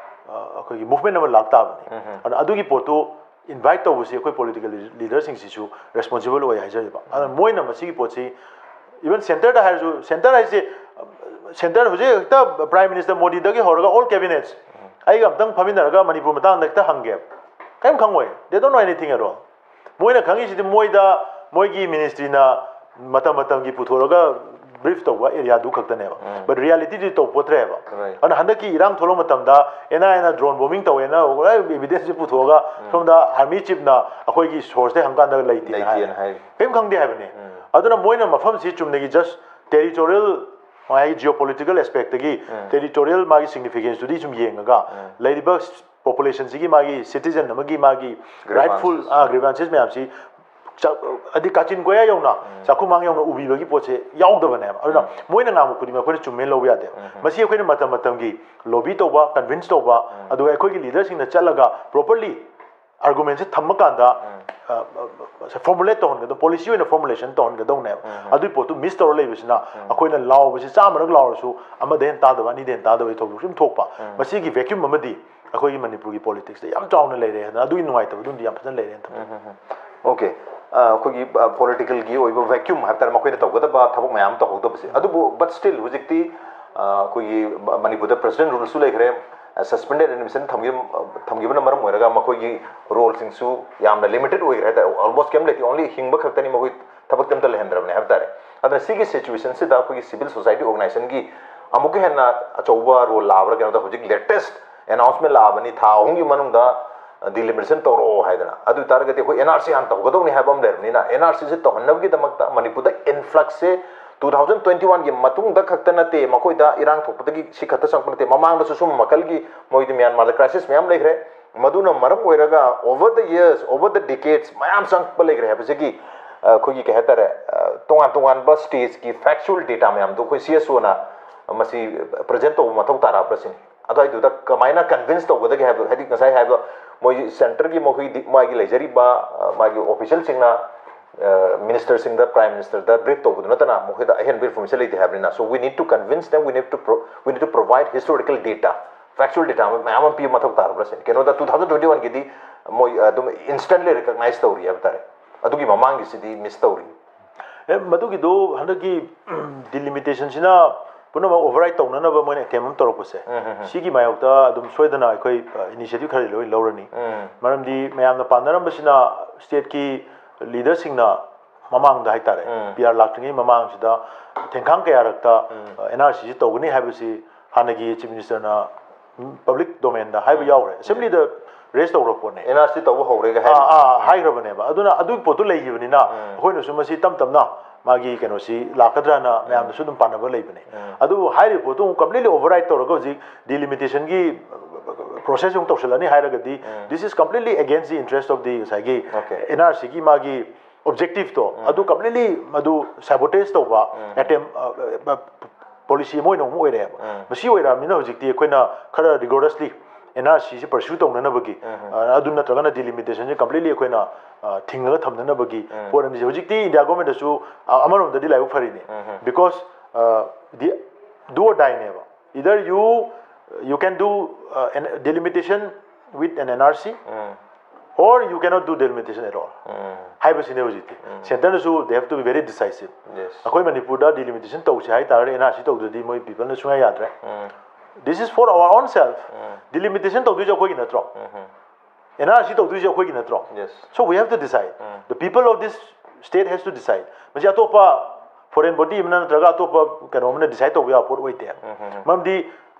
ꯑ, ꯑꯩꯈꯣꯏꯒꯤ ꯃꯨꯚꯃꯦꯟ ꯑꯃ ꯂꯥꯛ ꯇꯥꯕꯅꯤ꯫ ꯑꯗꯨꯅ ꯑꯗꯨꯒꯤ ꯄꯣꯠꯇꯨ ꯏꯟꯚꯥꯏꯠ ꯇꯧꯕꯁꯤ ꯑꯩꯈꯣꯏ ꯄꯣꯂꯤꯇꯤꯀꯦꯜ ꯂꯤꯗꯔꯁꯤꯡꯁꯤꯁꯨ ꯔꯦꯁꯄꯣꯟꯁꯤꯕꯜ ꯑꯣꯏ ꯍꯥꯏꯖꯔꯤꯕ꯫ ꯑꯗꯨꯅ ꯃꯣꯏꯅ ꯃꯁꯤꯒꯤ ꯄꯣꯠꯁꯤ, ꯏꯚꯟ ꯁꯦꯟꯇꯔꯗ ꯍꯥꯏꯔꯁꯨ, ꯁꯦꯟꯇꯔ ꯍꯥꯏꯁꯦ, ꯁꯦꯟꯇꯔ ꯍꯧꯖꯤꯛ ꯍꯦꯛꯇ ꯄ꯭ꯔꯥꯏꯝ ꯃꯤꯅꯤꯁꯇꯔ ꯃꯣꯗꯤꯗꯒꯤ ꯍꯧꯔꯒ ꯑꯣꯜ ꯀꯦꯕꯤꯅꯦꯠꯁ, ꯑꯩꯒ ꯑꯝꯇꯪ ꯐꯝꯃꯤꯟꯅꯔꯒ ꯃꯅꯤꯄꯨꯔ ꯃꯇꯥꯡꯗ ꯍꯦꯛꯇ ꯍꯪꯒꯦ, ꯀꯔꯤꯝ ꯈꯪꯉꯣꯏ, they don't know anything at all꯫ ꯃꯣꯏꯅ ꯈꯪꯉꯤꯁꯤꯗꯤ ꯃꯣꯏꯗ ꯃꯣꯏꯒꯤ ꯃꯤꯅꯤꯁꯇ꯭ꯔꯤꯅ ꯃꯇꯝ ꯃꯇꯝꯒꯤ ꯄꯨꯊꯣꯔꯒ ꯕ꯭ꯔꯤꯐ ꯇꯧꯕ ꯑꯦꯔꯤꯌꯥꯗꯨ ꯈꯛꯇꯅꯦꯕ꯫ But ꯔꯤꯌꯦꯂꯤꯇꯤꯗꯤ ꯇꯧ ꯄꯣꯠꯇ꯭ꯔꯦꯕ꯫ Right. ꯑꯗꯨꯅ ꯍꯟꯗꯛꯀꯤ ꯏꯔꯥꯡ ꯊꯣꯛꯂꯛꯄ ꯃꯇꯝꯗ ꯑꯦꯟ ꯑꯥꯏ ꯑꯦꯅ ꯗ꯭ꯔꯣꯟ ꯕꯣꯝꯕꯤꯡ ꯇꯧꯋꯦꯅ ꯑꯦꯚꯤꯗꯦꯟꯁꯁꯤ ꯄꯨꯊꯣꯛꯑꯒ ꯁꯣꯝꯗ ꯑꯥꯔꯃꯤ ꯆꯤꯞꯅ ꯑꯩꯈꯣꯏꯒꯤ ꯁꯣꯔꯁꯇꯩ ꯍꯪꯀꯥꯟꯗ ꯂꯩꯇꯦꯅ ꯍꯥꯏ꯫ ꯂꯩꯇꯦꯅ ꯍꯥꯏ꯫ ꯀꯔꯤꯝ ꯈꯪꯗꯦ ꯍꯥꯏꯕꯅꯤ꯫ ꯑꯗꯨꯅ ꯃꯣꯏꯅ ꯃꯐꯝꯁꯤ ꯆꯨꯝꯅꯒꯤ ꯖꯁ ꯇꯦꯔꯤꯇꯣꯔꯤꯌꯦꯜ, ꯃꯥꯒꯤ ꯖꯤꯑꯣ ꯄꯣꯂꯤꯇꯤꯀꯦꯜ ꯑꯦꯁꯄꯦꯛꯇꯒꯤ ꯇꯦꯔꯤꯇꯣꯔꯤꯌꯦꯜ ꯃꯥꯒꯤ ꯁꯤꯒꯅꯤꯐꯤꯀꯦꯟꯁꯇꯨꯗꯤ ꯁꯨꯝ ꯌꯦꯡꯉꯒ ꯂꯩꯔꯤꯕ ꯄꯣꯄꯨꯂꯦꯁꯟꯁꯤꯒꯤ ꯃꯥꯒꯤ ꯁꯤꯇꯤꯖꯟ ꯑꯃꯒꯤ ꯃꯥꯒꯤ ꯔꯥꯏꯠꯐꯨꯜ ꯒ꯭ꯔꯤꯚꯥꯟꯁꯦꯁ ꯃꯌꯥꯝꯁꯤ ꯆꯥ- ꯍꯥꯏꯗꯤ ꯀꯥꯆꯤꯟ ꯀꯣꯌꯥ ꯌꯧꯅ, ꯆꯥꯛꯈꯨꯃꯥꯡ ꯌꯧꯅ ꯎꯕꯤꯕꯒꯤ ꯄꯣꯠꯁꯦ ꯌꯥꯎꯗꯕꯅꯦꯕ꯫ ꯑꯗꯨꯅ ꯃꯣꯏꯅ ꯉꯥꯡꯕ ꯈꯨꯗꯤꯡꯃꯛ ꯑꯩꯈꯣꯏꯅ ꯆꯨꯝꯃꯦꯅ ꯂꯧꯕ ꯌꯥꯗꯦꯕ꯫ ꯃꯁꯤ ꯑꯩꯈꯣꯏꯅ ꯃꯇꯝ ꯃꯇꯝꯒꯤ ꯂꯣꯕꯤ ꯇꯧꯕ, ꯀꯟꯚꯤꯟꯁ ꯇꯧꯕ, ꯑꯗꯨꯒ ꯑꯩꯈꯣꯏꯒꯤ ꯂꯤꯗꯔꯁꯤꯡꯅ ꯆꯠꯂꯒ ꯄ꯭ꯔꯣꯄꯔꯂꯤ ꯑꯥꯔꯒꯨꯃꯦꯟꯁꯦ ꯊꯝꯃꯀꯥꯟꯗ ꯐꯣꯔꯃꯨꯂꯦꯠ ꯇꯧꯍꯟꯒꯗꯧ, ꯄꯣꯂꯤꯁꯤ ꯑꯣꯏꯅ ꯐꯣꯔꯃꯨꯂꯦꯁꯟ ꯇꯧꯍꯟꯒꯗꯧꯅꯦꯕ꯫ ꯑꯗꯨꯒꯤ ꯄꯣꯠꯇꯨ ꯃꯤꯁ ꯇꯧꯔ ꯂꯩꯕꯁꯤꯅ ꯑꯩꯈꯣꯏꯅ ꯂꯥꯎꯕꯁꯤ ꯆꯥꯝꯃꯔꯛ ꯂꯥꯎꯔꯁꯨ ꯑꯃꯗ ꯍꯦꯟꯅ ꯇꯥꯗꯕ, ꯑꯅꯤꯗ ꯍꯦꯟꯅ ꯇꯥꯗꯕꯒꯤ ꯊꯧꯗꯣꯛꯁꯨ ꯑꯗꯨꯝ ꯊꯣꯛꯄ꯫ ꯃꯁꯤꯒꯤ ꯚꯦꯀ꯭ꯌꯨꯝ ꯑꯃꯗꯤ ꯑꯩꯈꯣꯏꯒꯤ ꯃꯅꯤꯄꯨꯔꯒꯤ ꯄꯣꯂꯤꯇꯤꯛꯁꯇ ꯌꯥꯝ ꯆꯥꯎꯅ ꯂꯩꯔꯦ ꯍꯥꯏꯗꯅ ꯑꯗꯨꯒꯤ ꯅꯨꯡꯉꯥꯏꯇꯕꯗꯨꯝꯗꯤ ꯌꯥꯝ ꯐꯖꯅ ꯂꯩꯔꯦꯅ ꯊꯝꯖꯒꯦ꯫ ꯑꯣꯀꯦ꯫ ꯑꯩꯈꯣꯏꯒꯤ ꯄꯣꯂꯤꯇꯤꯀꯦꯜꯒꯤ ꯑꯣꯏꯕ ꯚꯦꯀ꯭ꯌꯨꯝ ꯍꯥꯏꯕ ꯇꯥꯔꯦ, ꯃꯈꯣꯏꯅ ꯇꯧꯒꯗꯕ ꯊꯕꯛ ꯃꯌꯥꯝ ꯑꯃ ꯇꯧꯍꯧꯗꯕꯁꯦ꯫ ꯑꯗꯨꯕꯨ ꯕꯠ ꯁ꯭ꯇꯤꯜ ꯍꯧꯖꯤꯛꯇꯤ ꯑꯩꯈꯣꯏꯒꯤ ꯃꯅꯤꯄꯨꯔꯗ ꯄ꯭ꯔꯦꯁꯤꯗꯦꯟ ꯔꯨꯜꯁꯨ ꯂꯩꯈ꯭ꯔꯦ, ꯁꯁꯄꯦꯟꯗꯦꯠ ꯑꯦꯅꯤꯃꯦꯁꯟ ꯊꯝꯈꯤꯕ ꯊꯝꯈꯤꯕꯅ ꯃꯔꯝ ꯑꯣꯏꯔꯒ ꯃꯈꯣꯏꯒꯤ ꯔꯣꯜꯁꯤꯡꯁꯨ ꯌꯥꯝꯅ ꯂꯤꯃꯤꯇꯦꯠ ꯑꯣꯏꯈ꯭ꯔꯦ ꯍꯥꯏ ꯇꯥꯔꯦ꯫ ꯑꯣꯜꯃꯣꯁ ꯀꯩꯝ ꯂꯩꯇꯦ, ꯑꯣꯟꯂꯤ ꯍꯤꯡꯕ ꯈꯛꯇꯅꯤ, ꯃꯈꯣꯏ ꯊꯕꯛꯇꯤ ꯑꯝꯇ ꯂꯩꯍꯟꯗ꯭ꯔꯕꯅꯦ ꯍꯥꯏꯕ ꯇꯥꯔꯦ꯫ ꯑꯗꯨꯅ ꯁꯤꯒꯤ ꯁꯤꯆꯨꯋꯦꯁꯟꯁꯤꯗ ꯑꯩꯈꯣꯏꯒꯤ ꯁꯤꯚꯤꯜ ꯁꯣꯁꯥꯏꯇꯤ ꯑꯣꯔꯒꯅꯥꯏꯖꯦꯁꯟꯒꯤ ꯑꯃꯨꯛꯀ ꯍꯦꯟꯅ ꯑꯆꯧꯕ ꯔꯣꯜ ꯂꯥꯛꯑꯕ꯭ꯔꯥ? ꯀꯩꯅꯣꯗ ꯍꯧꯖꯤꯛ ꯂꯦꯇꯦꯁ ꯑꯦꯅꯥꯎꯟꯁꯃꯦꯟ ꯂꯥꯛꯑꯕꯅꯤ, ꯊꯥ ꯑꯍꯨꯝꯒꯤ ꯃꯅꯨꯡꯗ ꯗꯤꯂꯤꯃꯤꯇꯦꯁꯟ ꯇꯧꯔꯛꯑꯣ ꯍꯥꯏꯗꯅ꯫ ꯑꯗꯨ ꯑꯣꯏ ꯇꯥꯔꯒꯗꯤ ꯑꯩꯈꯣꯏ ꯑꯦꯟ ꯑꯥꯔ ꯁꯤ ꯍꯥꯟꯅ ꯇꯧꯒꯗꯧꯅꯤ ꯍꯥꯏꯕ ꯑꯃ ꯂꯩꯔꯕꯅꯤꯅ, ꯑꯦꯟ ꯑꯥꯔ ꯁꯤꯁꯦ ꯇꯧꯍꯟꯅꯕꯒꯤꯗꯃꯛꯇ ꯃꯅꯤꯄꯨꯔꯗ ꯏꯟꯐ꯭ꯂꯛꯁꯁꯦ ꯇꯨ ꯊꯥꯎꯖꯟ ꯇ꯭ꯋꯦꯟꯇꯤ ꯋꯥꯟꯒꯤ ꯃꯇꯨꯡꯗ ꯈꯛꯇ ꯅꯠꯇꯦ, ꯃꯈꯣꯏꯗ ꯏꯔꯥꯡ ꯊꯣꯛꯄꯗꯒꯤ ꯁꯤ ꯈꯛꯇ ꯆꯪꯉꯛꯄ ꯅꯠꯇꯦ, ꯃꯃꯥꯡꯗꯁꯨ ꯁꯨꯝꯕ ꯃꯈꯜꯒꯤ ꯃꯣꯏꯗꯤ ꯃ꯭ꯌꯥꯟꯃꯥꯔꯗ ꯀ꯭ꯔꯥꯏꯁꯤꯁ ꯃꯌꯥꯝ ꯂꯩꯈ꯭ꯔꯦ꯫ ꯃꯗꯨꯅ ꯃꯔꯝ ꯑꯣꯏꯔꯒ over the years, over the decades ꯃꯌꯥꯝ ꯆꯪꯉꯛꯄ ꯂꯩꯈ꯭ꯔꯦ ꯍꯥꯏꯕꯁꯤꯒꯤ ꯑꯩꯈꯣꯏꯒꯤ ꯀꯩ ꯍꯥꯏꯇꯥꯔꯦ, ꯇꯣꯉꯥꯟ ꯇꯣꯉꯥꯟꯕ ꯁ꯭ꯇꯦꯖꯀꯤ ꯐꯦꯛꯆꯨꯋꯦꯜ ꯗꯦꯇꯥ ꯃꯌꯥꯝꯗꯣ ꯑꯩꯈꯣꯏ ꯁꯤ ꯑꯦꯁ ꯑꯣꯅ ꯃꯁꯤ ꯄ꯭ꯔꯖꯦꯟ ꯇꯧꯕ ꯃꯊꯧ ꯇꯥꯔꯛꯄ꯭ꯔꯥ ꯁꯤꯅꯤ꯫ ꯑꯗꯨꯋꯥꯏꯗꯨꯗ ꯀꯃꯥꯏꯅ ꯀꯟꯚꯤꯟꯁ ꯇꯧꯒꯗꯒꯦ ꯍꯥꯏꯕ, ꯍꯥꯏꯗꯤ ꯉꯁꯥꯏ ꯍꯥꯏꯕ ꯃꯣꯏ ꯁꯦꯟꯇꯔꯒꯤ ꯃꯈꯣꯏꯒꯤ ꯃꯥꯒꯤ ꯂꯩꯖꯔꯤꯕ ꯃꯥꯒꯤ ꯑꯣꯐꯤꯁꯤꯌꯦꯜꯁꯤꯡꯅ ꯃꯤꯅꯤꯁꯇꯔꯁꯤꯡꯗ, ꯄ꯭ꯔꯥꯏꯝ ꯃꯤꯅꯤꯁꯇꯔꯗ ꯕ꯭ꯔꯤꯐ ꯇꯧꯕꯗꯨ ꯅꯠꯇꯅ ꯃꯈꯣꯏꯗ ꯑꯍꯦꯟꯕ ꯏꯟꯐꯣꯔꯃꯦꯁꯟ ꯂꯩꯇꯦ ꯍꯥꯏꯕꯅꯤꯅ꯫ So we need to convince them, we need to pro- we need to provide historical data, factual data ꯃꯌꯥꯝ ꯑꯃ ꯄꯤꯕ ꯃꯊꯧ ꯇꯥꯔꯕ꯭ꯔꯥ ꯁꯤꯅꯤ꯫ ꯀꯩꯅꯣꯗ ꯇꯨ ꯊꯥꯎꯖꯟ ꯇ꯭ꯋꯦꯟꯇꯤ ꯋꯥꯟꯒꯤꯗꯤ ꯃꯣꯏ ꯑꯗꯨꯝ ꯏꯟꯁꯇꯦꯟꯂꯤ ꯔꯤꯀꯛꯅꯥꯏꯖ ꯇꯧꯔꯤ ꯍꯥꯏꯕ ꯇꯥꯔꯦ꯫ ꯑꯗꯨꯒꯤ ꯃꯃꯥꯡꯒꯤꯁꯤꯗꯤ ꯃꯤꯁ ꯇꯧꯔꯤ꯫ ꯑꯦ, ꯃꯗꯨꯒꯤꯗꯨ ꯍꯟꯗꯛꯀꯤ ꯗꯤꯂꯤꯃꯤꯇꯦꯁꯟꯁꯤꯅ ꯄꯨꯝꯅꯃꯛ ꯑꯣꯚꯔꯔꯥꯏꯠ ꯇꯧꯅꯅꯕ ꯃꯣꯏꯅ ꯑꯦꯇꯦꯝ ꯑꯃ ꯇꯧꯔꯛꯄꯁꯦ, ꯁꯤꯒꯤ ꯃꯥꯌꯣꯛꯇ ꯑꯗꯨꯝ ꯁꯣꯏꯗꯅ ꯑꯩꯈꯣꯏ ꯏꯅꯤꯁꯤꯌꯦꯇꯤꯚ ꯈꯔꯗꯤ ꯂꯣꯏ ꯂꯧꯔꯅꯤ꯫ ꯃꯔꯝꯗꯤ ꯃꯌꯥꯝꯅ ꯄꯥꯝꯅꯔꯝꯕꯁꯤꯅ ꯁ꯭ꯇꯦꯠꯀꯤ ꯂꯤꯗꯔꯁꯤꯡꯅ ꯃꯃꯥꯡꯗ ꯍꯥꯏꯇꯥꯔꯦ, ꯄꯤ ꯑꯥꯔ ꯂꯥꯛꯇ꯭ꯔꯤꯉꯩ ꯃꯃꯥꯡꯁꯤꯗ ꯊꯦꯡꯈꯥꯡ ꯀꯌꯥꯔꯛꯇ ꯑꯦꯟ ꯑꯥꯔ ꯁꯤꯁꯤ ꯇꯧꯒꯅꯤ ꯍꯥꯏꯕꯁꯤ ꯍꯥꯟꯅꯒꯤ ꯆꯤꯐ ꯃꯤꯅꯤꯁꯇꯔꯅ ꯄꯕ꯭ꯂꯤꯛ ꯗꯣꯃꯦꯟꯗ ꯍꯥꯏꯕ ꯌꯥꯎꯔꯦ, ꯑꯦꯁꯦꯝꯕ꯭ꯂꯤꯗ ꯔꯦꯁ ꯇꯧꯈ꯭ꯔ ꯄꯣꯠꯅꯦ꯫ ꯑꯦꯟ ꯑꯥꯔ ꯁꯤ ꯇꯧꯕ ꯍꯧꯔꯦꯒ ꯑꯥ ꯍꯥꯏ꯫ ꯑꯥ ꯍꯥꯏꯈ꯭ꯔꯕꯅꯦꯕ꯫ ꯑꯗꯨꯅ ꯑꯗꯨꯒꯤ ꯄꯣꯠꯇꯨ ꯂꯩꯈꯤꯕꯅꯤꯅ ꯑꯩꯈꯣꯏꯅꯁꯨ ꯃꯁꯤ ꯇꯞ ꯇꯞꯅ ꯃꯥꯒꯤ ꯀꯩꯅꯣꯁꯤ ꯂꯥꯛꯀꯗ꯭ꯔꯅ ꯃꯌꯥꯝꯗꯁꯨ ꯑꯗꯨꯝ ꯄꯥꯟꯅꯕ ꯂꯩꯕꯅꯦ꯫ ꯑꯗꯨꯕꯨ ꯍꯥꯏꯔꯤꯕ ꯄꯣꯠꯇꯨ ꯑꯃꯨꯛ ꯀꯝꯄ꯭ꯂꯤꯠꯂꯤ ꯑꯣꯚꯔꯔꯥꯏꯠ ꯇꯧꯔꯒ ꯍꯧꯖꯤꯛ ꯗꯤꯂꯤꯃꯤꯇꯦꯁꯟꯒꯤ ꯄ꯭ꯔꯣꯁꯦꯁ ꯑꯃꯨꯛ ꯇꯧꯁꯤꯜꯂꯅꯤ ꯍꯥꯏꯔꯒꯗꯤ, this is completely against the interest of the ꯉꯁꯥꯏꯒꯤ Okay. ꯑꯦꯟ ꯑꯥꯔ ꯁꯤꯒꯤ ꯃꯥꯒꯤ ꯑꯣꯕꯖꯦꯛꯇꯤꯞꯇꯣ ꯑꯗꯨ ꯀꯝꯄ꯭ꯂꯤꯠꯂꯤ ꯃꯗꯨ ꯁꯦꯕꯣꯇꯦꯖ ꯇꯧꯕ ꯑꯦꯇꯦꯝ ꯄꯣꯂꯤꯁꯤ ꯑꯃ ꯑꯣꯏꯅ ꯑꯃꯨꯛ ꯑꯣꯏꯔꯛꯑꯦꯕ꯫ ꯃꯁꯤ ꯑꯣꯏꯔꯛꯑꯕꯅꯤꯅ ꯍꯧꯖꯤꯛꯇꯤ ꯑꯩꯈꯣꯏꯅ ꯈꯔ ꯔꯤꯒꯣꯔꯁꯂꯤ ꯑꯦꯟ ꯑꯥꯔ ꯁꯤꯁꯤ ꯄꯔꯁ꯭ꯌꯨ ꯇꯧꯅꯅꯕꯒꯤ, ꯑ, ꯑꯗꯨ ꯅꯠꯇ꯭ꯔꯒꯅ ꯗꯤꯂꯤꯃꯤꯇꯦꯁꯟꯁꯤ ꯀꯝꯄ꯭ꯂꯤꯠꯂꯤ ꯑꯩꯈꯣꯏꯅ, ꯑ, ꯊꯤꯡꯉꯒ ꯊꯝꯅꯅꯕꯒꯤ ꯄꯣꯠ ꯑꯅꯤꯁꯦ ꯍꯧꯖꯤꯛꯇꯤ ꯏꯟꯗꯤꯌꯥ ꯒꯣꯔꯃꯦꯟꯗꯁꯨ, ꯑ, ꯑꯃꯔꯣꯝꯗꯗꯤ ꯂꯥꯏꯕꯛ ꯐꯔꯤꯅꯤ꯫ Because, ꯑ, the do or dieꯅꯦꯕ꯫ Either you, you can do, uh, an delimitation with an N R C, or you cannot do delimitation at all. ꯍꯥꯏꯕꯁꯤꯅꯦ ꯍꯧꯖꯤꯛꯇꯤ꯫ ꯁꯦꯟꯇꯔꯅꯁꯨ they have to be very decisive. Yes. ꯑꯩꯈꯣꯏ ꯃꯅꯤꯄꯨꯔꯗ delimitation ꯇꯧꯁꯦ ꯍꯥꯏ ꯇꯥꯔꯗꯤ and R C ꯇꯧꯗ꯭ꯔꯗꯤ ꯃꯣꯏ ꯄꯤꯄꯜꯅ ꯁꯨꯡꯌꯥ ꯌꯥꯗ꯭ꯔꯦ꯫ This is for our own self. Delimitation ꯇꯧꯗꯣꯏꯁꯦ ꯑꯩꯈꯣꯏꯒꯤ ꯅꯠꯇ꯭ꯔꯣ? ꯑꯦꯟ ꯑꯥꯔ ꯁꯤ ꯇꯧꯗꯣꯏꯁꯦ ꯑꯩꯈꯣꯏꯒꯤ ꯅꯠꯇ꯭ꯔꯣ? Yes. So we have to decide. The people of this state has to decide. ꯃꯁꯤ ꯑꯇꯣꯞꯄ ꯐꯣꯔꯦꯟ ꯕꯣꯗꯤ ꯑꯃꯅ ꯅꯠꯇ꯭ꯔꯒ ꯑꯇꯣꯞꯄ ꯀꯩꯅꯣ ꯑꯃꯅ ꯗꯤꯁꯥꯏꯠ ꯇꯧꯕ ꯌꯥꯕ ꯄꯣꯠ ꯑꯣꯏꯗꯦ꯫ ꯃꯔꯝꯗꯤ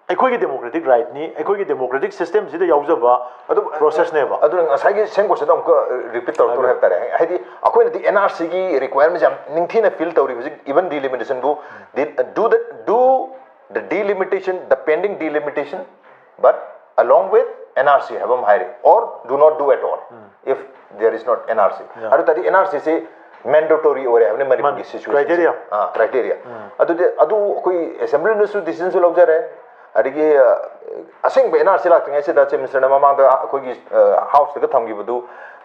ꯑꯩꯈꯣꯏꯒꯤ ꯗꯦꯃꯣꯀ꯭ꯔꯦꯇꯤꯛ ꯔꯥꯏꯠꯅꯤ, ꯑꯩꯈꯣꯏꯒꯤ ꯗꯦꯃꯣꯀ꯭ꯔꯦꯇꯤꯛ ꯁꯤꯁꯇꯦꯝꯁꯤꯗ ꯌꯥꯎꯖꯕ ꯑꯗꯨ ꯄ꯭ꯔꯣꯁꯦꯁꯅꯦꯕ꯫ ꯑꯗꯨꯅ ꯉꯁꯥꯏꯒꯤ ꯁꯦꯝ ꯀꯣꯠꯁꯤꯗ ꯑꯃꯨꯛꯀ ꯔꯤꯄꯤꯠ ꯇꯧꯔꯛꯇꯣꯔꯦ ꯍꯥꯏꯕ ꯇꯥꯔꯦ꯫ ꯍꯥꯏꯗꯤ ꯑꯩꯈꯣꯏꯅꯗꯤ ꯑꯦꯟ ꯑꯥꯔ ꯁꯤꯒꯤ ꯔꯤꯀ꯭ꯋꯥꯏꯔꯃꯦꯟꯁꯦ ꯌꯥꯝ ꯅꯤꯡꯊꯤꯅ ꯐꯤꯜ ꯇꯧꯔꯤ ꯍꯧꯖꯤꯛ, even ꯗꯤꯂꯤꯃꯤꯇꯦꯁꯟꯕꯨ do the do the delimitation, the pending delimitation, but along with N R C ꯍꯥꯏꯕ ꯑꯃ ꯍꯥꯏꯔꯤ, or do not do at all if there is not N R C꯫ ꯑꯗꯨ ꯇꯥꯔꯗꯤ ꯑꯦꯟ ꯑꯥꯔ ꯁꯤꯁꯤ ꯃꯦꯟꯗꯦꯇꯣꯔꯤ ꯑꯣꯏꯔꯦ ꯍꯥꯏꯕꯅꯤ ꯃꯅꯤꯄꯨꯔꯒꯤ ꯃꯥꯅꯤ, ꯁꯤꯆꯨꯋꯦꯁꯟꯁꯦ꯫ criteria꯫ ꯑꯥ, ꯀ꯭ꯔꯥꯏꯇꯦꯔꯤꯌꯥ꯫ ꯑꯗꯨꯗꯤ ꯑꯗꯨ ꯑꯩꯈꯣꯏ ꯑꯦꯁꯦꯝꯕ꯭ꯂꯤꯅꯁꯨ ꯗꯤꯁꯤꯖꯟꯁꯨ ꯂꯧꯖꯔꯦ, ꯑꯗꯒꯤ, ꯑ, ꯑꯁꯦꯡꯕ ꯑꯦꯟ ꯑꯥꯔ ꯁꯤ ꯂꯥꯛꯇ꯭ꯔꯤꯉꯩꯁꯤꯗ ꯆꯤꯐ ꯃꯤꯅꯤꯁꯇꯔꯅ ꯃꯃꯥꯡꯗ ꯑꯩꯈꯣꯏꯒꯤ, ꯑ, ꯍꯥꯎꯁꯇꯒ ꯊꯝꯈꯤꯕꯗꯨ,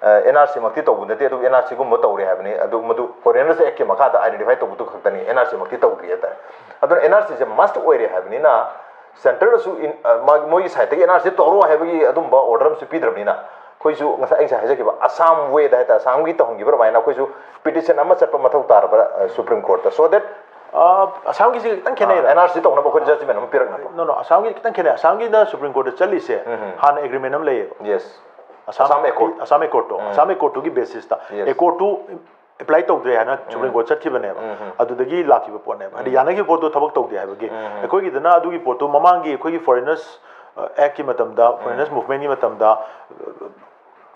ꯑ, ꯑꯦꯟ ꯑꯥꯔ ꯁꯤꯃꯛꯇꯤ ꯇꯧꯕ ꯅꯠꯇꯦ, ꯑꯗꯨꯕꯨ ꯑꯦꯟ ꯑꯥꯔ ꯁꯤꯒꯨꯝꯕ ꯇꯧꯔꯦ ꯍꯥꯏꯕꯅꯤ꯫ ꯑꯗꯨ ꯃꯗꯨ ꯐꯣꯔꯦꯅꯔꯁ ꯑꯦꯛꯀꯤ ꯃꯈꯥꯗ ꯑꯥꯏꯗꯦꯟꯇꯤꯐꯥꯏ ꯇꯧꯕꯗꯨ ꯈꯛꯇꯅꯤ, ꯑꯦꯟ ꯑꯥꯔ ꯁꯤꯃꯛꯇꯤ ꯇꯧꯗ꯭ꯔꯤ ꯍꯥꯏꯇꯥꯔꯦ꯫ ꯑꯗꯨꯅ ꯑꯦꯟ ꯑꯥꯔ ꯁꯤꯁꯦ ꯃꯁꯠ ꯑꯣꯏꯔꯦ ꯍꯥꯏꯕꯅꯤꯅ ꯁꯦꯟꯇꯔꯅꯁꯨ ꯏꯟ-, ꯑ, ꯃꯥꯒꯤ, ꯃꯣꯏꯒꯤ ꯁꯥꯏꯠꯇꯒꯤ ꯑꯦꯟ ꯑꯥꯔ ꯁꯤ ꯇꯧꯔꯣ ꯍꯥꯏꯕꯒꯤ ꯑꯗꯨꯝꯕ ꯑꯣꯔꯗꯔ ꯑꯃꯁꯨ ꯄꯤꯗ꯭ꯔꯕꯅꯤꯅ ꯑꯩꯈꯣꯏꯁꯨ ꯉꯁꯥꯏ ꯑꯩ ꯉꯁꯥꯏ ꯍꯥꯏꯖꯈꯤꯕ ꯑꯁꯥꯝ ꯋꯦꯗ ꯍꯥꯏꯇꯥꯔꯦ, ꯑꯁꯥꯝꯒꯤ ꯇꯧꯍꯟꯈꯤꯕ ꯑꯗꯨꯃꯥꯏꯅ ꯑꯩꯈꯣꯏꯁꯨ ꯄꯤꯇꯤꯁꯟ ꯑꯃ ꯆꯠꯄ ꯃꯊꯧ ꯇꯥꯔꯕ꯭ꯔꯥ, ꯑ, ꯁꯨꯄ꯭ꯔꯤꯝ ꯀꯣꯔꯠꯇ, so that ꯑ, ꯑꯁꯥꯝꯒꯤꯁꯤ ꯈꯤꯇꯪ ꯈꯦꯠꯅꯩꯗ꯫ ꯑꯦꯟ ꯑꯥꯔ ꯁꯤ ꯇꯧꯅꯕ ꯑꯩꯈꯣꯏꯗ ꯖꯁꯃꯦꯟ ꯑꯃ ꯄꯤꯔꯛꯅꯕ꯫ No, no, ꯑꯁꯥꯝꯒꯤ ꯈꯤꯇꯪ ꯈꯦꯠꯅꯩ꯫ ꯑꯁꯥꯝꯒꯤꯅ ꯁꯨꯄ꯭ꯔꯤꯝ ꯀꯣꯔꯠꯇ ꯆꯠꯂꯤꯁꯦ ꯍꯥꯟꯅ ꯑꯦꯒ꯭ꯔꯤꯃꯦꯟ ꯑꯃ ꯂꯩꯌꯦꯕ꯫ ꯌꯦꯁ꯫ ꯑꯁꯥꯝ ꯑꯁꯥꯝ ꯑꯦꯀꯣꯔꯠ꯫ ꯑꯁꯥꯝ ꯑꯦꯀꯣꯔꯠꯇꯣ, ꯑꯁꯥꯝ ꯑꯦꯀꯣꯔꯠꯇꯨꯒꯤ ꯕꯦꯁꯤꯁꯇ Yes. ꯑꯦꯀꯣꯔꯠꯇꯨ ꯑꯦꯄ꯭ꯂꯥꯏ ꯇꯧꯗ꯭ꯔꯦ ꯍꯥꯏꯅ ꯁꯨꯄ꯭ꯔꯤꯝ ꯀꯣꯔꯠ ꯆꯠꯈꯤꯕꯅꯦꯕ꯫ ꯑꯗꯨꯗꯒꯤ ꯂꯥꯛꯈꯤꯕ ꯄꯣꯠꯅꯦꯕ꯫ ꯍꯥꯏꯗꯤ ꯌꯥꯅꯈꯤꯕ ꯄꯣꯠꯇꯣ ꯊꯕꯛ ꯇꯧꯗꯦ ꯍꯥꯏꯕꯒꯤ꯫ ꯑꯩꯈꯣꯏꯒꯤꯗꯅ ꯑꯗꯨꯒꯤ ꯄꯣꯠꯇꯣ ꯃꯃꯥꯡꯒꯤ ꯑꯩꯈꯣꯏꯒꯤ ꯐꯣꯔꯦꯅꯔꯁ ꯑꯦꯛꯀꯤ ꯃꯇꯝꯗ, ꯐꯣꯔꯦꯅꯔꯁ ꯃꯨꯚꯃꯦꯟꯒꯤ ꯃꯇꯝꯗ,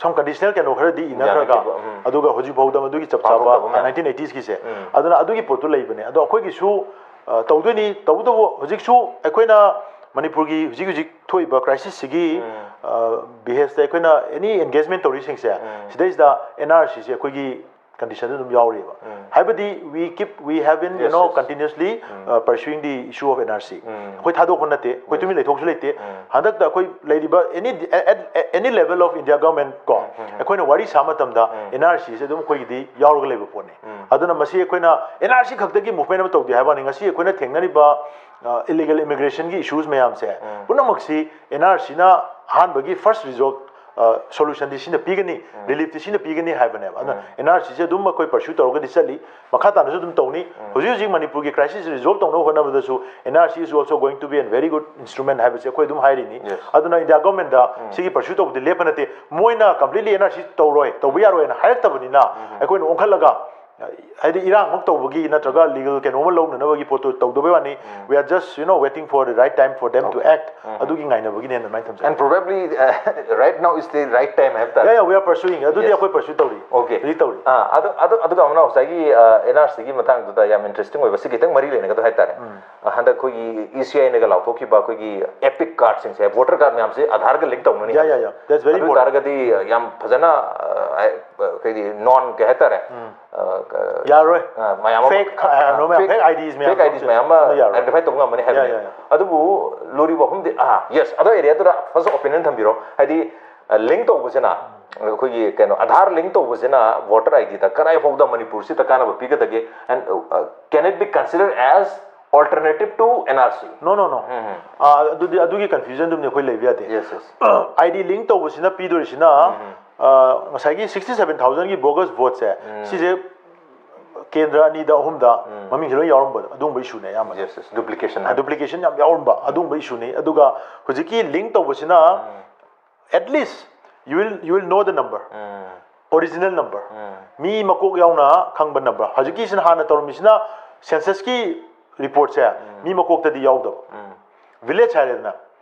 some conditional ꯀꯩꯅꯣ ꯈꯔꯗꯤ ꯏꯟꯅꯈ꯭ꯔꯒ, ꯌꯥꯅꯈꯤꯕ, ꯎꯝ꯫ ꯑꯗꯨꯒ ꯍꯧꯖꯤꯛ ꯐꯥꯎꯗ ꯃꯗꯨꯒꯤ ꯆꯞ ꯆꯥꯕ ꯄꯥꯡꯊꯣꯛꯇꯕ ꯃꯌꯥꯝ꯫ ꯅꯥꯏꯟꯇꯤꯟ ꯑꯩꯇꯤꯁꯀꯤꯁꯦ꯫ ꯑꯗꯨꯅ ꯑꯗꯨꯒꯤ ꯄꯣꯠꯇꯨ ꯂꯩꯕꯅꯦ꯫ ꯑꯗꯣ ꯑꯩꯈꯣꯏꯒꯤꯁꯨ, ꯑ, ꯇꯧꯗꯣꯏꯅꯤ꯫ ꯇꯧꯕꯇꯕꯨ ꯍꯧꯖꯤꯛꯁꯨ ꯑꯩꯈꯣꯏꯅ ꯃꯅꯤꯄꯨꯔꯒꯤ ꯍꯧꯖꯤꯛ ꯍꯧꯖꯤꯛ ꯊꯣꯛꯏꯕ crisis ꯁꯤꯒꯤ ꯕꯤꯍꯦꯐꯇ ꯑꯩꯈꯣꯏꯅ any engagement ꯇꯧꯔꯤꯁꯤꯡꯁꯦ, ꯁꯤꯗꯩꯁꯤꯗ N R C ꯁꯦ ꯑꯩꯈꯣꯏꯒꯤ condition ꯑꯗꯨꯝ ꯌꯥꯎꯔꯤꯕ꯫ ꯍꯥꯏꯕꯗꯤ we keep we have been you Yes, know yes. continuously uh, pursuing the issue of N R C꯫ ꯑꯩꯈꯣꯏ ꯊꯥꯗꯣꯛꯄ ꯅꯠꯇꯦ, ꯑꯩꯈꯣꯏ ꯇꯨꯃꯤꯟ ꯂꯩꯊꯣꯛꯁꯨ ꯂꯩꯇꯦ꯫ ꯍꯟꯗꯛꯇ ꯑꯩꯈꯣꯏ ꯂꯩꯔꯤꯕ any at, at any level of India government ꯀꯣ, ꯑꯩꯈꯣꯏꯅ ꯋꯥꯔꯤ ꯁꯥꯕ ꯃꯇꯝꯗ N R C ꯁꯦ ꯑꯗꯨꯝ ꯑꯩꯈꯣꯏꯒꯤꯗꯤ ꯌꯥꯎꯔꯒ ꯂꯩꯕ ꯄꯣꯠꯅꯤ꯫ ꯑꯗꯨꯅ ꯃꯁꯤ ꯑꯩꯈꯣꯏꯅ N R C ꯈꯛꯇꯒꯤ movement ꯑꯃ ꯇꯧꯗꯦ ꯍꯥꯏꯕ ꯋꯥꯅꯤ꯫ ꯉꯁꯤ ꯑꯩꯈꯣꯏꯅ ꯊꯦꯡꯅꯔꯤꯕ illegal immigrationꯒꯤ issues ꯃꯌꯥꯝꯁꯦ ꯄꯨꯝꯅꯃꯛꯁꯤ N R Cꯅ ꯑꯍꯥꯟꯕꯒꯤ first resort solutionꯗꯤ ꯁꯤꯅ ꯄꯤꯒꯅꯤ, reliefꯇꯤ ꯁꯤꯅ ꯄꯤꯒꯅꯤ ꯍꯥꯏꯕꯅꯦꯕ꯫ ꯑꯗꯨꯅ N R Cꯁꯦ ꯑꯗꯨꯝ ꯑꯩꯈꯣꯏ pursue ꯇꯧꯔꯒꯗꯤ ꯆꯠꯂꯤ, ꯃꯈꯥ ꯇꯥꯅꯁꯨ ꯑꯗꯨꯝ ꯇꯧꯅꯤ꯫ ꯍꯧꯖꯤꯛ ꯍꯧꯖꯤꯛ ꯃꯅꯤꯄꯨꯔꯒꯤ crisis resolve ꯇꯧꯅꯕ ꯍꯣꯠꯅꯕꯗꯁꯨ N R C is also going to be a very good instrument ꯍꯥꯏꯕꯁꯦ ꯑꯩꯈꯣꯏ ꯑꯗꯨꯝ ꯍꯥꯏꯔꯤꯅꯤ꯫ ꯑꯗꯨꯅ India governmentꯗ ꯁꯤꯒꯤ pursue ꯇꯧꯕꯗꯤ ꯂꯦꯞꯄ ꯅꯠꯇꯦ꯫ ꯃꯣꯏꯅ completely N R C ꯇꯧꯔꯣꯏ, ꯇꯧꯕ ꯌꯥꯔꯣꯏꯅ ꯍꯥꯏꯔꯛꯇꯕꯅꯤꯅ ꯑꯩꯈꯣꯏꯅ ꯑꯣꯟꯈꯠꯂꯒ ꯍꯥꯏꯗꯤ ꯏꯔꯥꯡꯃꯛ ꯇꯧꯕꯒꯤ ꯅꯠꯇ꯭ꯔꯒ legal ꯀꯩꯅꯣꯝꯃ ꯂꯧꯅꯅꯕꯒꯤ ꯄꯣꯠꯇꯣ ꯇꯧꯗꯕꯩ ꯋꯥꯅꯤ꯫ We are just you know waiting for the right time for them to act꯫ ꯑꯗꯨꯒꯤ ꯉꯥꯏꯅꯕꯒꯤꯅꯦꯅ ꯑꯗꯨꯃꯥꯏꯅ ꯊꯝꯖꯒꯦ꯫ And probably uh, right now is the right time ꯍꯥꯏꯕ ꯇꯥꯔꯦ꯫ Yeah, yeah, we are pursuing. ꯑꯗꯨꯗꯤ Yes. ꯑꯩꯈꯣꯏ pursue ꯇꯧꯔꯤ꯫ Okay. ꯍꯧꯖꯤꯛ ꯇꯧꯔꯤ꯫ ꯑꯥ ꯑꯗꯨ ꯑꯗꯨ ꯑꯗꯨꯒ ꯑꯃꯅ ꯉꯁꯥꯏꯒꯤ N R Cꯒꯤ ꯃꯇꯥꯡꯗꯨꯗ ꯌꯥꯝ interesting ꯑꯣꯏꯕ, ꯁꯤ ꯈꯤꯇꯪ ꯃꯔꯤ ꯂꯩꯅꯒꯗꯕ ꯍꯥꯏꯇꯥꯔꯦ꯫ ꯑ, ꯍꯟꯗꯛ ꯑꯩꯈꯣꯏꯒꯤ E C Iꯅꯒ ꯂꯥꯎꯊꯣꯛꯈꯤꯕ ꯑꯩꯈꯣꯏꯒꯤ EPIC cardꯁꯤꯡꯁꯦ, voter card ꯃꯌꯥꯝꯁꯦ Aadhaarꯒ link ꯇꯧꯅꯅꯤ Yeah, ꯍꯥꯏꯕꯁꯦ꯫ yeah, yeah. That's very ꯑꯗꯨ important. ꯇꯥꯔꯒꯗꯤ ꯌꯥꯝ ꯐꯖꯅ ꯑ, ꯑ, ꯀꯩꯗꯤ non ꯀꯩ ꯍꯥꯏꯇꯥꯔꯦ꯫ ꯑ, ꯀ- ꯌꯥꯔꯣꯏ꯫ ꯑ, ꯃꯌꯥꯝ ꯑꯃ Fake, ꯑ, ꯀꯩꯅꯣ ꯃꯌꯥꯝ, fake- fake IDs ꯃꯌꯥꯝ fake IDs ꯃꯌꯥꯝ ꯑꯃ ꯌꯥꯔꯣꯏ꯫ identify ꯇꯧꯕ ꯉꯝꯃꯅꯤ ꯍꯥꯏꯕꯅꯦ꯫ Yeah, yeah, yeah. ꯑꯗꯨꯕꯨ ꯂꯨꯔꯤꯕ ꯋꯥꯐꯝꯗꯤ ꯑꯥ yes ꯑꯗꯣ areaꯗꯨꯗ first opinion ꯊꯝꯕꯤꯔꯣ꯫ ꯍꯥꯏꯗꯤ link ꯇꯧꯕꯁꯤꯅ ꯑꯩꯈꯣꯏꯒꯤ ꯀꯩꯅꯣ Aadhaar link ꯇꯧꯕꯁꯤꯅ voter IDꯗ ꯀꯗꯥꯏ ꯐꯥꯎꯗ ꯃꯅꯤꯄꯨꯔꯁꯤꯗ ꯀꯥꯟꯅꯕ ꯄꯤꯒꯗꯒꯦ? And uh, can it be considered as alternative to N R C? No, no, no. ꯑꯥ, ꯑꯗꯨꯗꯤ ꯑꯗꯨꯒꯤ confusionꯗꯨꯝꯗꯤ ꯑꯩꯈꯣꯏ ꯂꯩꯕ ꯌꯥꯗꯦ꯫ Yes, yes. ID link ꯇꯧꯕꯁꯤꯅ ꯄꯤꯗꯣꯔꯤꯁꯤꯅ ꯑꯥ, ꯉꯁꯥꯏꯒꯤ sixty seven thousandꯒꯤ bogus voteꯁꯦ ꯁꯤꯁꯦ ꯀꯦꯟꯗ꯭ꯔ ꯑꯅꯤꯗ ꯑꯍꯨꯝꯗ ꯃꯃꯤꯡꯁꯦ ꯂꯣꯏ ꯌꯥꯎꯔꯝꯕꯗꯣ ꯑꯗꯨꯒꯨꯝꯕ issueꯅꯦ ꯑꯌꯥꯝꯕꯅ꯫ Yes, yes. Duplication ꯑ, duplication ꯌꯥꯝ ꯌꯥꯎꯔꯝꯕ ꯑꯗꯨꯒꯨꯝꯕ issueꯅꯤ꯫ ꯑꯗꯨꯒ ꯍꯧꯖꯤꯛꯀꯤ link ꯇꯧꯕꯁꯤꯅ at least you will you will know the number, original number, ꯃꯤ ꯃꯀꯣꯛ ꯌꯥꯎꯅ ꯈꯪꯕ number꯫ ꯍꯧꯖꯤꯛꯀꯤꯁꯤꯅ ꯍꯥꯟꯅ ꯇꯧꯔꯝꯃꯤꯁꯤꯅ censusꯀꯤ reportꯁꯦ ꯃꯤ ꯃꯀꯣꯛꯇꯗꯤ ꯌꯥꯎꯗꯕ꯫ Village ꯍꯥꯏꯔꯦꯗꯅ,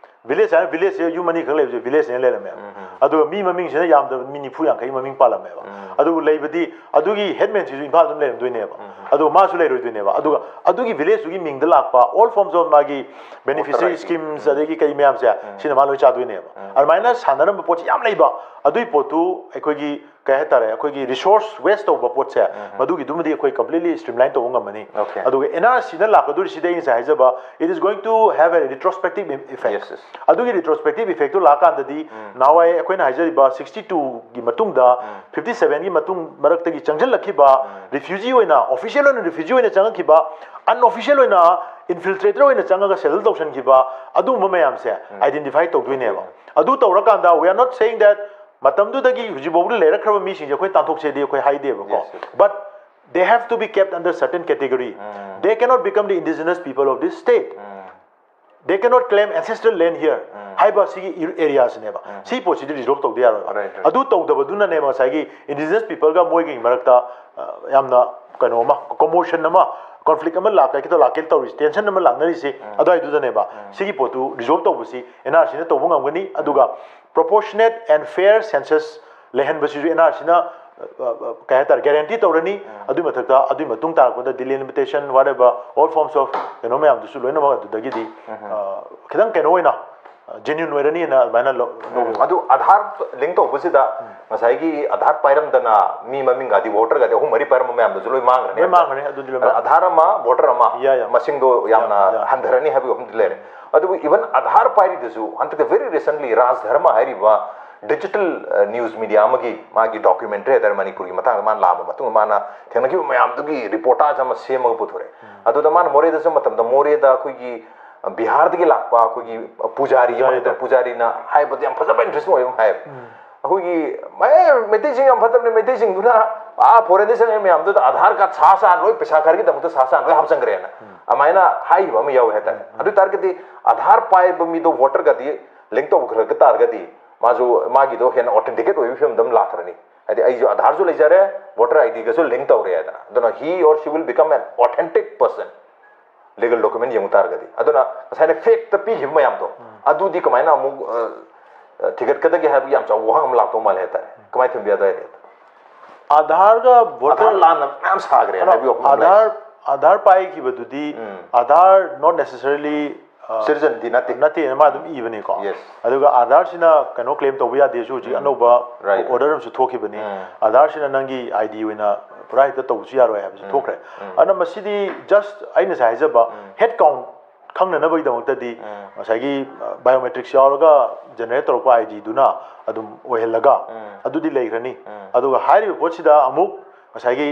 ꯚꯤꯂꯦꯖ ꯍꯥꯏꯅ ꯚꯤꯂꯦꯖꯁꯦ ꯌꯨꯝ ꯑꯅꯤꯈꯛ ꯂꯩꯕꯁꯦ ꯚꯤꯂꯦꯖꯅꯦꯅ ꯂꯩꯔꯝꯃꯦꯕ꯫ ꯑꯗꯨꯒ ꯃꯤ ꯃꯃꯤꯡꯁꯤꯅ ꯌꯥꯝꯗꯕ ꯃꯤ ꯅꯤꯐꯨ ꯌꯥꯡꯈꯩ ꯃꯃꯤꯡ ꯄꯥꯜꯂꯝꯃꯦꯕ꯫ ꯑꯗꯨꯕꯨ ꯂꯩꯕꯗꯤ ꯑꯗꯨꯒꯤ ꯍꯦꯗꯃꯦꯟꯁꯤꯁꯨ ꯏꯝꯐꯥꯜ ꯑꯗꯨꯝ ꯂꯩꯔꯝꯗꯣꯏꯅꯦꯕ꯫ ꯑꯗꯨꯒ ꯃꯥꯁꯨ ꯂꯩꯔꯣꯏꯗꯣꯏꯅꯦꯕ꯫ ꯑꯗꯨꯒ ꯑꯗꯨꯒꯤ ꯚꯤꯂꯦꯖꯇꯨꯒꯤ ꯃꯤꯡꯗ ꯂꯥꯛꯄ all forms of ꯃꯥꯒꯤ beneficiary schemes ꯑꯗꯒꯤ ꯀꯩ ꯃꯌꯥꯝꯁꯦ ꯁꯤꯅ ꯃꯥ ꯂꯣꯏ ꯆꯥꯗꯣꯏꯅꯦꯕ꯫ ꯑꯗꯨꯃꯥꯏꯅ ꯁꯥꯟꯅꯔꯝꯕ ꯄꯣꯠꯁꯤ ꯌꯥꯝ ꯂꯩꯕ꯫ ꯑꯗꯨꯒꯤ ꯄꯣꯠꯇꯨ ꯑꯩꯈꯣꯏꯒꯤ ꯀꯩ ꯍꯥꯏꯇꯥꯔꯦ, ꯑꯩꯈꯣꯏꯒꯤ ꯔꯤꯁꯣꯔꯁ ꯋꯦꯁ ꯇꯧꯕ ꯄꯣꯠꯁꯦ ꯃꯗꯨꯒꯤꯗꯨꯃꯗꯤ ꯑꯩꯈꯣꯏ completely streamline ꯇꯧꯕ ꯉꯝꯃꯅꯤ꯫ Okay. ꯑꯗꯨꯒ ꯑꯦꯟ ꯑꯥꯔ ꯁꯤꯅ ꯂꯥꯛꯀꯗꯣꯔꯤꯁꯤꯗꯤ ꯑꯩ ꯉꯁꯥꯏ ꯍꯥꯏꯖꯕ, it is going to have a retrospective effect. Yes, yes. ꯑꯗꯨꯒꯤ ꯔꯤꯇ꯭ꯔꯣꯁꯄꯦꯛꯇꯤꯞ ꯏꯐꯦꯛꯇꯨ ꯂꯥꯛꯀꯥꯟꯗꯗꯤ ꯅꯍꯥꯟꯋꯥꯏ ꯑꯩꯈꯣꯏꯅ ꯍꯥꯏꯖꯔꯤꯕ ꯁꯤꯛꯁꯇꯤ ꯇꯨꯒꯤ ꯃꯇꯨꯡꯗ ꯐꯤꯐꯇꯤ ꯁꯚꯦꯟꯒꯤ ꯃꯇꯨꯡ ꯃꯔꯛꯇꯒꯤ ꯆꯪꯁꯤꯜꯂꯛꯈꯤꯕ ꯔꯤꯐ꯭ꯌꯨꯖꯤ ꯑꯣꯏꯅ, ꯑꯣꯐꯤꯁꯤꯌꯦꯜ ꯑꯣꯏꯅ ꯔꯤꯐ꯭ꯌꯨꯖꯤ ꯑꯣꯏꯅ ꯆꯪꯉꯛꯈꯤꯕ, ꯑꯟꯑꯣꯐꯤꯁꯤꯌꯦꯜ ꯑꯣꯏꯅ ꯏꯟꯐꯤꯜꯇ꯭ꯔꯦꯇꯔ ꯑꯣꯏꯅ ꯆꯪꯉꯒ ꯁꯦꯇꯜ ꯇꯧꯁꯟꯈꯤꯕ, ꯑꯗꯨꯒꯨꯝꯕ ꯃꯌꯥꯝꯁꯦ ꯑꯥꯏꯗꯦꯟꯇꯤꯐꯥꯏ ꯇꯧꯗꯣꯏꯅꯦꯕ꯫ ꯑꯗꯨ ꯇꯧꯔꯀꯥꯟꯗ we are not saying that ꯃꯇꯝꯗꯨꯗꯒꯤ ꯍꯧꯖꯤꯛꯐꯥꯎꯗ ꯂꯩꯔꯛꯈ꯭ꯔꯕ ꯃꯤꯁꯤꯡꯁꯦ ꯑꯩꯈꯣꯏ ꯇꯥꯟꯊꯣꯛꯁꯦꯗꯤ ꯑꯩꯈꯣꯏ ꯍꯥꯏꯗꯦꯕꯀꯣ꯫ Yes, yes. But they have to be kept under certain category. They cannot become the indigenous people of this state. They cannot claim ancestral land here ꯍꯥꯏꯕ ꯁꯤꯒꯤ ꯑꯦꯔꯤꯌꯥꯁꯤꯅꯦꯕ꯫ ꯁꯤ ꯄꯣꯠꯁꯤꯗꯤ ꯔꯤꯖꯣꯜꯕ ꯇꯧꯗ ꯌꯥꯔꯣꯏꯕ꯫ Right, right. ꯑꯗꯨ ꯇꯧꯗꯕꯗꯨꯅꯅꯦꯕ ꯉꯁꯥꯏꯒꯤ indigenous people ꯒ ꯃꯣꯏꯒꯤ ꯃꯔꯛꯇ ꯑ, ꯌꯥꯝꯅ ꯀꯩꯅꯣ ꯑꯃ, ꯀꯣꯃꯣꯁꯟ ꯑꯃ, ꯀꯣꯟꯐ꯭ꯂꯤꯛ ꯑꯃ ꯂꯥꯛꯀꯦ ꯂꯥꯛꯀꯦ ꯇꯧꯔꯤꯁꯦ, ꯇꯦꯟꯁꯟ ꯑꯃ ꯂꯥꯛꯅꯔꯤꯁꯦ꯫ ꯑꯗꯨꯋꯥꯏꯗꯨꯗꯅꯦꯕ ꯁꯤꯒꯤ ꯄꯣꯠꯇꯨ ꯔꯤꯖꯣꯜꯕ ꯇꯧꯕꯁꯤ ꯑꯦꯟ ꯑꯥꯔ ꯁꯤꯅ ꯇꯧꯕ ꯉꯝꯒꯅꯤ꯫ ꯑꯗꯨꯒ proportionate and fair census ꯂꯩꯍꯟꯕꯁꯤꯁꯨ ꯑꯦꯟ ꯑꯥꯔ ꯁꯤꯅ ꯀꯩ ꯍꯥꯏꯇꯥꯔꯦ, ꯒꯦꯔꯦꯟꯇꯤ ꯇꯧꯔꯅꯤ꯫ ꯑꯗꯨꯒꯤ ꯃꯊꯛꯇ ꯑꯗꯨꯒꯤ ꯃꯇꯨꯡ ꯇꯥꯔꯛꯄꯗ delimitation, whatever, all forms of ꯀꯩꯅꯣ ꯃꯌꯥꯝꯗꯨꯁꯨ ꯂꯣꯏꯅꯃꯛ ꯑꯗꯨꯗꯒꯤꯗꯤ ꯑ, ꯈꯤꯇꯪ ꯀꯩꯅꯣ ꯑꯣꯏꯅ ꯖꯦꯅ꯭ꯌꯨꯟ ꯑꯣꯏꯔꯅꯤꯅ ꯑꯗꯨꯃꯥꯏꯅ ꯂꯧ- ꯂꯧꯋꯦ꯫ ꯑꯗꯨ ꯑꯙꯥꯔ ꯂꯤꯡ ꯇꯧꯕꯁꯤꯗ ꯉꯁꯥꯏꯒꯤ ꯑꯙꯥꯔ ꯄꯥꯏꯔꯝꯗꯅ ꯃꯤ ꯃꯃꯤꯡꯒꯗꯤ ꯚꯣꯇꯔꯒꯗꯤ ꯑꯍꯨꯝ ꯃꯔꯤ ꯄꯥꯏꯔꯝꯕ ꯃꯌꯥꯝꯗꯨꯁꯨ ꯂꯣꯏ ꯃꯥꯡꯈ꯭ꯔꯅꯤ꯫ ꯂꯣꯏ ꯃꯥꯡꯈ꯭ꯔꯅꯤ, ꯑꯗꯨꯗꯤ ꯂꯣꯏ ꯃꯥꯡꯈ꯭ꯔꯅꯤ꯫ ꯑꯙꯥꯔ ꯑꯃ, ꯚꯣꯇꯔ ꯑꯃ, ꯌꯥ, ꯌꯥ꯫ ꯃꯁꯤꯡꯗꯣ ꯌꯥꯝꯅ ꯌꯥ, ꯌꯥ꯫ ꯍꯟꯊꯔꯅꯤ ꯍꯥꯏꯕꯒꯤ ꯋꯥꯐꯝꯗꯤ ꯂꯩꯔꯦ꯫ ꯑꯗꯨꯕꯨ ꯏꯚꯟ ꯑꯙꯥꯔ ꯄꯥꯏꯔꯤꯗꯨꯁꯨ ꯍꯟꯗꯛꯇ very recently ꯔꯥꯖ ꯙꯔꯃ ꯍꯥꯏꯔꯤꯕ ꯗꯤꯖꯤꯇꯦꯜ ꯅ꯭ꯌꯨꯁ ꯃꯤꯗꯤꯌꯥ ꯑꯃꯒꯤ ꯃꯥꯒꯤ ꯗꯣꯀ꯭ꯌꯨꯃꯦꯟꯇꯔꯤ ꯍꯥꯏꯇꯥꯔꯦ, ꯃꯅꯤꯄꯨꯔꯒꯤ ꯃꯇꯥꯡꯗ ꯃꯥꯅ ꯂꯥꯛꯑꯕ ꯃꯇꯨꯡꯗ ꯃꯥꯅ ꯊꯦꯡꯅꯈꯤꯕ ꯃꯌꯥꯝꯗꯨꯒꯤ ꯔꯤꯄꯣꯔꯇꯥꯖ ꯑꯃ ꯁꯦꯝꯃꯒ ꯄꯨꯊꯣꯔꯛꯑꯦ꯫ ꯑꯗꯨꯗ ꯃꯥꯅ ꯃꯣꯔꯦꯗ ꯆꯠꯄ ꯃꯇꯝꯗ ꯃꯣꯔꯦꯗ ꯑꯩꯈꯣꯏꯒꯤ ꯕꯤꯍꯥꯔꯗꯒꯤ ꯂꯥꯛꯄ ꯑꯩꯈꯣꯏꯒꯤ ꯄꯨꯖꯥꯔꯤ ꯑꯃ ꯄꯨꯖꯥꯔꯤ ꯍꯥꯏꯇꯥꯔꯦ, ꯇꯧ- ꯄꯨꯖꯥꯔꯤꯅ ꯍꯥꯏꯕꯗ ꯌꯥꯝ ꯐꯖꯕ ꯏꯟꯇꯔꯦꯁꯇꯤꯡ ꯑꯣꯏꯕ ꯑꯃ ꯍꯥꯏꯌꯦꯕ꯫ ꯑꯩꯈꯣꯏꯒꯤ ꯃꯌꯥꯝ ꯃꯩꯇꯩꯁꯤꯡ ꯌꯥꯝ ꯐꯠꯇꯕꯅꯤ, ꯃꯩꯇꯩꯁꯤꯡꯗꯨꯅ ꯑꯥ ꯐꯣꯔꯦꯟꯗ ꯆꯪꯉꯛꯏ ꯃꯌꯥꯝꯗꯨꯗ ꯑꯙꯥꯔ ꯀꯥꯔꯗ ꯁꯥ ꯁꯥ ꯂꯣꯏ, ꯄꯩꯁꯥ ꯈꯔꯒꯤꯗꯃꯛꯇ ꯁꯥ ꯁꯥ ꯂꯣꯏ ꯍꯥꯞꯆꯟꯈ꯭ꯔꯦꯅ ꯑꯗꯨꯃꯥꯏꯅ ꯍꯥꯏꯈꯤꯕ ꯑꯃ ꯌꯥꯎꯋꯦ ꯍꯥꯏꯇꯥꯔꯦ꯫ ꯑꯗꯨ ꯑꯣꯏ ꯇꯥꯔꯒꯗꯤ ꯑꯙꯥꯔ ꯄꯥꯏꯕ ꯃꯤꯗꯣ ꯚꯣꯇꯔꯒꯗꯤ ꯂꯤꯡ ꯇꯧꯈ꯭ꯔꯒ ꯇꯥꯔꯒꯗꯤ ꯃꯥꯁꯨ ꯃꯥꯒꯤꯗꯣ ꯍꯦꯟꯅ ꯑꯣꯊꯦꯟꯇꯤꯀꯦꯠ ꯑꯣꯏꯕ ꯐꯤꯕꯝꯗ ꯑꯃ ꯂꯥꯛꯈ꯭ꯔꯅꯤ꯫ ꯍꯥꯏꯗꯤ ꯑꯩꯁꯨ ꯑꯙꯥꯔꯁꯨ ꯂꯩꯖꯔꯦ, ꯚꯣꯇꯔ ꯑꯥꯏ ꯗꯤꯒꯁꯨ ꯂꯤꯡ ꯇꯧꯔꯦ ꯍꯥꯏꯗꯅ꯫ ꯑꯗꯨꯅ he or she will become an authentic person. Legal document ꯌꯦꯡꯉꯨ ꯇꯥꯔꯒꯗꯤ꯫ ꯑꯗꯨꯅ ꯉꯁꯥꯏꯅ ꯐꯦꯛꯇ ꯄꯤꯈꯤꯕ ꯃꯌꯥꯝꯗꯣ, ꯑꯗꯨꯗꯤ ꯀꯃꯥꯏꯅ ꯑꯃꯨꯛ, ꯑ, ꯑ, ꯊꯤꯒꯠꯀꯗꯒꯦ ꯍꯥꯏꯕꯒꯤ ꯌꯥꯝ ꯆꯥꯎꯕ ꯋꯥꯍꯪ ꯑꯃ ꯂꯥꯛꯇꯧ ꯃꯥꯜꯂꯦ ꯍꯥꯏꯇꯥꯔꯦ꯫ ꯀꯃꯥꯏꯅ ꯊꯤꯟꯕꯤ ꯑꯗꯨꯋꯥꯏꯗꯤ? ꯑꯥꯙꯥꯔꯒ ꯑꯥꯙꯥꯔ ꯚꯣꯇꯔ ꯂꯥꯟꯅ ꯃꯌꯥꯝ ꯁꯥꯈ꯭ꯔꯦ ꯍꯥꯏꯕꯒꯤ ꯋꯥꯐꯝ ꯑꯃ ꯂꯩ꯫ ꯑꯥꯙꯥꯔ ꯑꯥꯙꯥꯔ ꯄꯥꯏꯈꯤꯕꯗꯨꯗꯤ, ꯎꯝ꯫ ꯑꯥꯙꯥꯔ not necessarily, ꯑ, ꯁꯤꯇꯤꯖꯟꯗꯤ ꯅꯠꯇꯦ꯫ ꯅꯠꯇꯦꯅ ꯃꯥ ꯑꯗꯨꯝ ꯏꯕꯅꯤꯀꯣ꯫ Yes. ꯑꯗꯨꯒ ꯑꯥꯙꯥꯔꯁꯤꯅ ꯀꯩꯅꯣ ꯀ꯭ꯂꯦꯝ ꯇꯧꯕ ꯌꯥꯗꯦꯁꯨ ꯍꯧꯖꯤꯛ ꯑꯅꯧꯕ Right. ꯑꯣꯔꯗꯔ ꯑꯃꯁꯨ ꯊꯣꯛꯈꯤꯕꯅꯤ꯫ ꯎꯝ꯫ ꯑꯥꯙꯥꯔꯁꯤꯅ ꯅꯪꯒꯤ ꯑꯥꯏ ꯗꯤ ꯑꯣꯏꯅ ꯄꯨꯔꯥ ꯍꯦꯛꯇ ꯇꯧꯕꯁꯨ ꯌꯥꯔꯣꯏ ꯍꯥꯏꯕꯁꯨ ꯊꯣꯛꯈ꯭ꯔꯦ꯫ ꯎꯝ꯫ ꯑꯗꯨꯅ ꯃꯁꯤꯗꯤ just ꯑꯩꯅ ꯉꯁꯥꯏ ꯍꯥꯏꯖꯕ ꯍꯦꯗ ꯀꯥꯎꯟ ꯈꯪꯅꯅꯕꯒꯤꯗꯃꯛꯇꯗꯤ ꯎꯝ꯫ ꯉꯁꯥꯏꯒꯤ ꯕꯥꯏꯑꯣꯃꯦꯇ꯭ꯔꯤꯛꯁ ꯌꯥꯎꯔꯒ ꯖꯦꯅꯦꯔꯦꯠ ꯇꯧꯔꯛꯄ ꯑꯥꯏ ꯗꯤꯗꯨꯅ ꯑꯗꯨꯝ ꯑꯣꯏꯍꯜꯂꯒ ꯎꯝ꯫ ꯑꯗꯨꯗꯤ ꯂꯩꯈ꯭ꯔꯅꯤ꯫ ꯎꯝ꯫ ꯑꯗꯨꯒ ꯍꯥꯏꯔꯤꯕ ꯄꯣꯠꯁꯤꯗ ꯑꯃꯨꯛ ꯉꯁꯥꯏꯒꯤ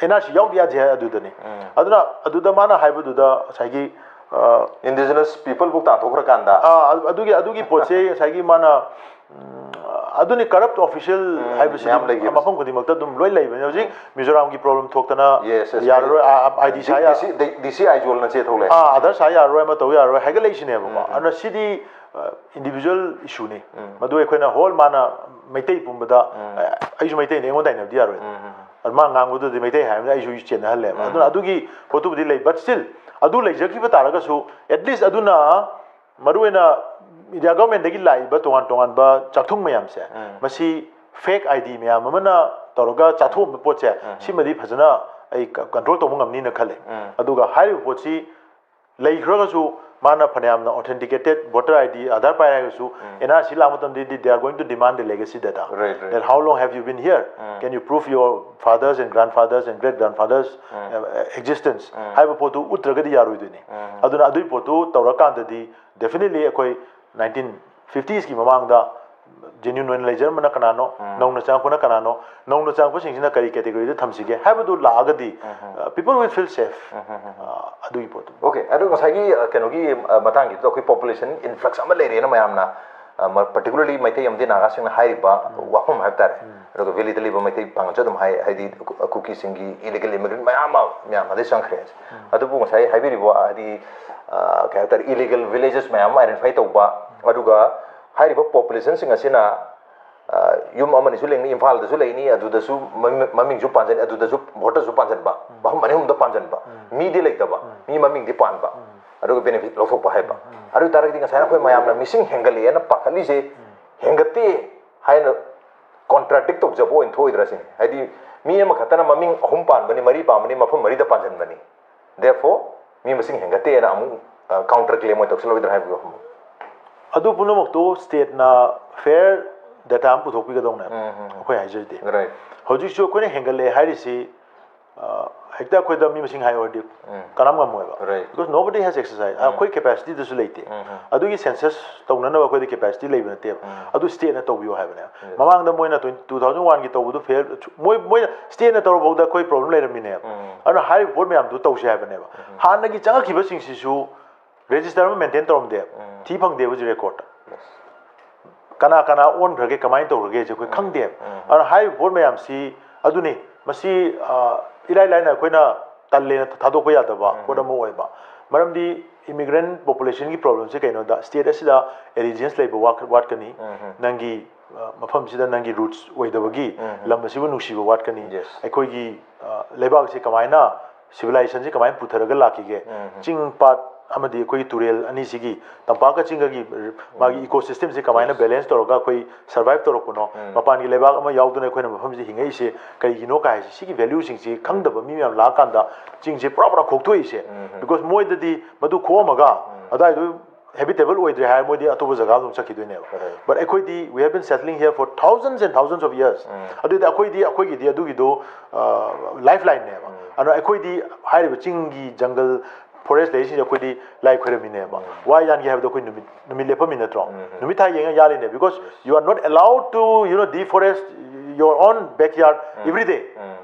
ꯑꯦꯟ ꯑꯥꯔ ꯁꯤ ꯌꯥꯎꯗ ꯌꯥꯗꯦ ꯍꯥꯏ ꯑꯗꯨꯗꯅꯤ꯫ ꯎꯝ꯫ ꯑꯗꯨꯅ ꯑꯗꯨꯗ ꯃꯥꯅ ꯍꯥꯏꯕꯗꯨꯗ ꯉꯁꯥꯏꯒꯤ, ꯑ, ꯏꯟꯗꯤꯖꯤꯅꯁ ꯄꯤꯄꯜꯕꯨ ꯇꯥꯟꯊꯣꯛꯈ꯭ꯔꯀꯥꯟꯗ ꯑꯥ, ꯑꯗꯨ- ꯑꯗꯨꯒꯤ ꯑꯗꯨꯒꯤ ꯄꯣꯠꯁꯦ ꯉꯁꯥꯏꯒꯤ ꯃꯥꯅ, ꯎꯝ, ꯑꯗꯨꯅꯤ ꯀꯔꯞ ꯑꯣꯐꯤꯁꯤꯌꯦꯜ ꯎꯝ, ꯍꯥꯏꯕꯁꯤꯗꯤ ꯃꯌꯥꯝ ꯂꯩꯈꯤꯕ꯫ ꯃꯐꯝ ꯈꯨꯗꯤꯡꯃꯛꯇ ꯑꯗꯨꯝ ꯂꯣꯏ ꯂꯩꯕꯅꯤ꯫ ꯍꯧꯖꯤꯛ ꯃꯤꯖꯣꯔꯥꯝꯒꯤ ꯄ꯭ꯔꯣꯕ꯭ꯂꯦꯝ ꯊꯣꯛꯇꯅ Yes, yes. ꯌꯥꯔꯔꯣꯏ, ꯑꯥꯏ ꯗꯤ ꯁꯥ ꯌꯥ- ꯗꯤ ꯁꯤ ꯑꯥꯏꯖꯣꯜꯅ ꯆꯦ ꯊꯣꯛꯂꯛꯑꯦ꯫ ꯑꯥ, ꯑꯥꯙꯥꯔ ꯁꯥ ꯌꯥꯔꯔꯣꯏ, ꯑꯃ ꯇꯧ ꯌꯥꯔꯔꯣꯏ ꯍꯥꯏꯒꯠꯂꯛꯏꯁꯤꯅꯦꯕꯀꯣ꯫ ꯑꯗꯨꯅ ꯁꯤꯗꯤ ꯏꯟꯗꯤꯕꯤꯖꯨꯋꯦꯜ ꯏꯁꯨꯅꯤ꯫ ꯃꯗꯨ ꯑꯩꯈꯣꯏꯅ ꯍꯣꯜ ꯃꯥꯅ ꯃꯩꯇꯩ ꯄꯨꯝꯕꯗ, ꯑꯦ, ꯑꯩꯁꯨ ꯃꯩꯇꯩꯅꯤ, ꯑꯩꯉꯣꯟꯗ ꯇꯥꯏꯅꯕꯗꯤ ꯌꯥꯔꯣꯏ꯫ ꯑꯗꯨ ꯃꯥ ꯉꯥꯡꯕꯗꯨꯗꯤ ꯃꯩꯇꯩ ꯍꯥꯏꯕꯅꯤꯅ ꯑꯩꯁꯨ ꯆꯦꯟꯅꯍꯜꯂꯦꯕ꯫ ꯑꯗꯨꯅ ꯑꯗꯨꯒꯤ ꯄꯣꯠꯇꯨꯕꯨꯗꯤ ꯂꯩ, but still ꯑꯗꯨ ꯂꯩꯖꯈꯤꯕ ꯇꯥꯔꯒꯁꯨ at least ꯑꯗꯨꯅ ꯃꯔꯨꯑꯣꯏꯅ ꯏꯟꯗꯤꯌꯥ ꯒꯚꯔꯟꯃꯦꯟꯗꯒꯤ ꯂꯥꯛꯏꯕ ꯇꯣꯉꯥꯟ ꯇꯣꯉꯥꯟꯕ ꯆꯥꯛꯊꯨꯡ ꯃꯌꯥꯝꯁꯦ, ꯃꯁꯤ ꯐꯦꯛ ꯑꯥꯏ ꯗꯤ ꯃꯌꯥꯝ ꯑꯃꯅ ꯇꯧꯔꯒ ꯆꯥꯊꯣꯛꯑꯝꯕ ꯄꯣꯠꯁꯦ, ꯁꯤꯃꯗꯤ ꯐꯖꯅ ꯑꯩ ꯀꯟꯇ꯭ꯔꯣꯜ ꯇꯧꯕ ꯉꯝꯅꯤꯅ ꯈꯜꯂꯦ꯫ ꯑꯗꯨꯒ ꯍꯥꯏꯔꯤꯕ ꯄꯣꯠꯁꯤ ꯂꯩꯈ꯭ꯔꯒꯁꯨ ꯃꯥꯅ ꯐꯅꯌꯥꯝꯅ ꯑꯣꯊꯦꯟꯇꯤꯀꯦꯇꯦꯠ ꯚꯣꯇꯔ ꯑꯥꯏ ꯗꯤ, ꯑꯥꯙꯥꯔ ꯄꯥꯏꯔꯦ ꯍꯥꯏꯔꯒꯁꯨ, ꯑꯦꯟ ꯑꯥꯔ ꯁꯤ ꯂꯥꯛꯄ ꯃꯇꯝꯗꯗꯤ they are going to demand the legacy data. Right, right. That how long have you been here? Can you prove your fathers and grandfathers and great grandfathers uh, existence? ꯍꯥꯏꯕ ꯄꯣꯠꯇꯨ ꯎꯠꯇ꯭ꯔꯒꯗꯤ ꯌꯥꯔꯣꯏꯗꯣꯏꯅꯤ꯫ ꯑꯗꯨꯅ ꯑꯗꯨꯒꯤ ꯄꯣꯠꯇꯨ ꯇꯧꯔꯀꯥꯟꯗꯗꯤ definitely ꯑꯩꯈꯣꯏ nineteen ꯐꯤꯐꯇꯤꯁꯀꯤ ꯃꯃꯥꯡꯗ genuine ꯑꯣꯏꯅ ꯂꯩꯖꯔꯝꯕꯅ ꯀꯅꯥꯅꯣ, ꯅꯧꯅ ꯆꯪꯉꯛꯄꯅ ꯀꯅꯥꯅꯣ, ꯅꯧꯅ ꯆꯪꯉꯛꯄꯁꯤꯡꯁꯤꯅ ꯀꯔꯤ ꯀꯦꯇꯦꯒꯣꯔꯤꯗ ꯊꯝꯁꯤꯒꯦ ꯍꯥꯏꯕꯗꯨ ꯂꯥꯛꯑꯒꯗꯤ, uh, people will feel safe. ꯑꯗꯨꯒꯤ ꯄꯣꯠꯇꯨ꯫ ꯑꯣꯀꯦ, ꯑꯗꯣ ꯉꯁꯥꯏꯒꯤ, ꯑ, ꯀꯩꯅꯣꯒꯤ, ꯑ, ꯃꯇꯥꯡꯒꯤꯗꯨꯗ ꯑꯩꯈꯣꯏ ꯄꯣꯄꯨꯂꯦꯁꯟ ꯏꯟꯐ꯭ꯂꯛꯁ ꯑꯃ ꯂꯩꯔꯦꯅ ꯃꯌꯥꯝꯅ, ꯑ, ꯃ-, particularly ꯃꯩꯇꯩ ꯑꯃꯗꯤ ꯅꯥꯒꯥꯁꯤꯡꯅ ꯍꯥꯏꯔꯤꯕ ꯋꯥꯐꯝ ꯍꯥꯏꯕ ꯇꯥꯔꯦ꯫ ꯑꯗꯨꯒ ꯚꯦꯂꯤꯗ ꯂꯩꯕ ꯃꯩꯇꯩ ꯄꯥꯡꯒꯜꯁꯨ ꯑꯗꯨꯝ ꯍꯥꯏ, ꯍꯥꯏꯗꯤ ꯀꯨ-, ꯀꯨꯀꯤꯁꯤꯡꯒꯤ ꯏꯂꯤꯒꯦꯜ ꯏꯃꯤꯒ꯭ꯔꯦꯟ ꯃꯌꯥꯝ ꯑꯃ ꯃꯌꯥꯝ ꯑꯗꯩ ꯆꯪꯈ꯭ꯔꯦ꯫ ꯑꯗꯨꯕꯨ ꯉꯁꯥꯏ ꯍꯥꯏꯕꯤꯔꯤꯕ, ꯍꯥꯏꯗꯤ, ꯑ, ꯀꯩ ꯍꯥꯏꯇꯥꯔꯦ, ꯏꯂꯤꯒꯦꯜ ꯚꯤꯂꯦꯖꯦꯁ ꯃꯌꯥꯝ ꯑꯃ ꯑꯥꯏꯗꯦꯟꯇꯤꯐꯥꯏ ꯇꯧꯕ, ꯑꯗꯨꯒ ꯍꯥꯏꯔꯤꯕ ꯄꯣꯄꯨꯂꯦꯁꯟꯁꯤꯡ ꯑꯁꯤꯅ ꯌꯨꯝ ꯑꯃꯅꯤꯁꯨ ꯂꯩꯅꯤ, ꯏꯝꯐꯥꯜꯗꯁꯨ ꯂꯩꯅꯤ, ꯑꯗꯨꯗꯁꯨ ꯃꯃꯤꯡꯁꯨ ꯄꯥꯟꯖꯟ, ꯑꯗꯨꯗꯁꯨ ꯚꯣꯇꯔꯁꯨ ꯄꯥꯟꯖꯟꯕ, ꯃꯐꯝ ꯑꯅꯤ ꯑꯍꯨꯝꯗ ꯄꯥꯟꯖꯟꯕ, ꯃꯤꯗꯤ ꯂꯩꯇꯕ, ꯃꯤ ꯃꯃꯤꯡꯗꯤ ꯄꯥꯟꯕ, ꯑꯗꯨꯒ ꯕꯦꯅꯤꯐꯤꯠ ꯂꯧꯊꯣꯛꯄ ꯍꯥꯏꯕ꯫ ꯑꯗꯨ ꯑꯣꯏꯇꯥꯔꯒꯗꯤ ꯉꯁꯥꯏ ꯑꯩꯈꯣꯏ ꯃꯌꯥꯝꯅ ꯃꯤꯁꯤꯡ ꯍꯦꯟꯒꯠꯂꯛꯑꯦꯅ ꯄꯥꯈꯠꯂꯤꯁꯦ ꯍꯦꯟꯒꯠꯇꯦ ꯍꯥꯏꯅ ꯀꯣꯟꯇ꯭ꯔꯥꯗꯤꯛ ꯇꯧꯖꯕ ꯑꯣꯏꯅ ꯊꯣꯛꯑꯣꯏꯗ꯭ꯔꯥ ꯁꯤꯅꯤ꯫ ꯍꯥꯏꯗꯤ ꯃꯤ ꯑꯃꯈꯛꯇꯅ ꯃꯃꯤꯡ ꯑꯍꯨꯝ ꯄꯥꯟꯕꯅꯤ, ꯃꯔꯤ ꯄꯥꯟꯕꯅꯤ, ꯃꯐꯝ ꯃꯔꯤꯗ ꯄꯥꯟꯁꯤꯟꯕꯅꯤ, therefore ꯃꯤ ꯃꯁꯤꯡ ꯍꯦꯟꯒꯠꯇꯦꯅ ꯑꯃꯨꯛ ꯀꯥꯎꯟꯇꯔ ꯀ꯭ꯂꯦꯝ ꯑꯣꯏꯅ ꯇꯧꯁꯤꯜꯂꯣꯏꯗ꯭ꯔꯥ ꯍꯥꯏꯕꯒꯤ ꯋꯥꯐꯝ꯫ ꯑꯗꯨ ꯄꯨꯝꯅꯃꯛꯇꯨ ꯁ꯭ꯇꯦꯠꯅ ꯐꯤꯌꯔ ꯗꯦꯇꯥ ꯑꯃ ꯄꯨꯊꯣꯛꯄꯤꯒꯗꯧꯅꯦ꯫ ꯑꯩꯈꯣꯏ ꯍꯥꯏꯖꯔꯤꯗꯤ Right. ꯍꯧꯖꯤꯛꯁꯨ ꯑꯩꯈꯣꯏꯅ ꯍꯦꯟꯒꯠꯂꯦ ꯍꯥꯏꯔꯤꯁꯤ, ꯍꯦꯛꯇ ꯑꯩꯈꯣꯏꯗ ꯃꯤ ꯃꯁꯤꯡ ꯍꯥꯏꯌꯨ ꯍꯥꯏꯔꯗꯤ ꯀꯅꯥꯝ ꯉꯝꯃꯣꯏꯕ꯫ Right. Because nobody has exercise. ꯑꯩꯈꯣꯏ ꯀꯦꯄꯥꯁꯤꯇꯤꯗꯁꯨ ꯂꯩꯇꯦ꯫ ꯑꯗꯨꯒꯤ ꯁꯦꯟꯁꯁ ꯇꯧꯅꯅꯕ ꯑꯩꯈꯣꯏꯗ ꯀꯦꯄꯥꯁꯤꯇꯤ ꯂꯩꯕ ꯅꯠꯇꯦꯕ꯫ ꯑꯗꯨ ꯁ꯭ꯇꯦꯠꯅ ꯇꯧꯕꯤꯌꯨ ꯍꯥꯏꯕꯅꯦ꯫ ꯃꯃꯥꯡꯗ ꯃꯣꯏꯅ ꯇꯨ ꯊꯥꯎꯖꯟ ꯋꯥꯟꯒꯤ ꯇꯧꯕꯗꯨ ꯐꯦꯜ, ꯃꯣꯏ ꯃꯣꯏꯅ ꯁ꯭ꯇꯦꯠꯅ ꯇꯧꯔꯐꯥꯎꯗ ꯑꯩꯈꯣꯏ ꯄ꯭ꯔꯣꯕ꯭ꯂꯦꯝ ꯂꯩꯔꯝꯃꯤꯅꯦꯕ꯫ ꯑꯗꯨꯅ ꯍꯥꯏꯔꯤꯕ ꯄꯣꯠ ꯃꯌꯥꯝꯗꯨ ꯇꯧꯁꯦ ꯍꯥꯏꯕꯅꯦꯕ꯫ ꯍꯥꯟꯅꯒꯤ ꯆꯪꯉꯛꯈꯤꯕꯁꯤꯡꯁꯤꯁꯨ ꯔꯦꯖꯤꯁꯇꯔ ꯑꯃ ꯃꯦꯟꯇꯦꯟ ꯇꯧꯔꯝꯗꯦꯕ꯫ ꯊꯤ ꯐꯪꯗꯦꯕ ꯍꯧꯖꯤꯛ ꯔꯦꯀꯣꯔꯠꯇ꯫ ꯀꯅꯥ ꯀꯅꯥ ꯑꯣꯟꯈ꯭ꯔꯒꯦ, ꯀꯃꯥꯏꯅ ꯇꯧꯈ꯭ꯔꯒꯦ ꯍꯥꯏꯁꯦ ꯑꯩꯈꯣꯏ ꯈꯪꯗꯦꯕ꯫ ꯑꯗꯨꯅ ꯍꯥꯏꯔꯤꯕ ꯄꯣꯠ ꯃꯌꯥꯝꯁꯤ ꯑꯗꯨꯅꯤ꯫ ꯃꯁꯤ ꯏꯔꯥꯏ ꯂꯥꯏꯅ ꯑꯩꯈꯣꯏꯅ ꯇꯜꯂꯦꯅ ꯊꯥꯗꯣꯛꯄ ꯌꯥꯗꯕ ꯄꯣꯠ ꯑꯃ ꯑꯣꯏꯕ꯫ ꯃꯔꯝꯗꯤ ꯏꯃꯤꯒ꯭ꯔꯦꯟ ꯄꯣꯄꯨꯂꯦꯁꯟꯒꯤ ꯄ꯭ꯔꯣꯕ꯭ꯂꯦꯝꯁꯦ ꯀꯩꯅꯣꯗ ꯁ꯭ꯇꯦꯠ ꯑꯁꯤꯗ ꯑꯦꯂꯤꯖꯤꯌꯦꯟꯁ ꯂꯩꯕ ꯋꯥꯠꯀꯅꯤ꯫ ꯅꯪꯒꯤ ꯃꯐꯝꯁꯤꯗ ꯅꯪꯒꯤ ꯔꯨꯠꯁ ꯑꯣꯏꯗꯕꯒꯤ ꯂꯝ ꯑꯁꯤꯕꯨ ꯅꯨꯡꯁꯤꯕ ꯋꯥꯠꯀꯅꯤ꯫ Yes. ꯑꯩꯈꯣꯏꯒꯤ ꯂꯩꯕꯥꯛꯁꯦ ꯀꯃꯥꯏꯅ, ꯁꯤꯚꯤꯂꯥꯏꯖꯦꯁꯟꯁꯦ ꯀꯃꯥꯏꯅ ꯄꯨꯊꯔꯒ ꯂꯥꯛꯈꯤꯒꯦ? ꯆꯤꯡ ꯄꯥꯠ ꯑꯃꯗꯤ ꯑꯩꯈꯣꯏꯒꯤ ꯇꯨꯔꯦꯜ ꯑꯅꯤꯁꯤꯒꯤ, ꯇꯝꯄꯥꯛꯀ ꯆꯤꯡꯒꯒꯤ ꯃꯥꯒꯤ ꯏꯀꯣ ꯁꯤꯁꯇꯦꯝꯁꯦ ꯀꯃꯥꯏꯅ ꯕꯦꯂꯦꯟꯁ ꯇꯧꯔꯒ ꯑꯩꯈꯣꯏ ꯁꯔꯚꯥꯏꯚ ꯇꯧꯔꯛꯄꯅꯣ? ꯃꯄꯥꯟꯒꯤ ꯂꯩꯕꯥꯛ ꯑꯃ ꯌꯥꯎꯗꯅ ꯑꯩꯈꯣꯏꯅ ꯃꯐꯝꯁꯤꯗ ꯍꯤꯡꯉꯛꯏꯁꯦ ꯀꯔꯤꯒꯤꯅꯣ ꯀꯥꯏ ꯍꯥꯏꯁꯦ, ꯁꯤꯒꯤ ꯚꯦꯂ꯭ꯌꯨꯁꯤꯡꯁꯤ ꯈꯪꯗꯕ ꯃꯤ ꯃꯌꯥꯝ ꯂꯥꯛꯑꯀꯥꯟꯗ ꯆꯤꯡꯁꯦ ꯄꯨꯔꯥ ꯄꯨꯔꯥ ꯈꯣꯛꯇꯣꯛꯏꯁꯦ꯫ Because ꯃꯣꯏꯗꯗꯤ ꯃꯗꯨ ꯈꯣꯛꯑꯝꯃꯒ ꯑꯗꯨꯋꯥꯏꯗꯨ ꯍꯦꯕꯤꯇꯦꯕꯜ ꯑꯣꯏꯗ꯭ꯔꯦ ꯍꯥꯏꯔ ꯃꯣꯏꯗꯤ ꯑꯇꯣꯞꯄ ꯖꯒꯥ ꯑꯗꯨꯝ ꯆꯠꯈꯤꯗꯣꯏꯅꯦꯕ꯫ But ꯑꯩꯈꯣꯏꯗꯤ we have been settling here for thousands and thousands of years. ꯑꯗꯨꯗꯤ ꯑꯩꯈꯣꯏꯗꯤ, ꯑꯩꯈꯣꯏꯒꯤꯗꯤ ꯑꯗꯨꯒꯤꯗꯣ ꯂꯥꯏꯐ ꯂꯥꯏꯟꯅꯦꯕ꯫ ꯑꯗꯣ ꯑꯩꯈꯣꯏꯗꯤ ꯍꯥꯏꯔꯤꯕ ꯆꯤꯡꯒꯤ ꯖꯪꯒꯜ ꯐꯣꯔꯦꯁ ꯂꯩꯔꯤꯁꯤꯡꯁꯦ ꯑꯩꯈꯣꯏꯗꯤ ꯂꯥꯏ ꯈꯣꯏꯔꯝꯃꯤꯅꯦꯕ꯫ ꯋꯥ ꯌꯥꯟꯒꯦ ꯍꯥꯏꯕꯗꯣ ꯑꯩꯈꯣꯏ ꯅꯨꯃꯤꯠ ꯅꯨꯃꯤꯠ ꯂꯦꯞꯄꯝꯃꯤ ꯅꯠꯇ꯭ꯔꯣ? ꯅꯨꯃꯤꯠ ꯊꯥ ꯌꯦꯡꯉ ꯌꯥꯜꯂꯤꯅꯦ, because you are not allowed to, you know, deforest your own backyard every day.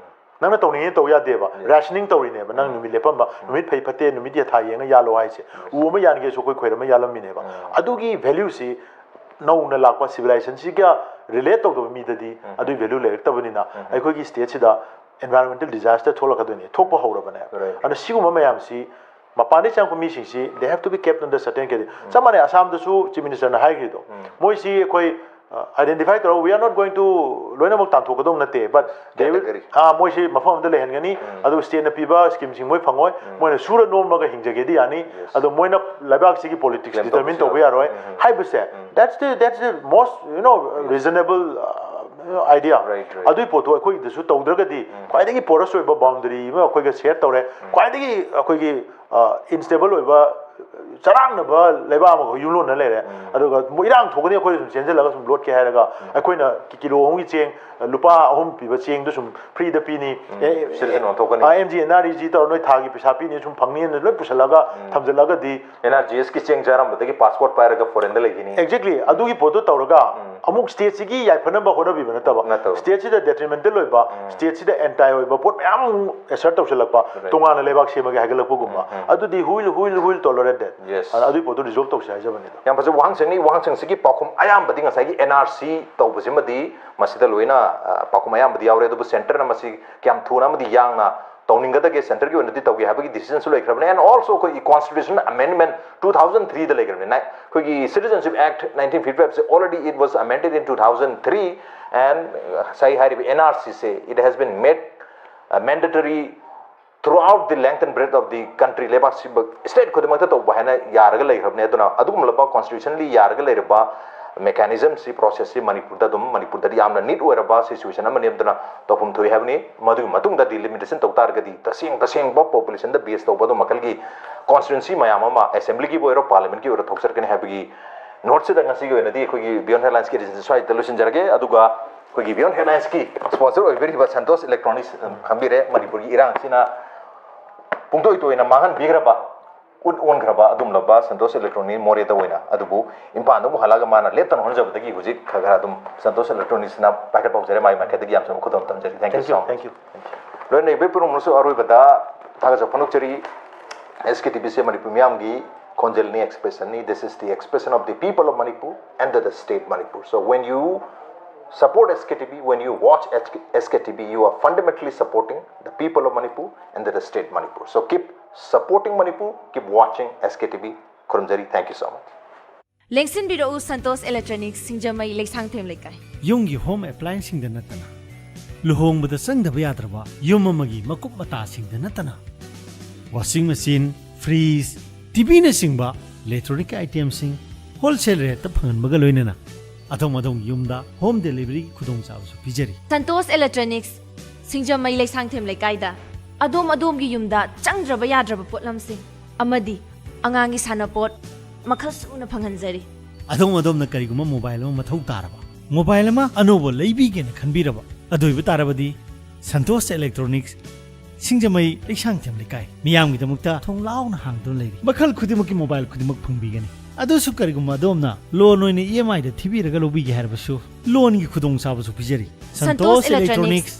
ꯅꯪꯅ ꯇꯧꯅꯤꯡꯉꯦ ꯇꯧ ꯌꯥꯗꯦꯕ꯫ Rationing ꯇꯧꯔꯤꯅꯦꯕ꯫ ꯅꯪ ꯅꯨꯃꯤꯠ ꯂꯦꯞꯄꯝꯕ, ꯅꯨꯃꯤꯠ ꯐꯩ ꯐꯠꯇꯦ, ꯅꯨꯃꯤꯠ ꯊꯥ ꯌꯦꯡꯉ ꯌꯥꯜꯂꯣ ꯍꯥꯏꯁꯦ꯫ ꯎ ꯑꯃ ꯌꯥꯟꯒꯦꯁꯨ ꯑꯩꯈꯣꯏ ꯈꯣꯏꯔꯝꯃ ꯌꯥꯜꯂꯝꯃꯤꯅꯦꯕ꯫ ꯑꯗꯨꯒꯤ ꯚꯦꯂ꯭ꯌꯨꯁꯤ ꯅꯧꯅ ꯂꯥꯛꯄ ꯁꯤꯚꯤꯂꯥꯏꯖꯦꯁꯟꯁꯤꯒ ꯔꯤꯂꯦꯠ ꯇꯧꯗꯕ ꯃꯤꯗꯗꯤ ꯑꯗꯨꯒꯤ ꯚꯦꯂ꯭ꯌꯨ ꯂꯩꯔꯛꯇꯕꯅꯤꯅ ꯑꯩꯈꯣꯏꯒꯤ ꯁ꯭ꯇꯦꯠꯁꯤꯗ environmental disaster ꯊꯣꯛꯂꯛꯀꯗꯣꯏꯅꯦ, ꯊꯣꯛꯄ ꯍꯧꯔꯕꯅꯦ꯫ Right. ꯑꯗꯨꯅ ꯁꯤꯒꯨꯝꯕ ꯃꯌꯥꯝꯁꯤ ꯃꯄꯥꯟꯗꯒꯤ ꯆꯪꯉꯛꯄ ꯃꯤꯁꯤꯡꯁꯤ they have to be kept under certain condition. ꯆꯞ ꯃꯥꯟꯅꯩ, ꯑꯁꯥꯝꯗꯁꯨ ꯆꯤꯐ ꯃꯤꯅꯤꯁꯇꯔꯅ ꯍꯥꯏꯈ꯭ꯔꯤꯗꯣ, ꯃꯣꯏꯁꯤ ꯑꯩꯈꯣꯏ identify ꯇꯧꯔꯒ we are not going to ꯂꯣꯏꯅꯃꯛ ꯇꯥꯟꯊꯣꯛꯀꯗꯧ ꯅꯠꯇꯦ, but they will Category. ꯑꯥ ꯃꯣꯏꯁꯤ ꯃꯐꯝ ꯑꯃꯗ ꯂꯩꯍꯟꯒꯅꯤ꯫ ꯑꯗꯨ stateꯅ ꯄꯤꯕ schemeꯁꯤꯡ ꯃꯣꯏ ꯐꯪꯉꯣꯏ꯫ ꯃꯣꯏꯅ ꯁꯨꯔ ꯅꯣꯝꯃꯒ ꯍꯤꯡꯖꯒꯦꯗꯤ ꯌꯥꯅꯤ꯫ Yes. ꯑꯗꯣ ꯃꯣꯏꯅ ꯂꯩꯕꯥꯛꯁꯤꯒꯤ politics Claim determine ꯇꯧꯕꯁꯨ ꯇꯧꯕ ꯌꯥꯔꯣꯏ ꯍꯥꯏꯕꯁꯦ, that's the that's the most, you know, reasonable idea꯫ Right, right. ꯑꯗꯨꯒꯤ ꯄꯣꯠꯇꯣ ꯑꯩꯈꯣꯏꯗꯁꯨ ꯇꯧꯗ꯭ꯔꯒꯗꯤ ꯈ꯭ꯋꯥꯏꯗꯒꯤ porous ꯑꯣꯏꯕ boundary ꯑꯃ ꯑꯩꯈꯣꯏꯒ share ꯇꯧꯔꯦ꯫ ꯈ꯭ꯋꯥꯏꯗꯒꯤ ꯑꯩꯈꯣꯏꯒꯤ unstable ꯑꯣꯏꯕ ꯆꯔꯥꯡꯅꯕ ꯂꯩꯕꯥꯛ ꯑꯃꯈꯛ ꯌꯨꯝꯂꯣꯟꯅ ꯂꯩꯔꯦ꯫ ꯑꯗꯨꯒ ꯃꯣꯏ ꯏꯔꯥꯡ ꯊꯣꯛꯀꯅꯤ, ꯑꯩꯈꯣꯏ ꯁꯨꯝ ꯆꯦꯟꯁꯤꯜꯂꯒ ꯁꯨꯝ ꯂꯣꯠꯀꯦ ꯍꯥꯏꯔꯒ ꯑꯩꯈꯣꯏꯅ ꯀꯤꯂꯣ ꯑꯍꯨꯝꯒꯤ ꯆꯦꯡ, ꯂꯨꯄꯥ ꯑꯍꯨꯝ ꯄꯤꯕ ꯆꯦꯡꯗꯨ ꯁꯨꯝ freeꯗ ꯄꯤꯅꯤ꯫ Citizen ꯑꯣꯟꯊꯣꯛꯀꯅꯤ꯫ MGNREG ꯇꯧꯔ ꯅꯣꯏ ꯊꯥꯒꯤ ꯄꯩꯁꯥ ꯄꯤꯅꯤ, ꯁꯨꯝ ꯐꯪꯅꯤꯅ ꯂꯣꯏ ꯄꯨꯁꯜꯂꯒ ꯊꯝꯖꯤꯜꯂꯒꯗꯤ NREGSꯀꯤ ꯆꯦꯡ ꯆꯥꯔꯝꯕꯗꯒꯤ passport ꯄꯥꯏꯔꯒ foreignꯗ ꯂꯩꯈꯤꯅꯤ꯫ Exactly, ꯑꯗꯨꯒꯤ ꯄꯣꯠꯇꯣ ꯇꯧꯔꯒ ꯑꯃꯨꯛ stateꯁꯤꯒꯤ ꯌꯥꯏꯐꯅꯕ ꯍꯣꯠꯅꯕꯤꯕ ꯅꯠꯇꯕ, ꯅꯠꯇꯕ꯫ Stateꯁꯤꯗ detrimental ꯑꯣꯏꯕ, Stateꯁꯤꯗ anti ꯑꯣꯏꯕ ꯄꯣꯠ ꯃꯌꯥꯝ ꯑꯃꯨꯛ assert ꯇꯧꯁꯤꯜꯂꯛꯄ, Right. ꯇꯣꯉꯥꯟꯅ ꯂꯩꯕꯥꯛ ꯁꯦꯝꯃꯒꯦ ꯍꯥꯏꯒꯠꯂꯛꯄꯒꯨꯝꯕ, ꯑꯗꯨꯗꯤ who will, who will, who will tolerate that? Yes. ꯑꯗꯨ ꯑꯗꯨꯒꯤ ꯄꯣꯠꯇꯣ resolve ꯇꯧꯁꯤ ꯍꯥꯏꯖꯕꯅꯤꯗ꯫ ꯌꯥꯝ ꯐꯖꯕ ꯋꯥꯍꯪꯁꯤꯡꯅꯤ꯫ ꯋꯥꯍꯪꯁꯤꯡꯁꯤꯒꯤ ꯄꯥꯎꯈꯨꯝ ꯑꯌꯥꯝꯕꯗꯤ ꯉꯁꯥꯏꯒꯤ NRC ꯇꯧꯕꯁꯤꯃꯗꯤ ꯃꯁꯤꯗ ꯂꯣꯏꯅ, ꯑ, ꯄꯥꯎꯈꯨꯝ ꯑꯌꯥꯝꯕꯗꯤ ꯌꯥꯎꯔꯦ꯫ ꯑꯗꯨꯕꯨ centreꯅ ꯃꯁꯤ ꯀꯌꯥꯝ ꯊꯨꯅ ꯑꯃꯗꯤ ꯌꯥꯡꯅ ꯇꯧꯅꯤꯡꯒꯗꯒꯦ, centreꯒꯤ ꯑꯣꯏꯅꯗꯤ ꯇꯧꯒꯦ ꯍꯥꯏꯕꯒꯤ decisionꯁꯨ ꯂꯩꯈ꯭ꯔꯕꯅꯤ꯫ And also ꯑꯩꯈꯣꯏꯒꯤ constitutional amendment two thousand threeꯗ ꯂꯩꯈ꯭ꯔꯕꯅꯤ꯫ ꯅꯥꯏ-, ꯑꯩꯈꯣꯏꯒꯤ Citizenship Act nineteen fifty fiveꯁꯦ already it was amended in two thousand three, and, uh, ꯉꯁꯥꯏ ꯍꯥꯏꯔꯤꯕ NRCꯁꯦ, it has been made, uh, mandatory throughout the length and breadth of the country, ꯂꯩꯕꯥꯛꯁꯤꯕ state ꯈꯨꯗꯤꯡꯃꯛꯇ ꯇꯧꯕ ꯍꯥꯏꯅ ꯌꯥꯔꯒ ꯂꯩꯈ꯭ꯔꯕꯅꯤ꯫ ꯑꯗꯨꯅ ꯑꯗꯨꯒꯨꯝꯂꯕ constitutionally ꯌꯥꯔꯒ ꯂꯩꯔꯕ mechanismꯁꯤ, processꯁꯤ ꯃꯅꯤꯄꯨꯔꯗ ꯑꯗꯨꯝ, ꯃꯅꯤꯄꯨꯔꯗꯗꯤ ꯌꯥꯝꯅ neat ꯑꯣꯏꯔꯕ situation ꯑꯃꯅꯤ꯫ ꯑꯗꯨꯅ ꯇꯧꯐꯝ ꯊꯣꯛꯏ ꯍꯥꯏꯕꯅꯤ꯫ ꯃꯗꯨꯒꯤ ꯃꯇꯨꯡꯗ delimitation ꯇꯧ ꯇꯥꯔꯒꯗꯤ ꯇꯁꯦꯡ ꯇꯁꯦꯡꯕ populationꯗ base ꯇꯧꯕ ꯑꯗꯨꯝ ꯃꯈꯜꯒꯤ constituency ꯃꯌꯥꯝ ꯑꯃ assemblyꯒꯤꯕꯨ ꯑꯣꯏꯔꯣ parliamentꯀꯤ ꯑꯣꯏꯔꯣ ꯊꯣꯛꯆꯔꯛꯀꯅꯤ ꯍꯥꯏꯕꯒꯤ noteꯁꯤꯗ ꯉꯁꯤꯒꯤ ꯑꯣꯏꯅꯗꯤ ꯑꯩꯈꯣꯏꯒꯤ Beyond Headlinesꯀꯤ editionꯁꯤ ꯁ꯭ꯋꯥꯏꯗ ꯂꯣꯏꯁꯤꯟꯖꯔꯒꯦ꯫ ꯑꯗꯨꯒ ꯑꯩꯈꯣꯏꯒꯤ Beyond Headlinesꯀꯤ sponsor ꯑꯣꯏꯕꯤꯔꯤꯕ Santosh Electronics ꯈꯪꯕꯤꯔꯦ, ꯃꯅꯤꯄꯨꯔꯒꯤ ꯏꯔꯥꯡꯁꯤꯅ ꯄꯨꯡꯇꯣꯏ ꯇꯣꯏꯅ ꯃꯥꯡꯍꯟꯕꯤꯈ꯭ꯔꯕ, ꯎꯠ ꯑꯣꯟꯈ꯭ꯔꯕ ꯑꯗꯨꯒꯨꯝꯂꯕ Santosh Electronics ꯃꯣꯔꯦꯗ ꯑꯣꯏꯅ꯫ ꯑꯗꯨꯕꯨ ꯏꯝꯐꯥꯜꯗ ꯑꯃꯨꯛ ꯍꯜꯂꯛꯑꯒ ꯃꯥꯅ ꯂꯦꯞꯇꯅ ꯍꯣꯠꯅꯖꯕꯗꯒꯤ ꯍꯧꯖꯤꯛ ꯈꯔ ꯈꯔ ꯑꯗꯨꯝ Santosh Electronicsꯅ ꯄꯥꯏꯈꯠꯄ ꯍꯧꯖꯔꯦ꯫ ꯃꯥꯒꯤ ꯃꯥꯏꯀꯩꯗꯒꯤ ꯌꯥꯝ ꯆꯥꯎꯅ ꯈꯨꯗꯣꯜ ꯇꯝꯖꯔꯤ꯫ Thank you so much꯫ Thank you. ꯂꯣꯏꯅ ꯌꯦꯡꯕꯤꯔꯤꯕ ꯄꯨꯝꯅꯃꯛꯁꯨ ꯑꯔꯣꯏꯕꯗ ꯊꯥꯒꯠꯆꯕ ꯐꯣꯡꯗꯣꯛꯆꯔꯤ꯫ SKTVꯁꯦ ꯃꯅꯤꯄꯨꯔ ꯃꯤꯌꯥꯝꯒꯤ ꯈꯣꯟꯖꯦꯜꯅꯤ, expressionꯅꯤ꯫ This is the expression of the people of Manipur and the state Manipur. So when you support SKTV, when you watch SKTV, you are fundamentally supporting the people of Manipur and the state Manipur. So keep supporting Manipur, keep watching SKTV. ꯈꯨꯔꯨꯝꯖꯔꯤ꯫ Thank you so much. ꯂꯦꯡꯁꯤꯟꯕꯤꯔꯛꯎ Santosh electronics, Singjamei, Leishangthem Leikai. ꯌꯨꯝꯒꯤ home ꯑꯦꯄ꯭ꯂꯥꯏꯌꯦꯟꯁꯁꯤꯡꯗ ꯅꯠꯇꯅ, ꯂꯨꯍꯣꯡꯕꯗ ꯆꯪꯗꯕ ꯌꯥꯗ꯭ꯔꯕ ꯌꯨꯝ ꯑꯃꯒꯤ ꯃꯀꯨꯞ ꯃꯇꯥꯁꯤꯡꯗ ꯅꯠꯇꯅ, ꯋꯥꯁꯤꯡ ꯃꯦꯆꯤꯟ, ꯐ꯭ꯔꯤꯖ, ꯇꯤꯚꯤꯅꯆꯤꯡꯕ ꯏꯂꯦꯛꯇ꯭ꯔꯣꯅꯤꯛ ꯑꯥꯏꯇꯦꯝꯁꯤꯡ ꯍꯣꯜꯁꯦꯜ ꯔꯦꯠꯇ ꯐꯪꯍꯟꯕꯒ ꯂꯣꯏꯅꯅ ꯑꯗꯣꯝ ꯑꯗꯣꯝꯒꯤ ꯌꯨꯝꯗ ꯍꯣꯝ ꯗꯦꯂꯤꯚꯔꯤꯒꯤ ꯈꯨꯗꯣꯡꯆꯥꯕꯁꯨ ꯄꯤꯖꯔꯤ꯫ ꯁꯟꯇꯣꯁ ꯏꯂꯦꯛꯇ꯭ꯔꯣꯅꯤꯛꯁ, ꯁꯤꯡꯖꯃꯩ, ꯂꯩꯁꯥꯡꯊꯦꯝ ꯂꯩꯀꯥꯏꯗ ꯑꯗꯣꯝ ꯑꯗꯣꯝꯒꯤ ꯌꯨꯝꯗ ꯆꯪꯗ꯭ꯔꯕ ꯌꯥꯗ꯭ꯔꯕ ꯄꯣꯠꯂꯝꯁꯤꯡ ꯑꯃꯗꯤ ꯑꯉꯥꯡꯒꯤ ꯁꯥꯟꯅꯄꯣꯠ ꯃꯈꯜ ꯁꯨꯅ ꯐꯪꯍꯟꯖꯔꯤ꯫ ꯑꯗꯣꯝ ꯑꯗꯣꯝꯅ ꯀꯔꯤꯒꯨꯝꯕ ꯃꯣꯕꯥꯏꯜ ꯑꯃ ꯃꯊꯧ ꯇꯥꯔꯕ, ꯃꯣꯕꯥꯏꯜ ꯑꯃ ꯑꯅꯧꯕ ꯂꯩꯕꯤꯒꯦꯅ ꯈꯟꯕꯤꯔꯕ, ꯑꯗꯨ ꯑꯣꯏꯕ ꯇꯥꯔꯕꯗꯤ ꯁꯟꯇꯣꯁ ꯏꯂꯦꯛꯇ꯭ꯔꯣꯅꯤꯛꯁ, ꯁꯤꯡꯖꯃꯩ, ꯂꯩꯁꯥꯡꯊꯦꯝ ꯂꯩꯀꯥꯏ, ꯃꯤꯌꯥꯝꯒꯤꯗꯃꯛꯇ ꯊꯣꯡ ꯂꯥꯎꯅ ꯍꯥꯡꯗꯨꯅ ꯂꯩꯔꯤ꯫ ꯃꯈꯜ ꯈꯨꯗꯤꯡꯃꯛꯀꯤ ꯃꯣꯕꯥꯏꯜ ꯈꯨꯗꯤꯡꯃꯛ ꯐꯪꯕꯤꯒꯅꯤ꯫ ꯑꯗꯨꯁꯨ ꯀꯔꯤꯒꯨꯝꯕ ꯑꯗꯣꯝꯅ ꯂꯣꯟ ꯑꯣꯏꯅ ꯏ ꯑꯦꯝ ꯑꯥꯏꯗ ꯊꯤꯕꯤꯔꯒ ꯂꯧꯕꯤꯒꯦ ꯍꯥꯏꯔꯕꯁꯨ ꯂꯣꯟꯒꯤ ꯈꯨꯗꯣꯡꯆꯥꯕꯁꯨ ꯄꯤꯖꯔꯤ꯫ ꯁꯟꯇꯣꯁ ꯏꯂꯦꯛꯇ꯭ꯔꯣꯅꯤꯛꯁ,